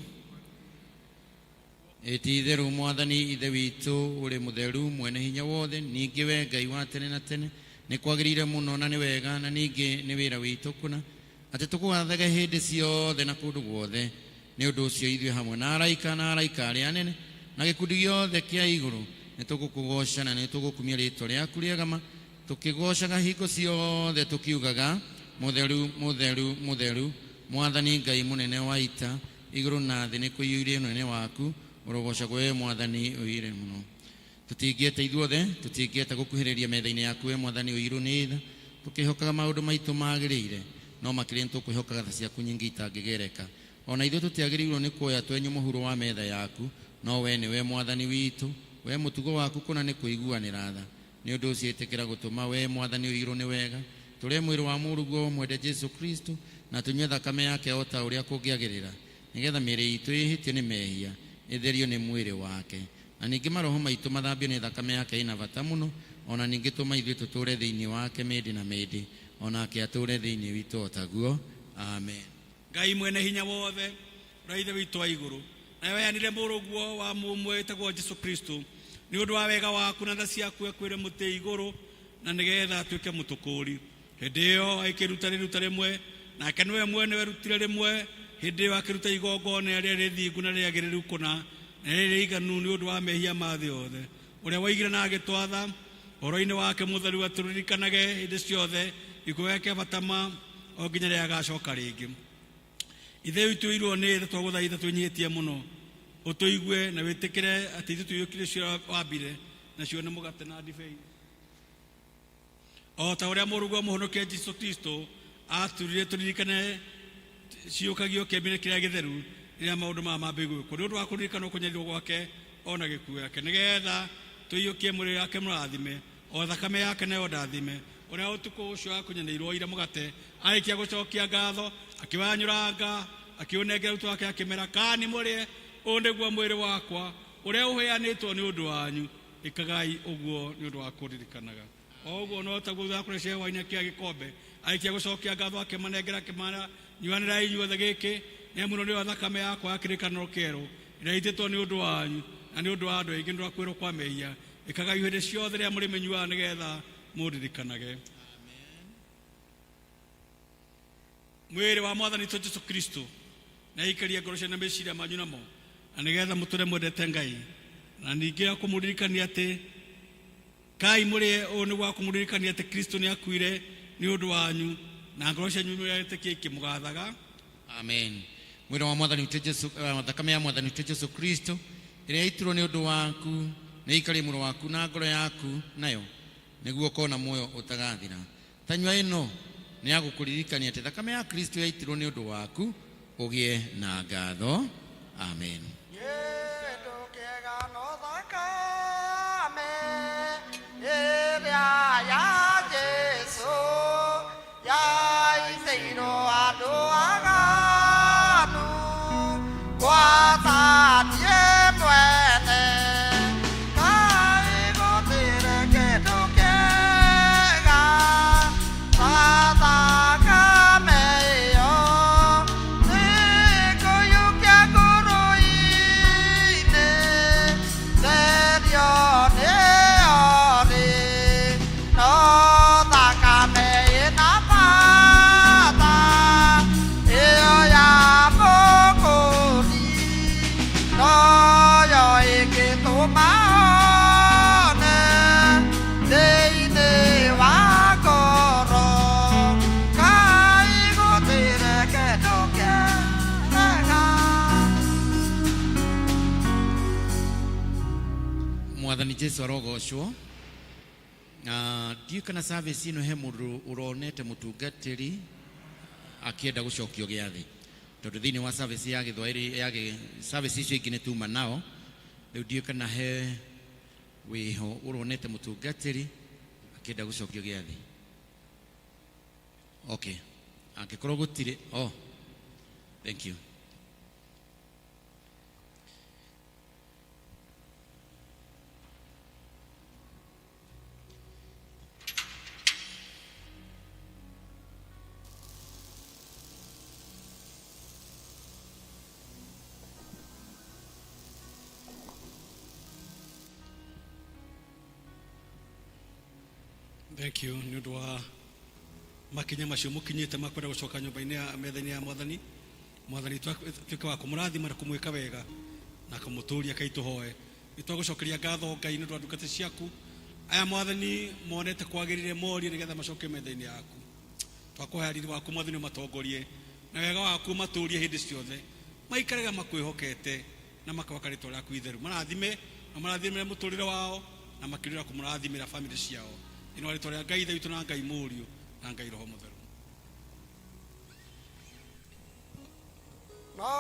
ĩti itherũ mwathani ithe witũ ũrĩ mũtheru mwene hinya wothe ningĩ we Ngai wa tene na tene nĩ kwagĩrĩire mũno na nĩ wega na ningĩ nĩ wĩra witũ kũna atĩ tũkũgathage hĩndĩ ciothe na kũndũ guothe nĩ ũndũ ũcio ithuĩ hamwe na araika na araika arĩa anene na gĩkundi gĩothe kĩa igũrũ nĩ tũgũkũgoca na nĩ tũgũkumia rĩtwa rĩaku rĩega tũkĩgocaga hingo ciothe tũkiugaga mũtheru mũtheru mũtheru mwathani Ngai mũnene wa ita igũrũ na thĩ nĩ kũiyũire ũnene waku ũrogocagwo we mwathani ũire mũno tũtingĩeta ithuothe tũtingĩeta gũkuhĩrĩria metha-inĩ yaku we mwathani ũirũ nĩ tha tũkĩhokaga maũndũ maitũ magĩrĩire no makĩria nĩ tũkwĩhokaga tha ciaku nyingĩ itangĩgereka ona ithuĩ tũtiagĩrĩirwo nĩ kuoya twenyũ mũhuro wa metha yaku no we nĩwe mwathani witũ we mũtugo waku kũna nĩ kũiguanĩra tha nĩ ũndũ ũcio ĩtĩkĩra gũtũma we mwathani ũirũ nĩ wega tũrĩe mwĩrĩ wa mũrũguo mwende Jesu Kristo Na tũnyue thakame yake o ta ũrĩa kũngĩagĩrĩra, nĩgetha mĩĩrĩ itũ ĩhĩtio nĩ mehia ĩtherio nĩ mwĩrĩ wake, na ningĩ maroho maitũ mathambio nĩ thakame yake ĩna bata mũno, ona ningĩ tũma ithuĩ tũtũũre thĩinĩ wake mĩndĩ na mĩndĩ, onake atũũre thĩinĩ witũ o taguo. Amen. Ngai mwene hinya wothe, ũrĩa Ithe witũ wa igũrũ, nawe weanire mũrũguo wa mũmwe wĩtagwo Jesu Kristo nĩ ũndũ wa wega waku na tha ciaku ekwĩre mũtĩ igũrũ, na nĩgetha atuĩke mũtũkũũri. Hĩndĩ ĩyo akĩruta rĩruta rĩmwe, nake nĩwe mwene werutire rĩmwe. Hĩndĩ ĩyo akĩruta igongona rĩrĩa rĩthingu na rĩagĩrĩru kũna na rĩrĩa rĩiganu nĩ ũndũ wa mehia ma thĩ yothe, ũrĩa woigire na agĩtwatha ũhoro-inĩ wake mũtheru atũririkanage hĩndĩ ciothe gĩkuũ gĩake bata ma o nginya rĩrĩa agacoka rĩngĩ. Ithe witũ irwo nĩ tha, twagũthaitha twĩnyihĩtie mũno ũtũigue na wĩtĩkĩre atĩ ithuĩ tũiyũkire cio wambire nacio nĩ mũgate na ndibei, o ta ũrĩa mũrũguo mũhonokia Jesu Kristo aturire tũririkane ciũkagio kĩambĩrĩria kĩrĩa gĩtheru rĩrĩa maũndũ maya mambĩrĩirie gwĩkwo, nĩ ũndũ wa kũririkanwo kũnyarirwo gwake o na gĩkuũ gĩake, nĩgetha tũiyũkie mwĩrĩ wake mũrathime o thakame yake nayo ndathime, ũrĩa ũtukũ ũcio akunyanĩirwo oire mũgate, arĩkia gũcokia ngatho, akĩwanyũranga, akĩũnengera arutwo ake, akĩmera, "Kani mũrĩe, ũũ nĩguo mwĩrĩ wakwa ũrĩa ũheanĩtwo nĩ ũndũ wanyu, ĩkagai ũguo nĩ ũndũ wa kũririkanaga." O ũguo no taguo thutha wa kũrĩa cia hwaĩ-inĩ akĩoya gĩkombe, arĩkia gũcokia ngatho, akĩmanengera, akĩmera, "Nyuanĩrai inyuothe gĩkĩ, nĩ amu ĩno nĩyo thakame yakwa ya kĩrĩkanĩro kĩerũ, ĩrĩa ĩitĩtwo nĩ ũndũ wanyu na nĩ ũndũ wa andũ aingĩ nĩ ũndũ wa kwĩrwo kwa mehia. Ĩkagai hĩndĩ ciothe rĩrĩa mũrĩmĩnyuaga nĩgetha mũndirikanage." Mwĩrĩ wa Mwathani witũ Jesu Kristo na ikarie ngoro cianyu na meciria manyu namo, na nĩgetha mũtũre mwendete Ngai. Na ningĩ kũmũririkania atĩ kai mũrĩe, ũũ nĩ gwa kũmũririkania atĩ Kristo nĩ akuire nĩ ũndũ wanyu, na ngoro cianyu nĩretĩkia ikĩmũgathaga. Amen. Mwĩrĩ wa Mwathani witũ Jesu, thakame ya Mwathani witũ Jesu Kristo ĩrĩa yaitirwo nĩ ũndũ waku nĩ ikarie mwĩrĩ waku na ngoro yaku nayo, nĩguo ũkona muoyo ũtagathira. Tanyua ĩno nĩ ya gũkũririkania atĩ thakame ya Kristo yaitirwo nĩ ũndũ waku ũgĩe na ngatho. Amen. Kĩndũ kĩega no thakame ĩrĩa ya Jesũ yaitĩirwo andũ aganu, gwata niĩ mwene. Kaĩ gũtirĩ kĩndũ kĩega ta thakame ĩyo, nĩngũiyũkia ngoro-inĩ, therio nĩyo rĩ, no thakame ĩna bata ĩyo ya mũkũri, noyo ĩngĩtũma one thĩinĩ wa ngoro. Kaĩ gũtirĩ kĩndũ kĩega. Mwathani Jesu arogocwo. Ndiũĩ kana service ĩno he mũndũ ũronete mũtungatĩri akĩenda gũcokio gĩathĩ, tondũ thĩinĩ wa service ya gĩthwaĩri ya service icio ingĩ nĩ tuma nao. Rĩu ndiũĩ kana he wĩho ũronete mũtungatĩri akĩenda gũcokio gĩathĩ. Okay, angĩkorwo gũtirĩ, oh, thank you. Thank you nĩ ũndũ wa makinya macio mũkinyĩte ma kwenda gũcoka nyũmba-inĩ ya metha-inĩ ya Mwathani. Mwathani tuĩke wa kũmũrathima na kũmwĩka wega na kũmũtũria. Kai tũhoe. Nĩ twagũcokeria ngatho Ngai nĩ ũndũ wa ndungata ciaku aya, Mwathani, monete kwagĩrĩire morie nĩgetha macoke metha-inĩ yaku. Twakũhoya riri waku, Mwathani, ũmatongorie na wega waku, ũmatũrie hĩndĩ ciothe, maikarage makwĩhokete na makawaka rĩtwa rĩaku itheru. Marathime na marathimĩre mũtũrĩre wao na makĩrĩra kũmũrathimĩra bamĩrĩ ciao, thĩinĩ wa rĩtwa rĩa Ngai Ithe witũ na Ngai Mũriũ na Ngai Roho Mũtheru. No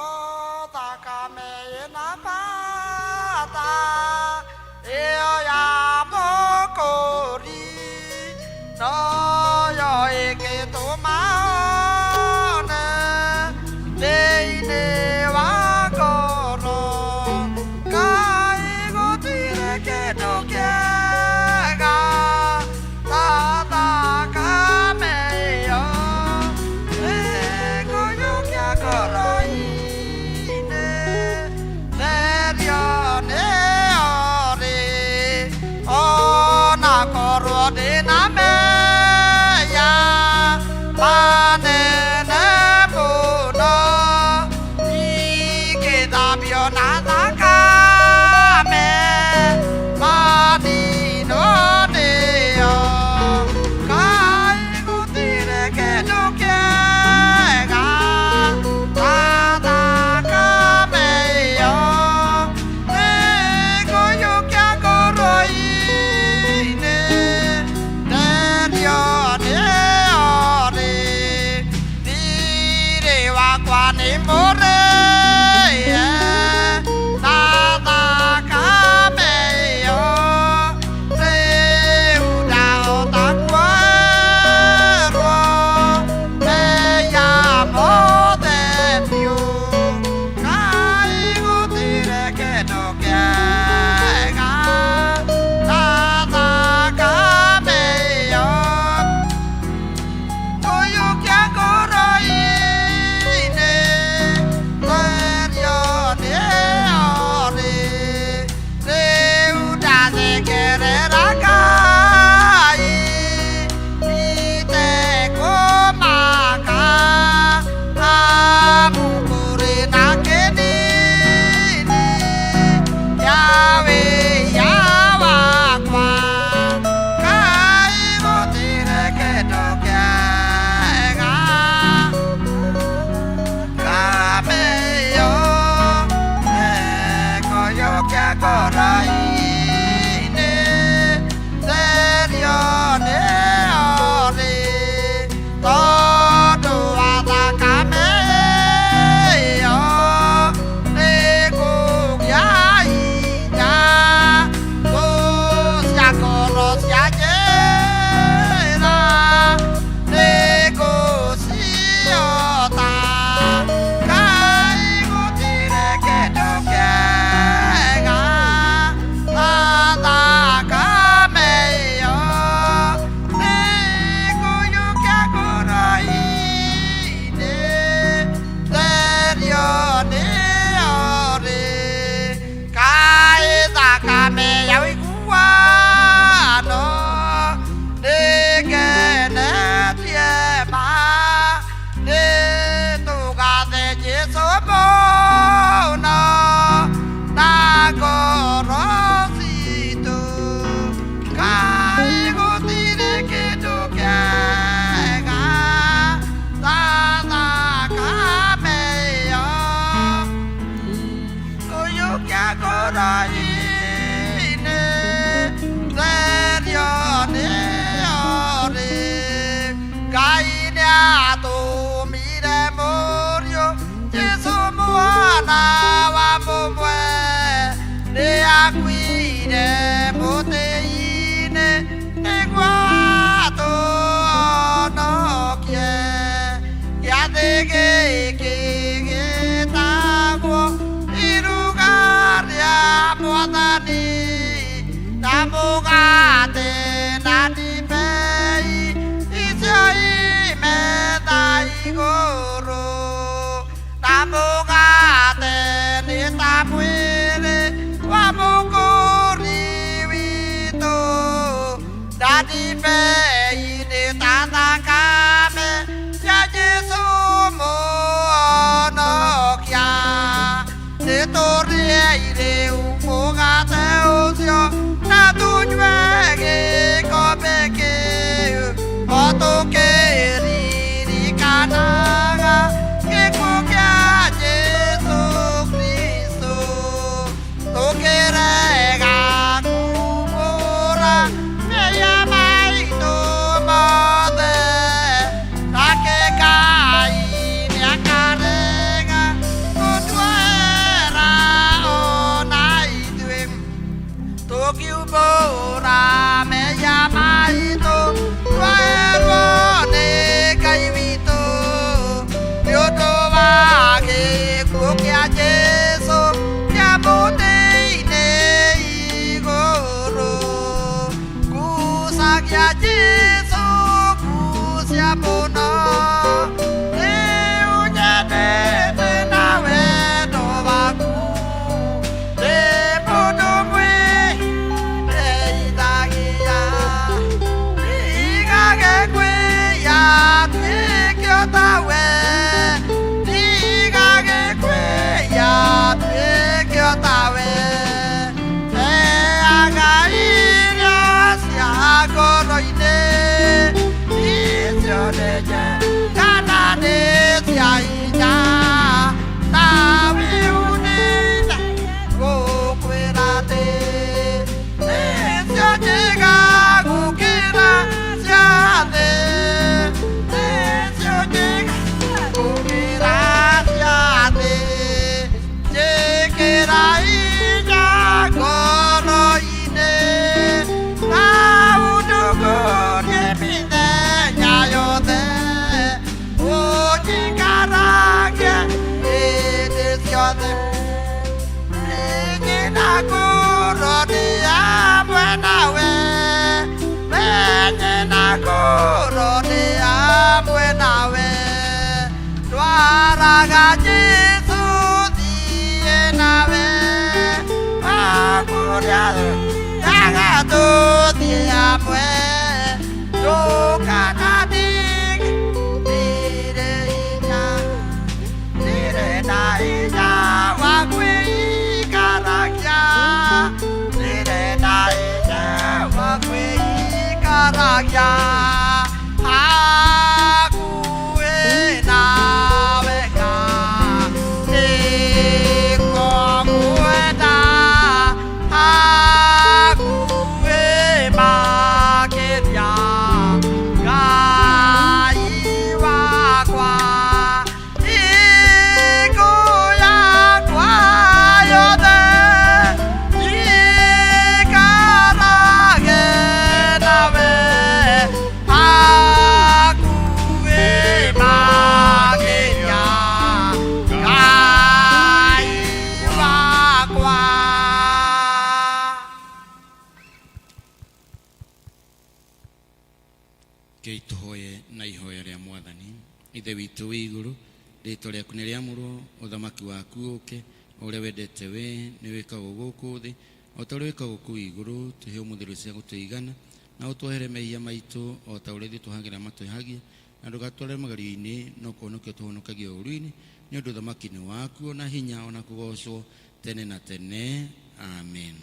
thakame ĩna bata ĩyo ya mũkũri, noyo ĩngĩtũma one. ndibei nĩ ta thakame ya Jesũ mũhonokia. Nĩtũrĩei rĩu mũgate ũcio na tũnyue gĩkombe kĩu o tũkĩririkanaga gĩkuũ kĩa Jesũ Kristũ. Tũkĩrega kumbũra mehia maitũ mothe, nake Ngai nĩakarega gũtuohera ona ithuĩ tũkiumbũra mehia maitũ twoherwo nĩ Ngai witũ nĩ ũndũ wa gĩkuũ kĩa Jesũ kĩa mũtĩ-inĩ igũrũ. Ngucagia Jesũ ngucia mũno rĩu nyendete na wendo waku ndĩ mũndũ mwĩndeithagia ndigage kwĩya tuĩke o tawe ndigage kwĩya tuĩke o tawe heaga irio cia ngoro-inĩ icio nĩ njega kana nĩ cia hinya na wĩunĩte gũkwĩra atĩ nĩcio njega gũkĩra cia thĩ nĩcio njega gũkĩra cia thĩ njĩkĩra hinya ngoro-inĩ na ũndũgũrie mĩthenya yothe ũnjikaragie hĩndĩ ciothe Ninyi na ngũrwo ndĩ hamwe nawe Menye na ngũrwo ndĩ hamwe nawe Twaraga Jesũ thiĩ nawe Wakũrĩa daga tũthiĩ hamwe Ndũkanandige ndirĩ hinya ndirĩ na hinya wa kwĩikaragia ndirĩ na hinya wa kwĩikaragia hakuhĩ nawe nĩkuo ngwenda hakuhĩ makĩria Ngai wakwa Hingo yakwa yothe njikarage nawe hakuhĩ makĩria Ngai wakwa. Rekei tũhoye na ihoya rĩa mwathani ithe witũ wĩ igũrũ rĩtwa rĩaku nĩ rĩamũrwo ũthamaki waku ũke o ũrĩa wendete we nĩ wĩkagwo gũkũ thĩ o ta ũrĩa wĩkagwo kũu igũrũ tũhe ũmũthĩ irio cia gũtũigana na ũtuohere mehia maitũ o ta ũrĩa ithuĩ tũhagĩra matwĩhagia na ndũgatware magerio-inĩ no kũhonokia tũhonokagia ũũru-inĩ nĩ ũndũ ũthamaki nĩ waku ona hinya ona kũgocwo tene na tene amen.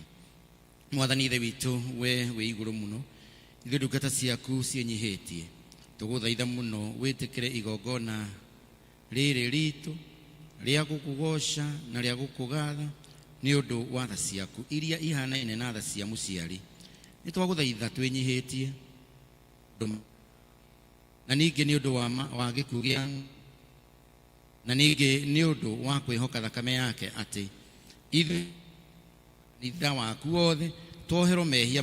Mwathani ithe witũ we wĩ igũrũ mũno ithuĩ ndungata ciaku ciĩnyihĩtie tũgũthaitha mũno wĩtĩkĩre igongona rĩrĩ ritũ rĩa gũkũgoca na rĩa gũkũgatha nĩ ũndũ wa tha ciaku iria ihanaine na tha cia mũciari nĩ twagũthaitha twĩnyihĩtie na ningĩ nĩ ũndũ wa gĩkuũ gĩa na ningĩ nĩ ũndũ wa kwĩhoka thakame yake atĩ ithuĩ itha waku wothe tuoherwo mehia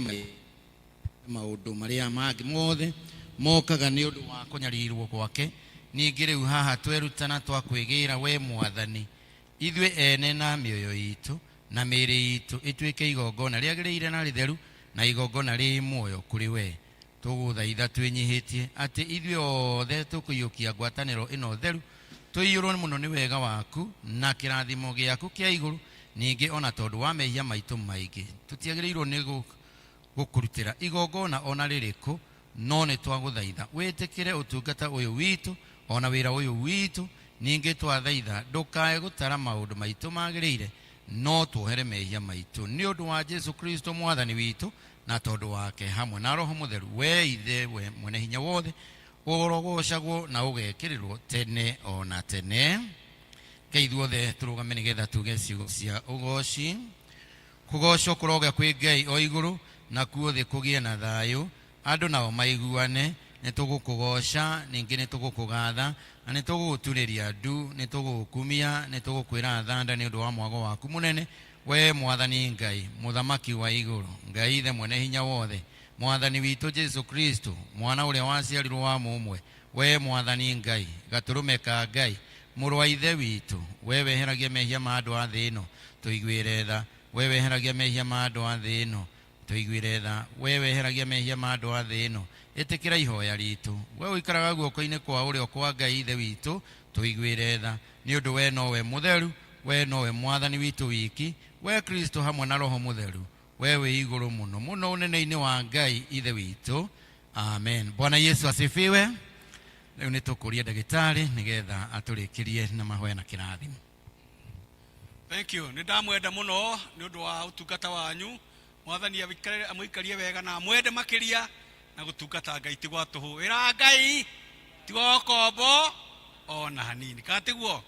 maũndũ marĩa mangĩ mothe mokaga nĩ ũndũ wa kũnyarirwo gwake ningĩ rĩu haha twerutana twakwĩgĩra we mwathani ithuĩ ene na mĩoyo itũ na mĩĩrĩ itũ ĩtuĩke igongona rĩagĩrĩire na rĩtheru na igongona rĩ muoyo kũrĩ we tũgũthaitha twĩnyihĩtie atĩ ithuĩ othe tũkũiyũkia ngwatanĩro ĩno theru tũiyũrwo mũno nĩ wega waku na kĩrathimo gĩaku kĩa igũrũ ningĩ ona tondũ wa mehia maitũ maingĩ tũtiagĩrĩirwo nĩ Gũkũrutĩra igongona ona rĩrĩkũ, no nĩ twagũthaitha wĩtĩkĩre ũtungata ũyũ witũ ona wĩra ũyũ witũ. Ningĩ twathaitha ndũkae gũtara maũndũ maitũ magĩrĩire, no tuohere mehia maitũ nĩ ũndũ wa Jesu Kristo mwathani witũ, na tondũ wake hamwe na Roho Mũtheru, we Ithe we mwene hinya wothe, ũrogocagwo na ũgekĩrĩrwo tene o na tene. Ngai, ithuothe tũrũgame nĩgetha tuge ciugo cia ũgoci. Kũgocwo kũrogĩa kwĩ Ngai o igũrũ, nakuo thĩ kũgĩe na thayũ, andũ nao maiguane. Nĩ tũgũkũgoca, ningĩ nĩ tũgũkũgatha, na nĩ tũgũgũturĩria ndu, nĩ tũgũgũkumia, nĩ tũgũkwĩra thanda nĩ ũndũ wa mwago waku mũnene, we Mwathani Ngai, mũthamaki wa igũrũ, Ngai Ithe mwene hinya wothe, mwathani witũ Jesu Kristo, mwana ũrĩa waciarirwo wa mũmwe, we Mwathani Ngai, gatũrũme ka Ngai, mũrũ wa Ithe witũ, we weheragia mehia ma andũ a thĩ ĩno, tũiguĩre tha. We weheragia mehia ma andũ a thĩ ĩno, tũiguĩre tha. We weheragia mehia ma andũ a thĩ ĩno, ĩtĩkĩra ihoya ritũ. We ũikaraga guoko-inĩ kwa ũrĩo kwa Ngai Ithe witũ, tũiguĩre tha, nĩ ũndũ we nowe mũtheru, we nowe mwathani witũ wiki, we Kristo hamwe na Roho Mũtheru, we wĩ igũrũ mũno mũno ũnene-inĩ wa Ngai Ithe witũ. Amen. Bwana Yesu asifiwe. Rĩu nĩ tũkũria ndagĩtarĩ nĩgetha atũrĩkĩrie na mahoya na kĩrathimo. Thank you. Nĩ ndamwenda mũno nĩ ũndũ wa ũtungata wanyu. Mwathani amũikarie wega na amwende makĩria, na gũtungata Ngai ti gwa tũhũ. Wĩra wa Ngai ti wa ũkombo ona hanini, kana tiguo?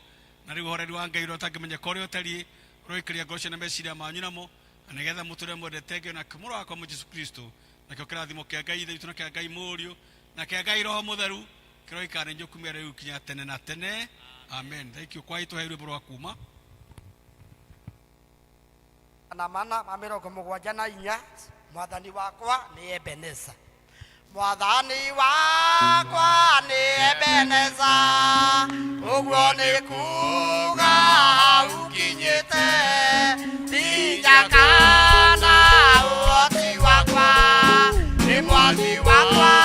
Na rĩu ũhoreri wa Ngai ũrĩa ũtangĩmenyeka ũrĩa ũtariĩ, ũroikaria ngoro cianyu na meciria manyu namo, na nĩgetha mũtũre mwendete Ngai na mũrũ wakwa mũ Jesu Kristo. Nakĩo kĩrathimo kĩa Ngai Ithe witũ, na kĩa Ngai Mũriũ, na kĩa Ngai Roho Mũtheru kĩroikara na inyuĩ kumia rĩu kinya tene na tene. Amen. Thank you. Kwai tũhe rwĩmbo rwa kuma. Na mana ma 74, mwathani wakwa nĩ Ebeneza, mwathani wakwa nĩ Ebeneza, ũguo nĩ kuga ukinyĩte ndinjakana ũhoti wakwa nĩ mwathi wakwa.